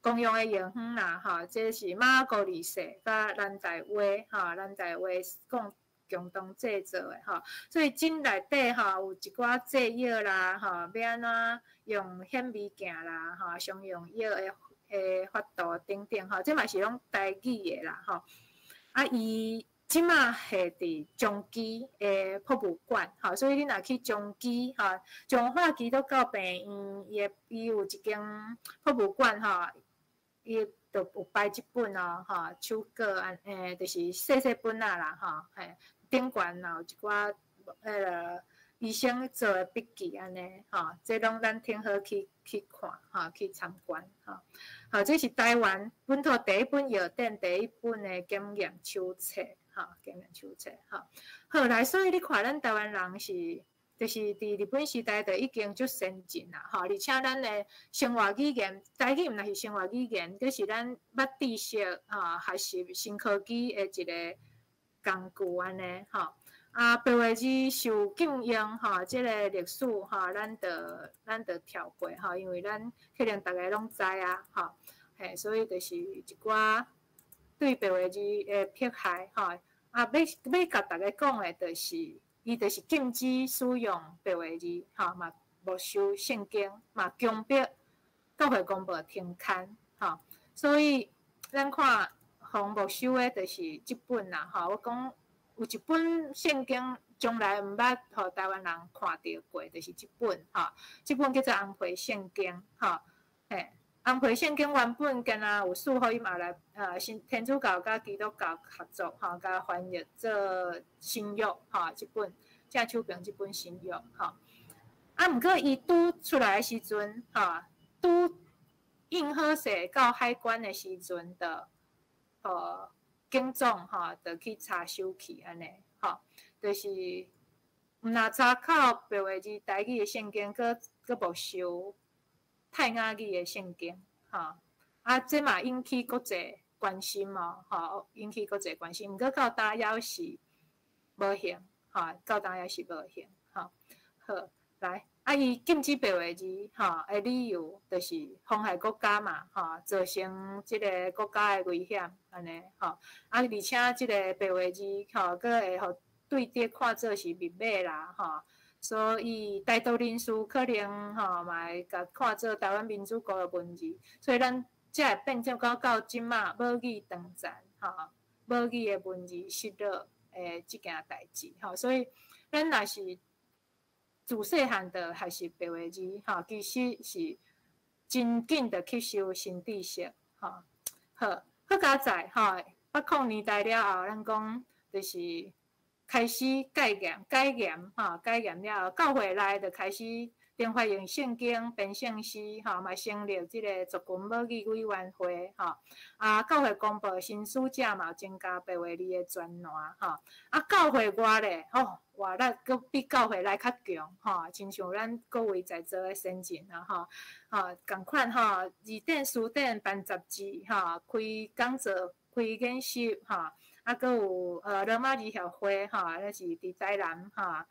公用的藥方啦，吼，這是馬可二世佮蘭大威吼，蘭大威共共同製作的吼，所以這內底吼有一寡製藥啦，吼，欲按怎用顯微鏡啦，吼，常用藥的法度等等吼，這嘛是攏台語的啦，吼。啊，伊這馬係佇彰基的博物館，吼，所以你若去彰基吼，彰化基督教病院，伊有一間博物館吼，伊就有擺這本哦，吼，手稿按，就是細細本仔啦，吼，嘿，頂懸有一寡彼个醫生做的筆記按呢，吼，這攏咱挺好去看，吼，去參觀，吼。好，這是台灣本土第一本藥典，第一本的檢驗手冊，吼，檢驗手冊，吼。好來，所以你看，咱台灣人是，就是佇日本時代就已經足先進啦，吼，而且咱的生活語言，台語毋但是生活語言，閣是咱捌知識、吼，學習新科技的一个工具按呢，吼。啊，白話字受禁用，吼，這个歷史吼，咱就跳過吼，因為咱可能逐个攏知啊，吼，嘿，所以就是一寡對白話字的迫害，吼，啊，欲共逐家講的，就是，伊就是禁止使用白話字，吼，嘛沒收聖經，嘛強迫教會公報停刊，吼，所以咱看予沒收的，就是這本啦，吼，我講。有一本聖經從來毋捌予台灣人看著過，就是這本吼，這本叫做紅皮聖經吼，嘿，紅皮聖經原本敢若有四福音後來，新天主教佮基督教合作吼，共翻譯做新約吼，這本正手邊這本新約吼，啊，毋過伊拄出來的時陣吼，拄印好勢到海關的時陣，就予警總吼，就去查收去按呢，吼，就是毋若查考白話字台語的聖經，閣閣沒收泰雅語的聖經，吼，啊，這嘛引起國際關心哦，吼，引起國際關心。毋過到今猶是無還，吼，到今猶是無還，吼，好，來。啊！伊禁止白話字吼的理由，就是妨害國家嘛，吼，造成這个國家的危險，按呢吼。啊，而且這个白話字吼，閣會予對敵看做是密碼啦，吼。所以台獨人士可能吼嘛會共看做台灣民主國的文字，所以咱才會變做講到這馬母語斷層，吼，母語的文字失落的這件代誌，吼。所以咱若是自細漢就學習白話字，吼，其實是真緊就吸收新知識，吼。好，好佳哉，吼，80年代了後，咱講就是開始戒嚴，解嚴，吼，解嚴了後，教會內就開始研發用聖經編聖詩，吼，嘛成立這个族群母語委員會，吼。啊，教會公報新使者嘛有增加白話字的專欄，吼。啊，教會外咧，吼，外力閣比教會內較強，吼，親像咱各位在座的先進啊，吼，吼，仝款吼，字典、書典、辦雜誌，吼，開講座、開演習，吼，啊，閣有羅馬字協會，吼，那是佇台南，吼。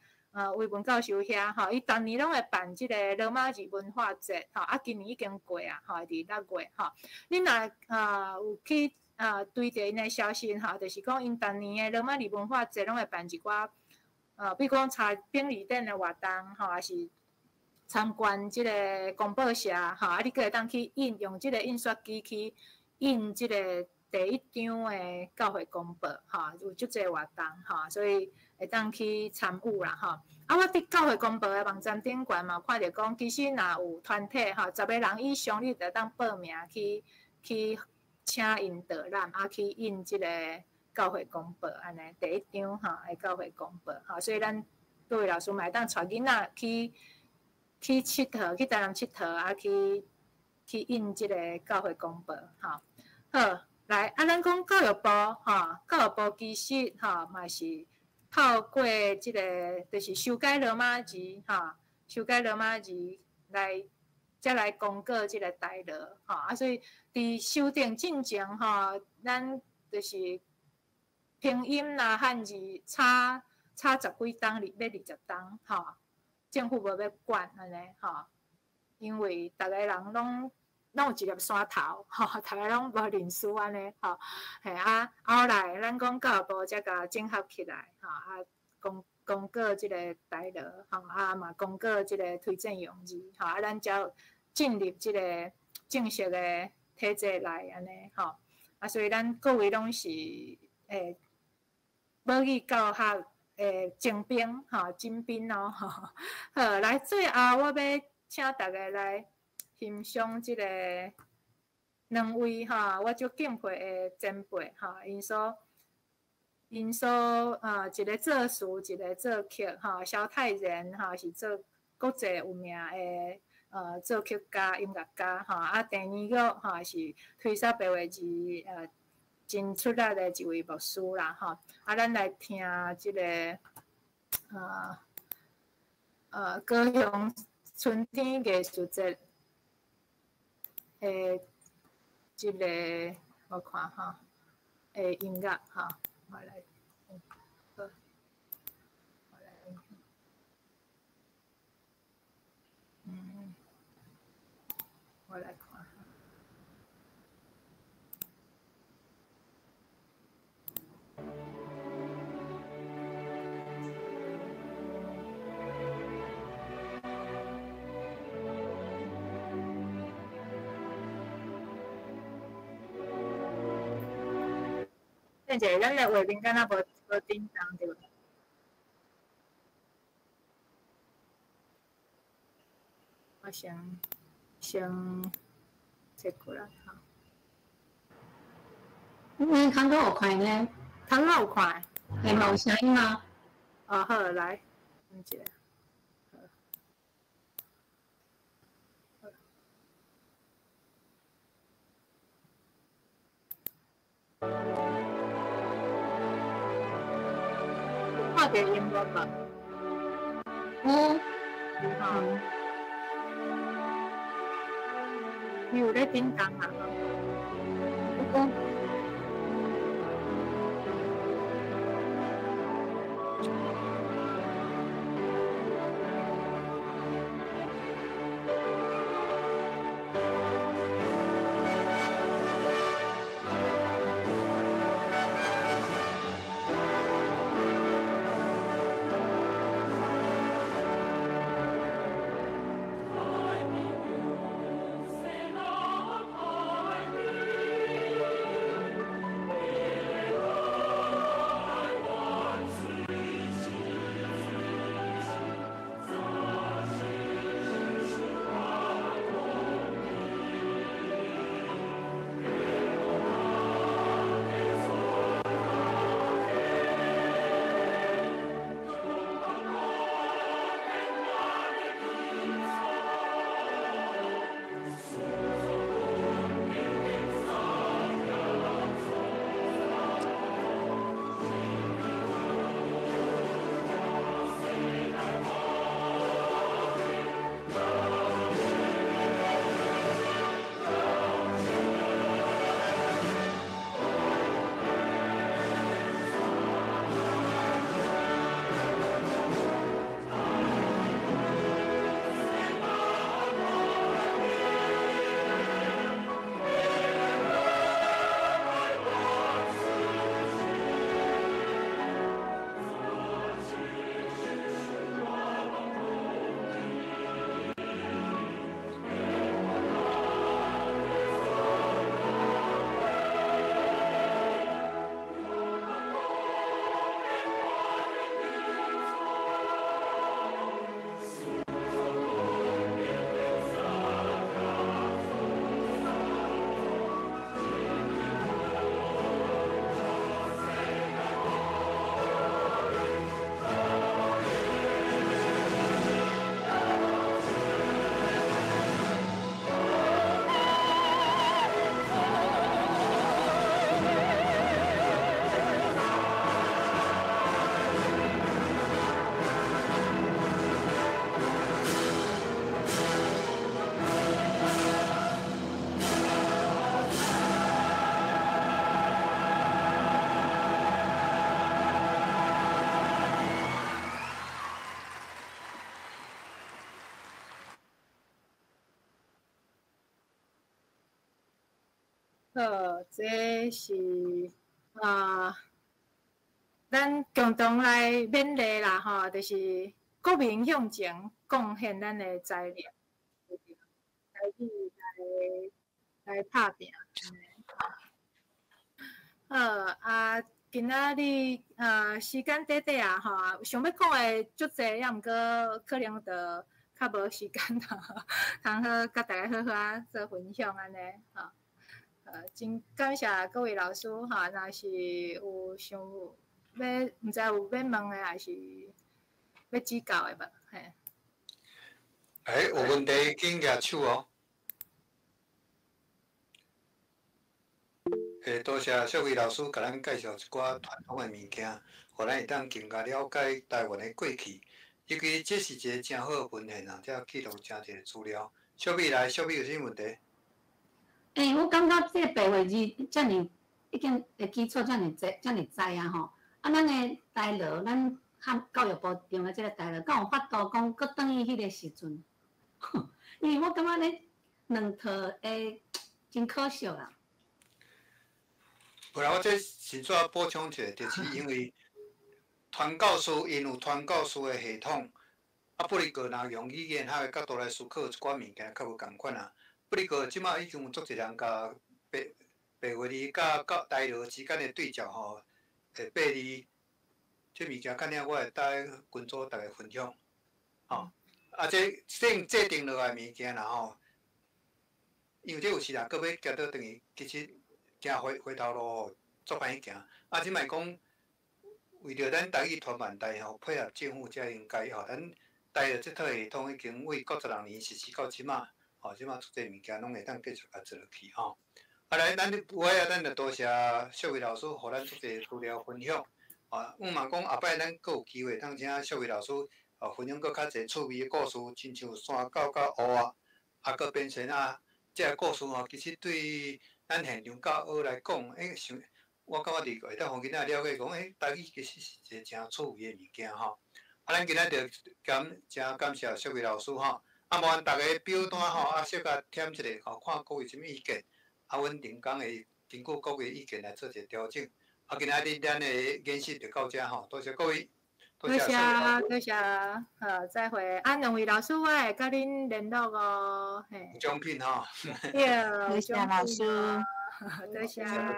魏文教授遐吼，伊逐年攏會辦這个羅馬字文化節，吼，啊，今年已經過啊，吼，佇6月，吼。恁若有去啊，對著𪜶的消息吼，就是講𪜶逐年的羅馬字文化節攏會辦一寡，比如講查典禮典的活動吼，抑是參觀這个公報社吼，啊，你閣會當去印，用這个印刷機去印這个第一張的教會公報吼，有足濟活動吼，所以會當去參與啦吼。啊，我佇教會公報的網站頂懸嘛有看著講，其實若有團體吼，10個人以上，你就會當報名去請𪜶導覽，啊，去印這个教會公報按呢，第一張吼的教會公報吼，所以咱各位老師嘛會當帶囡仔去𨑨迌，去台南𨑨迌，啊，去印這个教會公報吼。好，來，啊，咱講教育部吼，教育部其實吼嘛是透過這个，就是修改羅馬字吼，修改羅馬字來，才來公告這个台羅吼。啊，所以佇修訂進前吼，咱就是拼音啦、漢字差十幾冬，欲20冬吼，政府無欲管按呢吼，因為逐个人攏有一粒山頭吼，逐个攏無認輸按呢吼，嘿啊，後來咱講教育部才共整合起來吼，啊公告這个台羅吼，啊嘛公告這个推薦用字吼，啊咱才進入這个正式的體制內按呢吼，啊所以咱各位攏是母語教學的精兵吼，精兵哦吼。好，來最後我欲請大家來欣賞這个兩位吼，我足敬佩的前輩吼，𪜶所啊，一个作詞，一个作曲吼，蕭泰然吼是做國際有名的作曲家、音樂家吼，啊鄭怡玉吼是推捒白話字真出力的一位牧師啦吼，啊咱來聽這个高雄春天藝術節的這个我看吼的音樂吼，我來，好，我來，我來看。等一下，咱的畫面敢若無叮當對無？我先切過來哈。你看到有看呢？看到有看。會嘛有聲音嗎？哦，好，來，等一下。看著音樂無？有。吼。伊有咧叮當啊？有。好，這是啊，咱共同來勉勵啦，吼，就是國民向前，貢獻咱的財力，來去來拍拚。好啊，今仔日啊時間短短啊，吼，想欲講的足濟，抑毋過可能就較無時間通好佮大家好好仔做分享按呢，吼。真感謝各位老師哈，若是有想欲，毋知有欲問的，還是欲指教的無？嘿。欸，有問題緊舉手哦。欸，多謝淑美老師共咱介紹一寡傳統的物件，予咱會當更加了解台灣的過去。尤其這是一個誠好的文獻啊，這記錄誠濟資料。淑美來，淑美有啥問題？欸，我感覺這個白話字遮爾已經的基礎遮爾濟，遮爾知啊吼。啊，咱的台羅，咱和教育部用的這個台羅，敢有法度講閣轉去彼個時陣？因為我感覺咧兩套會真可惜啊。無啦，我這先煞補充一下，就是因為傳教士𪜶有傳教士的系統，啊，不過若用語言學的角度來思考，一寡物件較無仝款啊。不過，這馬已經有足濟人共白話字佮台羅之間的對照吼，會八字，這物件較爾我會帶群組逐家分享，吼。啊，這先制定落來物件啦吼，因為這有時啦，閣欲行倒轉去，其實行回頭路吼，足歹行。啊，這擺講，為著咱台語傳辦台吼，配合政府才應該吼，咱台羅這套系統已經為九十六年實施到這馬。吼，這馬足濟物件攏會當繼續共做落去吼。啊來，咱有愛啊，咱就多謝淑慧老師，予咱足濟資料分享。啊，我嘛講後擺咱閣有機會通請淑慧老師，啊，分享閣較濟趣味的故事，親像山狗佮烏仔，啊，閣變成啊，這个故事吼，其實對咱現場教學來講，欸，想我感覺佇會當予囡仔了解講，欸，台語其實是一個誠趣味的物件吼。啊，咱今仔就誠感謝淑慧老師吼。啊，麻煩逐家表單吼，啊，小可填一下吼，看各位啥物意見，啊，阮頂工會根據各位意見來做一個調整。啊，今仔日咱的研習就到這吼，多謝各位。多謝，多謝，好，再會。啊，兩位老師，我會佮恁聯絡哦。嘿。獎品吼。對，多謝老師。多謝。